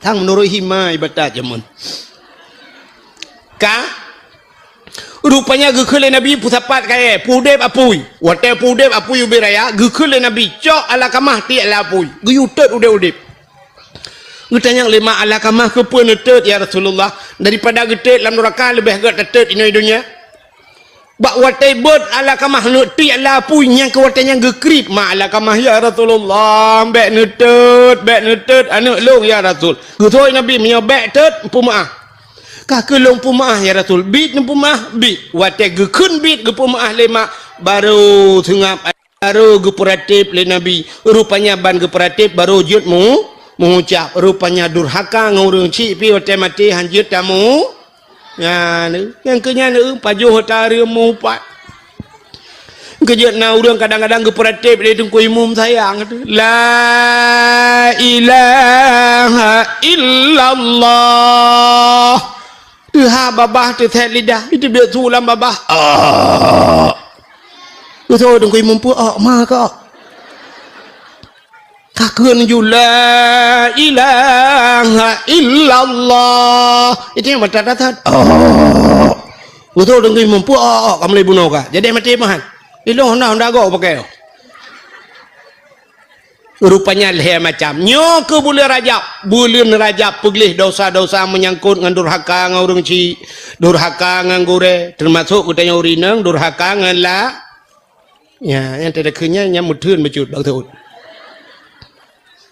Sang meunurot hima ibadat jameun. Ka? Rupanya geukheun lé Nabi peusapat kayée, peuudeb apui. Watée peuudeb apui ubit raya, geukheun lé Nabi, "Cok Alakamah tiek lam apui." Geuyue tôt udeb-udeb. Geutanyong lé mak Alakamah, "Keupeue neutôt, ya Rasulullah? Daripada geutôt lam nuraka leubeh gét tatôt inoe donya." Bak watée beuet Alakamah neuk tiek lam apui, nyang keu watée nyan geukriet mak Alakamah, "Ya Rasulullah, bék neutôt, bék neutôt aneuëk lôn, ya Rasul." Geutanyong Nabi, "Meunyoe bék tôt, peumeuáh." "Ka keuh lôn peumeuáh, ya Rasul." "Biet neupeumaáh?" "Biet." Watée geukheun biet geupeumeuáh lé mak, barô seungab, barô geupeuratéb lé Nabi. Rupanya ban geupeuratéb, barô jeuet meu-, meuucab. Rupanya durhaka ngon ureuëng chik pih watée maté han jeuet tamu. Nyan, nyang keu nyan, eh, pajoh ata reuem meuupat. Keujeuet na ureuëng kadang-kadang geupeuratéb lé Teungku Imum sayang, "La ilaha illallah." Teuhah babah teusét lidah, itu biet su lam babah. Ah. Beutôi Teungku Imum peuok ma ka. Ka kheun ju, "La ilaha illallah." Itu nyang mata datat. Oh. Beutôi Teungku Imum peuok, oh, oh, ka mulai bunoe ka. Jadi maté mahan. Ilong honda, honda go pakai. Rupanya lhée macam. Nyoe keu buleuen Rajab. Buleuen Rajab peugleh dosa-dosa meunyangkot ngon durhaka ngon ureuëng chik, durhaka ngon gurée, teumasok geutanyoe ureuëng inong durhaka ngon la. Ya, nyang teudeukheun nyan, nyang meutheun bacut bak teuôt.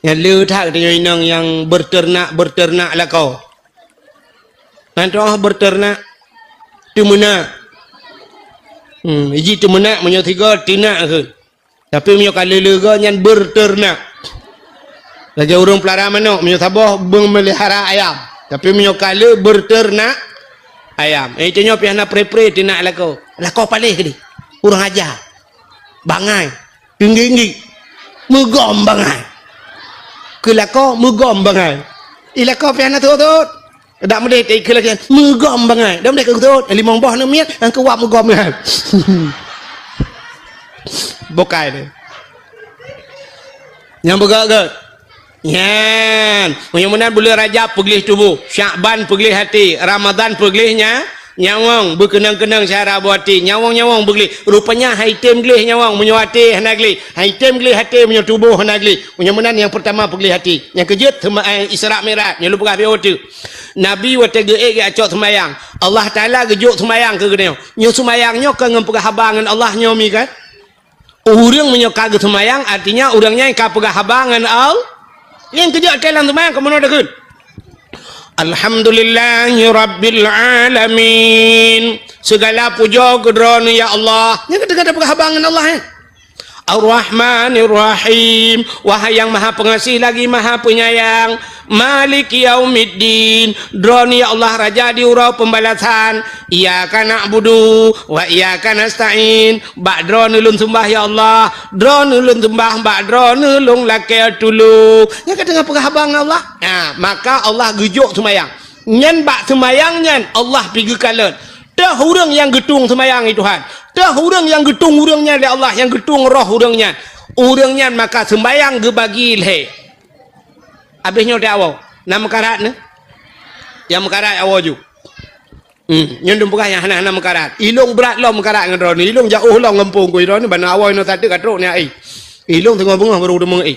Nyang le that geutanyoe inong nyang beuteunak-beuteunak lakoe. Nan toh beuteunak, teumeunak. Hmm, iji teumeunak meunyoe sigoe teunak kheun. Tapi meunyoe ka le-le goe nyan beuteunak. Lagée ureuëng peulara manok, meunyoe saboh beumeulihara ayam. Tapi meunyoe ka le beuteunak ayam. Eh, tanyoe pih hana pre-pre teunak lakoe. Lakoe paléh keudeh. Ureuëng aja. Bangai. Tinggi-tinggi. Meugom bangai. Keu lakoe meugom bangai. I lakoe pih hana teuôt-teuôt. Dak meudeh teuikeu lagée nyan, meugom bangai. Dak meudeh keu teuôt, limong boh aneuk miet, nyang keu wab meugom nyan. Bukai deh. Nyang beugét-gét. Nyan, meunyoe meunan buleuen Rajab peugleh tuboh, Syakban peugleh até, Ramadhan peugleh nya, nyawöng, beukeunong-keunong syara boh até, nyawöng-nyawöng beugleh. Rupanya hai tem gleh nyawöng, meunyoe até hana gleh, hai tem gleh até, meunyoe tuboh hana gleh. Meunyoe meunan nyang peurtama peugleh até. Nyang keujeuet teuma, eh, Isra Mi'raj, nyoe lôn peugah bak watée. Nabi watée geuék geucok seumayang, Allah Taala geujok seumayang keu geutanyoe. Nyoe seumayang nyoe ka ngon peugah haba ngon Allah nyoe mi kan? Ureuëng meunyoe ka geuseumayang, artinya ureuëng nyan ka peugah haba ngon Allah. Nyang keujok teuh lam seumayang ka meunoe takheun, "Alhamdulillahi rabbil alamin." Segala pujoe keu Droeneuh ya Allah. Nyang keudeh ka peugah haba ngon Allah, eh. Ar-Rahmanir Rahim, wahai yang Maha Pengasih lagi Maha Penyayang. Maliki yaumiddin. Droeneuh ya Allah Raja di uroe pembalasan. Iyyaka na'budu wa iyyaka nasta'in. Bak Droeneuh lôn seumbah ya Allah. Droeneuh lôn seumbah, bak Droeneuh lôn lakée tulông. Nyan ka teungoh peugah haba ngon Allah. Nah, maka Allah geujok seumayang. Nyan bak seumayang nyan Allah pi geukalon. Teuh ureuëng nyang geutueng seumayang, ya Tuhan. Teuh ureuëng nyang geutueng ureuëng nyan lé Allah, nyang geutueng roh ureuëng nyan. Ureuëng nyan maka seumayang geubagi lhée. Abéh nyoe teuh awoe. Na meukarat nyoe? Nyang meukarat awoe ju. Hmm, nyoe dum peugah nyang hana-hana meukarat. Ilong brat lom meukarat ngon droeneuh. Ilong jaoh lom gampông ku droeneuh, ban awoe nyoe sateuk ka trok nyan ai. Ilong teungoh beungoh baru deungoe ai.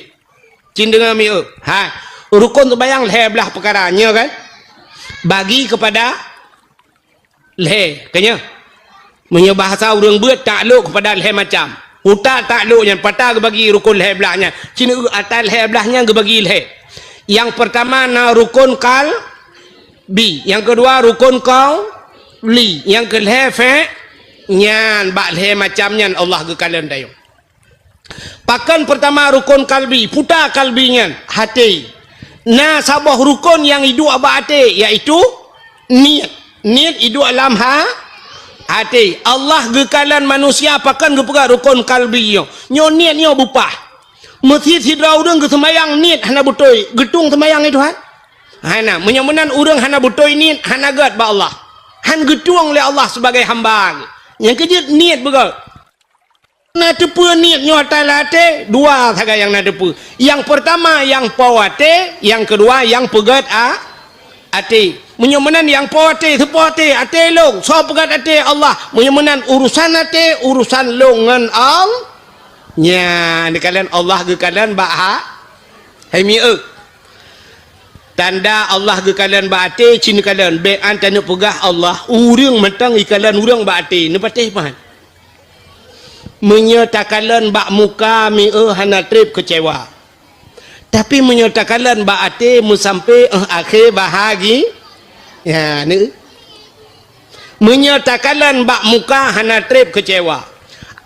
Cin deungoe mieu. Ha, rukon seumayang lhée blaih peukara, nyoe kan? Bagi kepada lhée, ka nyoe. Meunyoe bahasa ureuëng beuet, taklok kepada lhée macam. Utak taklok nyan, pat geubagi rukon lhée blaih nyan. Cin eu ata lhée blaih nyan geubagi lhée. Nyang peurtama na rukon qalbi, nyang keudua rukon qauli, nyang keulhée fe-, nyan bak lhée macam nyan Allah geukalon tanyoe. Pakon peurtama rukon qalbi, peue ta qalbi nyan, até. Na saboh rukon nyang iduek bak até, yaitu niet. Niet iduek lam ha-, até. Allah geukalon manusia pakon geupeugah rukon qalbi nyoe. Nyoe niet nyoe beupah. Meusit sidroe ureuëng geuseumayang niet hana beutôi, geutueng seumayang nyan Tuhan? Hana. Meunyoe meunan ureuëng hana beutôi niet, hana gét bak Allah. Han geutueng lé Allah sibagai hamba. Nyang keujeuet niet beugét. Na teupeue niet nyoe ata lam até? Dua sagai nyang na teupeue. Nyang peurtama nyang po até, nyang keudua nyang peugét a-, até. Meunyoe meunan nyang po até, soe po até? Até lôn. Soe peugét até? Allah. Meunyoe meunan urusan até, urusan lôn ngon Al-, nyan, neukalon Allah geukalon bak ha-, hai mieu. Tanda Allah geukalon bak até, cin neukalon. Bék an taneuk peugah Allah, ureuëng mantong ikalon ureuëng bak até. Neupatéh pahan. Meunyoe takalon bak muka mieu hana treb keucewa. Tapi meunyoe takalon bak até meusampé, eh, akhé bahagi-, ya, ni. Meunyoe takalon bak muka hana treb keucewa.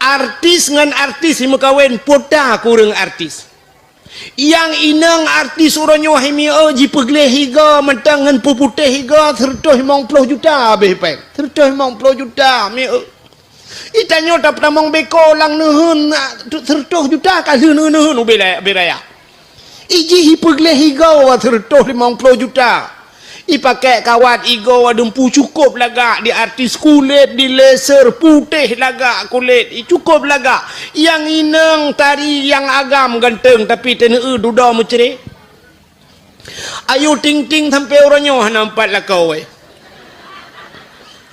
Artis ngon artis meukawen, peue ta kureueng artis. Nyang inong artis uroe nyoe hai mieu jipeugleh igoe mantong ngon peuputéh igoe seureutôh limong ploh juta abéh péng. Seureutôh limong ploh juta mieu. Itanyoe tapeutamong beko lam neuheun, seureutôh juta ka lheueh neuheun ubé raya. Ijih ipeugleh igoe seureutôh limong ploh juta. Ipakèk kawat igoe dumpu cukôp lagak, di artis kulét, di laser putéh lagak kulét, i cukôp lagak. Nyang inong tari nyang agam ganteng, tapi teuneu dudoe meucré. Ayu Ting Ting sampoe uroe nyoe hana meupat lakoe.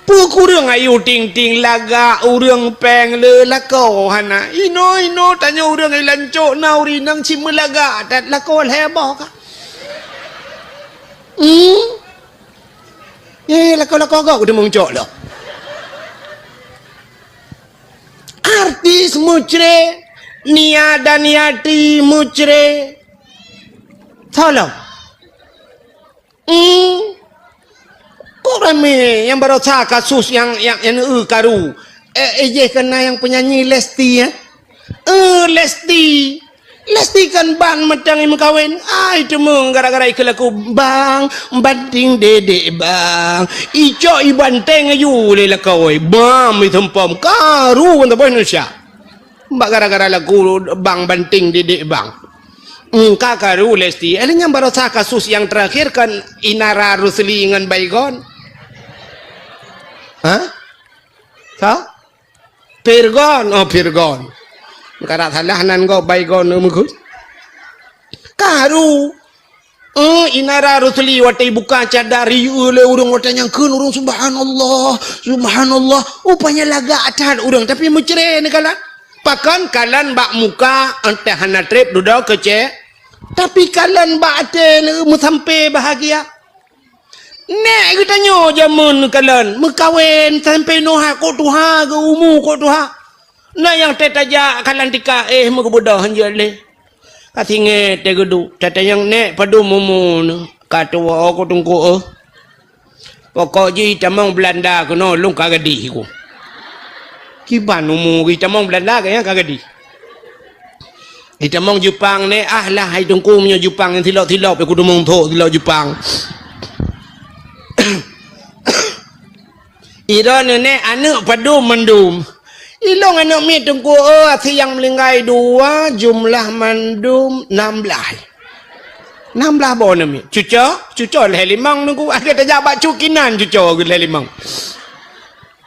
Peue kureueng Ayu Ting Ting lagak ureueng péng le lakoe hana. Inoe-inoe tanyoe ureueng i lancok na ureueng inong cit meulagak that lakoe lhèe boh ka. Hmm? Eh, lakoe-lakoe gob keuteumong cok lom. Artis meucre, Nia Daniati meucre. Tolong. Hmm. Kok ramé nyang barosa kasus nyang, nyang, nyang eu karu? Eh, eh, jeh kena nyang penyanyi Lesti, eh? Eh, Lesti. Lesti kan ban mantong imeukawen. Ai, teumong gara-gara ikeu lagu, "Bang, banting dedek, Bang." Icok ibanteng aju lé lakoe. Bam, iteumpom. Karu ban saboh Indonesia. Bak gara-gara lagu Bang Banting Didik Bang. Engka karu Lesti. Alèh nyan barosa kasus nyang terakhir kan Inara Rusli ngon Baygon. Hah? Sa? Pirgon. Oh, Pirgon. Meukarat salah nan gob Baygon meukeue. Karu. Eh, Inara Rusli watèe ibuka cadar, iyue lé ureueng watèe nyang kheun ureueng, "Subhanallah, subhanallah." Rupanya lagak that ureueng, tapi meucre neukalon. Pakon kalon bak muka, entah hana treb dudoe keucé. Tapi kalon bak até meusampé bahagia. Nèk geutanyoe jameun neukalon, meukawen sampé noe kok tuha, geu umu kok tuha. Na nyang teutajak kalon tika, eh, meugeubeudoh hanjeuet lé. Ka singét teuh geuduek, tatanyong nèk padum umu neuh, ka tuwoe ku teungku, eh. Pokok jih tamong Beulanda keunoe lôn ka gadih ku. Kiban umu jih tamong Beulanda ka nyang ka gadih. Itamong Jepang neh, ah lah hai teungku meunyoe Jepang nyang silop-silop, aku deungoe thok silop Jepang. Ira nenek aneuk padum mandum. Ilong aneuk miet teungku, oh, asie nyang meuninggai dua, jumlah mandum nam blaih. Nam blaih boh aneuk miet. Cuco, cuco lhèe limong teungku. Ada tajak bak cukinan cuco lhèe limong.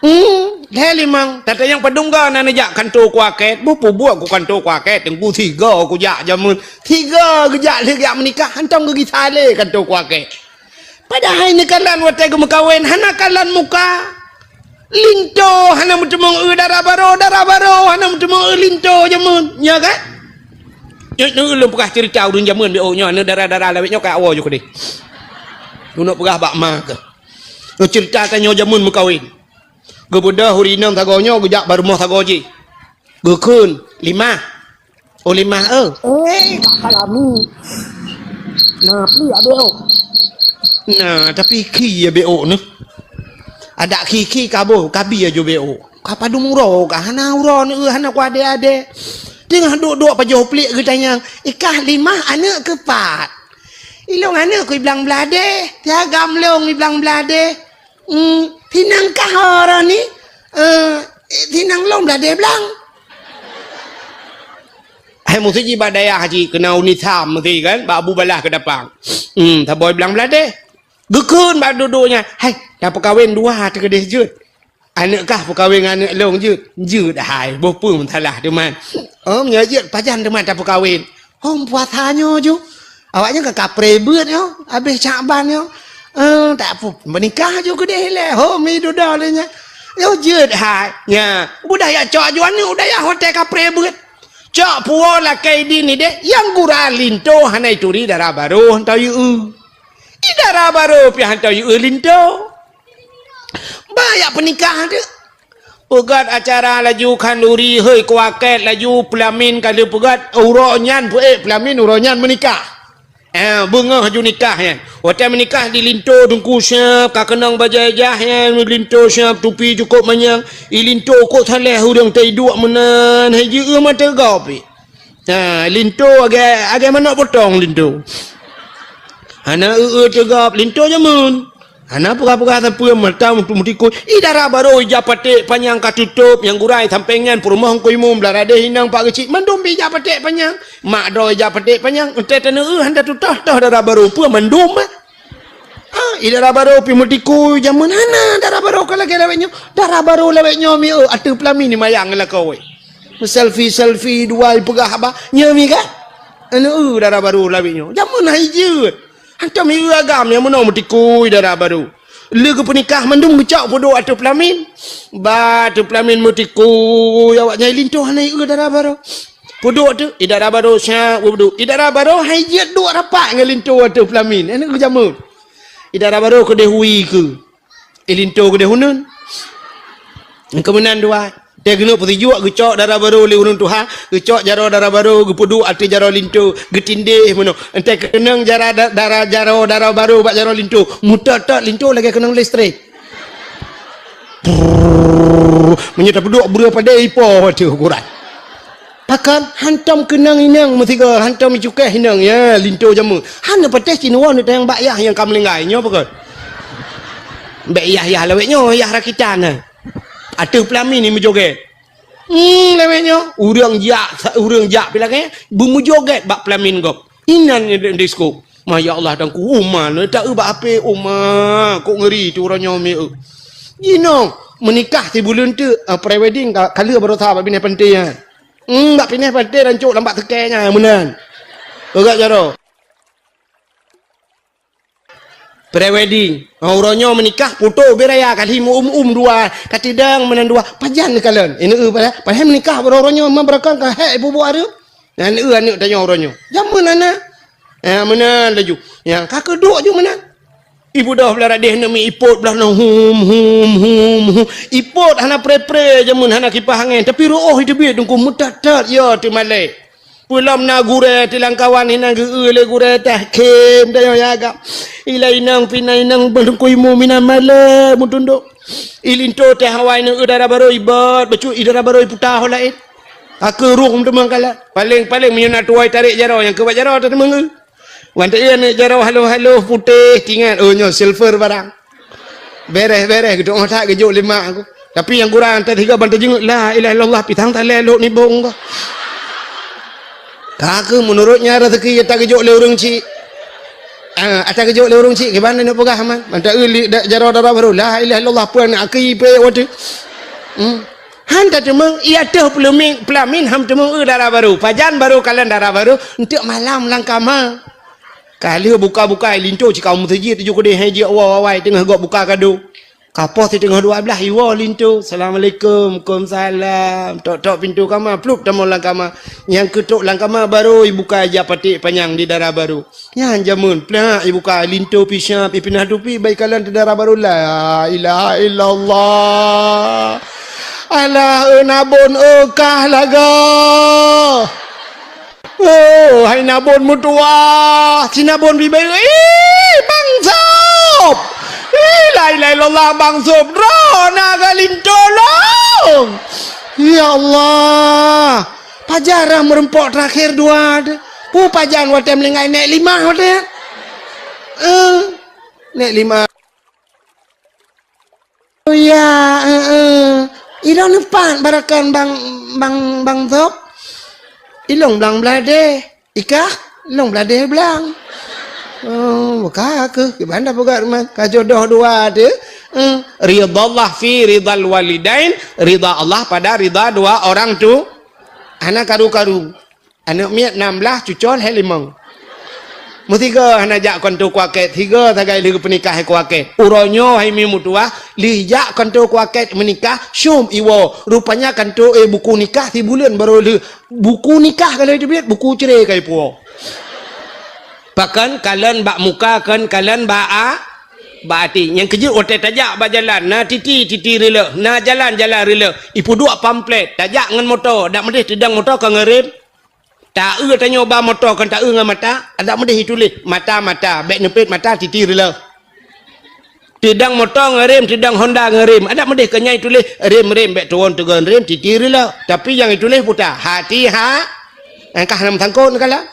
Hmm, lhèe limong. Tatanyong padum ga na neujak kanto kuaket. Bupeubuet ku kanto kuaket. Teungku sigo kujak jameun. Sigo geujak lheueh geujak meunikah. Hantom geugisa lé kanto kuaket. Padahai neukalon watèe geumeukawen. Hana kalon muka. Linto hana meuteumong eu dara baro. Dara baro hana meuteumong eu linto jameun. Nya kan? Nyoe, nyoe lôn peugah cerita ureueng jameun B O nyoe. Aneuk dara-dara lawét nyoe ka awai ju keudeh. Lôn peugah bak ma keuh. Nyoe cerita tanyoe jameun meukawen. Geubeudôh ureueng inong sagoe nyoe geujak bak rumoh sagoe jih. Geukheun, "Limah." "Oh, limah, eu." "Eh, ka kalami." "Nah, pli abéh, oh." Nah, tapi khi ya B O nyoe. Adak khi-khi ka boh, ka bi aju B O. Ka padum uroe ka hana uroe nyoe, hana ku adé-adé. Teungoh duek-duek pajoh pliek geutanyong, "Ikah limah aneuk keu pat?" "Ilong aneuk keu iblang bladé, tiagam long iblang bladé." Hmm, sinang kah oroh ni? Eh, sinang lom bladé blang. Hai meusti jih bak dayah jih keunan uni tham meusti kan, bak Abu Balah Keudapang. Hmm, saboh blang bladé. Geukheun bak dudoe nyan, "Hai, tapeukawen dua teuh keudeh jeuet. Aneuk kah peukawen ngon aneuk lôn jeuet?" "Jeuet hai, boh peue meusalah teuma." "Oh, meunyoe jeuet pajan teuma tapeukawen?" Hom puasa nyoe ju. Awaknyan ka kapreh beuet nyoe, habéh Syakban nyoe. Eh, tak pu-, meunikah ju keudeh ilée. Hom mi dudoe lé nyan. Nyoe jeuet hai. Nya, budaya cok ju aneuk budaya hotel kapreh beuet. Cok puwoe lakée idin ideh, nyang gura linto hana ituri dara barô hantom yue. I dara barô pih hantom yue linto. Ba jak peunikah teuk. Peugét acara laju khanduri, hei kuakét laju peulamin ka lheueh peugét, uroe nyan peuék peulamin, uroe nyan meunikah. Eh, beungoh ju nikah nyan. Watée meunikah di linto teungku siab, ka keunong bajée jah nyan, linto siab, tupi cukôp manyang, i linto kok saléh ureuëng teuiduek meunan, hai jeuet mata gob pih. Ha, linto agée, agée manok potong linto. Hana eu-eu teugab linto jameun. Hana peugah-peugah sapeue mata meutu-, meutikui. I dara barô ija paték panyang ka tutôp, nyang gurai sampéng nyan peurumoh Teungku Imum, blah radeh inong Pak Geuchik, mandum ija paték panyang. Mak droe ija paték panyang, entée taneu eu hana tutoh-toh dara barô peue mandum, eh. Ah, i dara barô pih meutikui jameun hana dara barô ka lagée lawét nyoe. Dara barô lawét nyoe mi eu ateueh peulamin ni mayang lakoe. Meuselfie-selfie dua ipeugah haba, nyoe mi kan? Anu eu dara barô lawét nyoe. Jameun hai jeuet. Hantom mi eu agam nyang meunoe meutikui dara barô. Lé geupeunikah mandum geucok peuduek ateueh peulamin. Ba ateueh peulamin meutikui awak nyang linto hana eu dara barô. Peuduek tu, i dara barô syak peuduek. I dara barô hai jeuet duek rapat ngon linto ateueh peulamin. Anu eu jameun. I dara barô keudeh hui keu. I linto keudeh uneun. Keumeunan dua. Teuh keuneuk peusijuek geucok dara barô lé ureuëng tuha, geucok jaroe dara barô, geupeuduek ateueh jaroe linto, geutindéh meunoe. Entée keunong jara da-, dara jaroe dara barô bak jaroe linto, meutot-tot linto lagée keunong listrik. Prrrr, meunyoe tapeuduek breueh padé ipo ateueh ukuran. Pakon hantom keunong inong meusigoe, hantom icukéh inong, ya, linto jameun. Hana patéh sinuwoe neutanyong bak yah nyang ka meuninggai, nyoe pakon. Bék yah-yah lawét nyoe, yah rakitan, eh. Ateueh peulamin ni meujogét. Hmm, lawét nyoe, ureuëng jak, ureuëng jak pih lagée, beumeujogét bak peulamin gob. Inan nyoe di-, disko. Ma, ya Allah, Teungku, uma, nyoe ta eu bak ape, uma, kok ngeuri tu uroe nyoe mi eu. Jinoe, meunikah sibuleuen teuk, ah, pre-wedding ka, ka lheueh baroesa bak binéh panté nyan. Hmm, bak binéh panté rancok lam bak seukée nyan, meunan. Peugah jaroe. Pre-wedding. Ha, uroe nyoe meunikah, poto ubé raya, ka lheueh meu-um-um dua, ka tidang meunan dua. Pajan neukalon. Ini eu, padahai, padahai meunikah baroe uroe nyoe, ma beurakang ka hék ibu-bu areuem. Nyan eu aneuk tanyoe uroe nyoe. Jameun hana. Ya, meunan laju. Ya, ka keuduek ju meunan. Ibu doh blah radeh neumi ipot blah nyoe hum, hum, hum, hum. Ipot hana pre-pre jameun hana kipah angén, tapi reuôh iteubiet Teungku meutat-tat ya teumalée. Peulom na gurée tilang kawan hinan geu-eu lé gurée tah khem dayoe ya agam. Ilai inong pih na inong beulungkui mu minan malée meutundok. Ilinto teh awai neu dara barô ibot, bacut i dara barô iputa ho laén. Aku ruh teumang kalat. Paling-paling meunyoe na tuwai tarék jaroe nyang keubat jaroe teumang. Wan teu aneuk jaroe haloh-haloh putéh tingat, oh nyoe silver barang. Beres-beres geutu'oh that geujok lé mak aku. Tapi nyang kurang teuh tiga ban teujeungeuk, "La ilaha illallah, pitang talé lhok nibong ko." Ka keuh meunurot nyan rezeki ya tageujok lé ureueng chik. Ah, ata geujok lé ureueng chik kiban neuk peugah man. Mantap li da-, jaroe dara barô, "La ilaha illallah, peue aneuk aki pé watèe." Hmm. Han tateumeung, iya teuh peuleumeng, peulamin han teumeung eu dara barô. Pajan barô kalon dara barô, enteuk malam lam kama. Ka lheueh buka-buka linto cit ka u meuseujid tujoh keudeh hai jiak wa-, wawai teungoh gob buka kado. Ka poh siteungoh dua blaih iwoe linto. "Assalamualaikum." "Waalaikumsalam." Tok-tok pintoe kama, plup tamong lam kama. Nyang keutok lam kama barô ibuka ija paték panyang di dara barô. Nyan jameun, plak ibuka linto pih siap, ipinah tupi bak ikalon teu dara barô. La ilaha illallah. Alah, eu nabon eu kah lagoe. Oh, hai nabon meutuwah, si nabon bibeu. Ih, Bang Sob. Ih, la ilaha illallah, Bang Sob. Droeneuh ka linto lom. Ya Allah. Pajan rhah meureumpok teurakhir dua teuh. Peue pajan watèe meuninggai nèk limah watèe. Eh, nèk limah. Oh ya, eh, eh. Ilôn neupat barakan Bang, Bang, Bang Sob. Ilôn blang bladeh. Ikah, ilôn bladeh blang. Oh, ka keuh, kiban dah peugah ruman. Ka jodoh dua teuh. Eh, ridha Allah fi ridhal walidain, ridha Allah pada ridha dua orang tu. Hana karu-karu. Aneuk miet nam blaih, cucoe lhèe limong. Meusigoe hana jak kantô kuakét, sigoe sagai lheueh geupeunikah kuakét. Uroe nyoe hai mi meutuwah, lheueh jak kantô kuakét meunikah, syom iwoe. Rupanya kantô, eh, buku nikah sibuleuen barô lheueh. Buku nikah ka lheueh teubiet, buku cerai ka ipuwoe. Pakon kalon bak muka, kon kalon bak a-, bak até. Nyang keujeuet watèe tajak bak jalan, na titi, titi rileuk, na jalan, jalan rileuk. Ipeuduek pamflet, tajak ngon moto, dak meudeh teudong moto ka ngeurem. Taeu tanyoe ba moto kon taeu ngon mata, adak meudeh ituléh mata-mata, bèk neupet mata titi rileuk. Teudong moto ngon rem, teudong Honda ngon rem, adak meudeh keu nyan ituléh rem-rem, bèk tuwon teugon rem titi rileuk. Tapi nyang ituléh puta, hati ha, angkah nam sangkot neukala.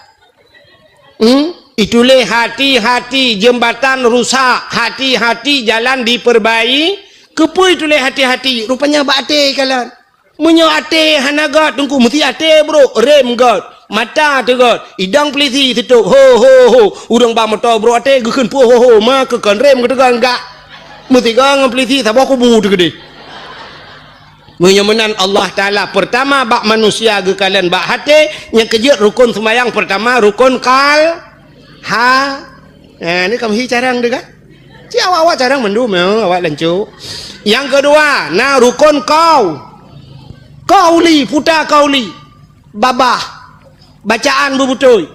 Hmm? Ituléh hati-hati jembatan rusak, hati-hati jalan diperbai-, keupeue ituléh hati-hati? Rupanya bak até kalon. Meunyoe até hana göt, Teungku, meusti até brôk, rem göt, mata teuh göt, idong peulisi sitôb, ho, ho, ho. Ureueng ba moto brôk até geukheun peue ho, ho, ma keu kon rem geuteugon gak. Meusigoe ngon peulisi saboh kubu teuh keudeh. Meunyoe meunan Allah Taala, peurtama bak manusia geukalon bak até, nyang keujeuet rukon seumayang peurtama, rukon kal-, ha, Nah, ni kamoe hi carang teuh kan? Ci awak-awak carang mandum, ya, awak lancok. Nyang keudua, na rukon kau. Kauli, puta kauli. Babah. Bacaan beubeutôi.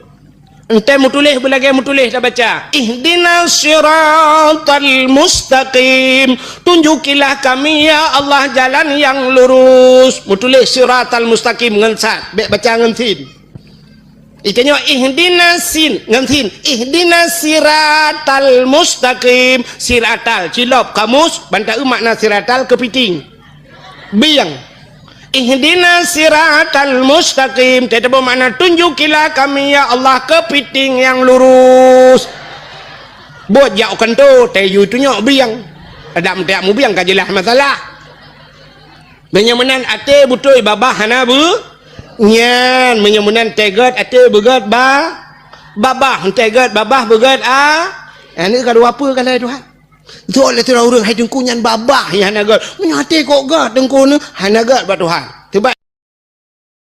Entée meutuléh beulagée meutuléh tabaca. Ihdinas siratal mustaqim. Tunjukilah kami, ya Allah, jalan yang lurus. Meutuléh siratal mustaqim ngon sad. Bèk baca ngon sin. Itanyoe ihdinas sin, ngon sin. Ihdinas siratal mustaqim. Siratal, cilop kamus, ban taeu makna siratal keupiting. Bieng. Ihdinas siratal mustaqim. Teutabeuet makna tunjukilah kami, ya Allah, keupiting nyang lurus. Buet jak u kantô, tayue tunyok bieng. Adak meuteuk mubieng ka jeulaih masalah. Meunyoe meunan até beutôi babah hana beu-, nyan, meunyoe meunan teuh göt até beugöt ba-, babah, teuh göt babah beugöt a-, aneuk ka dua peue ka lhée Tuhan. Soe lé sidroe ureueng hai Teungku nyan babah nyang hana göt. Meunyoe até kok göt Teungku nyoe hana göt bak Tuhan.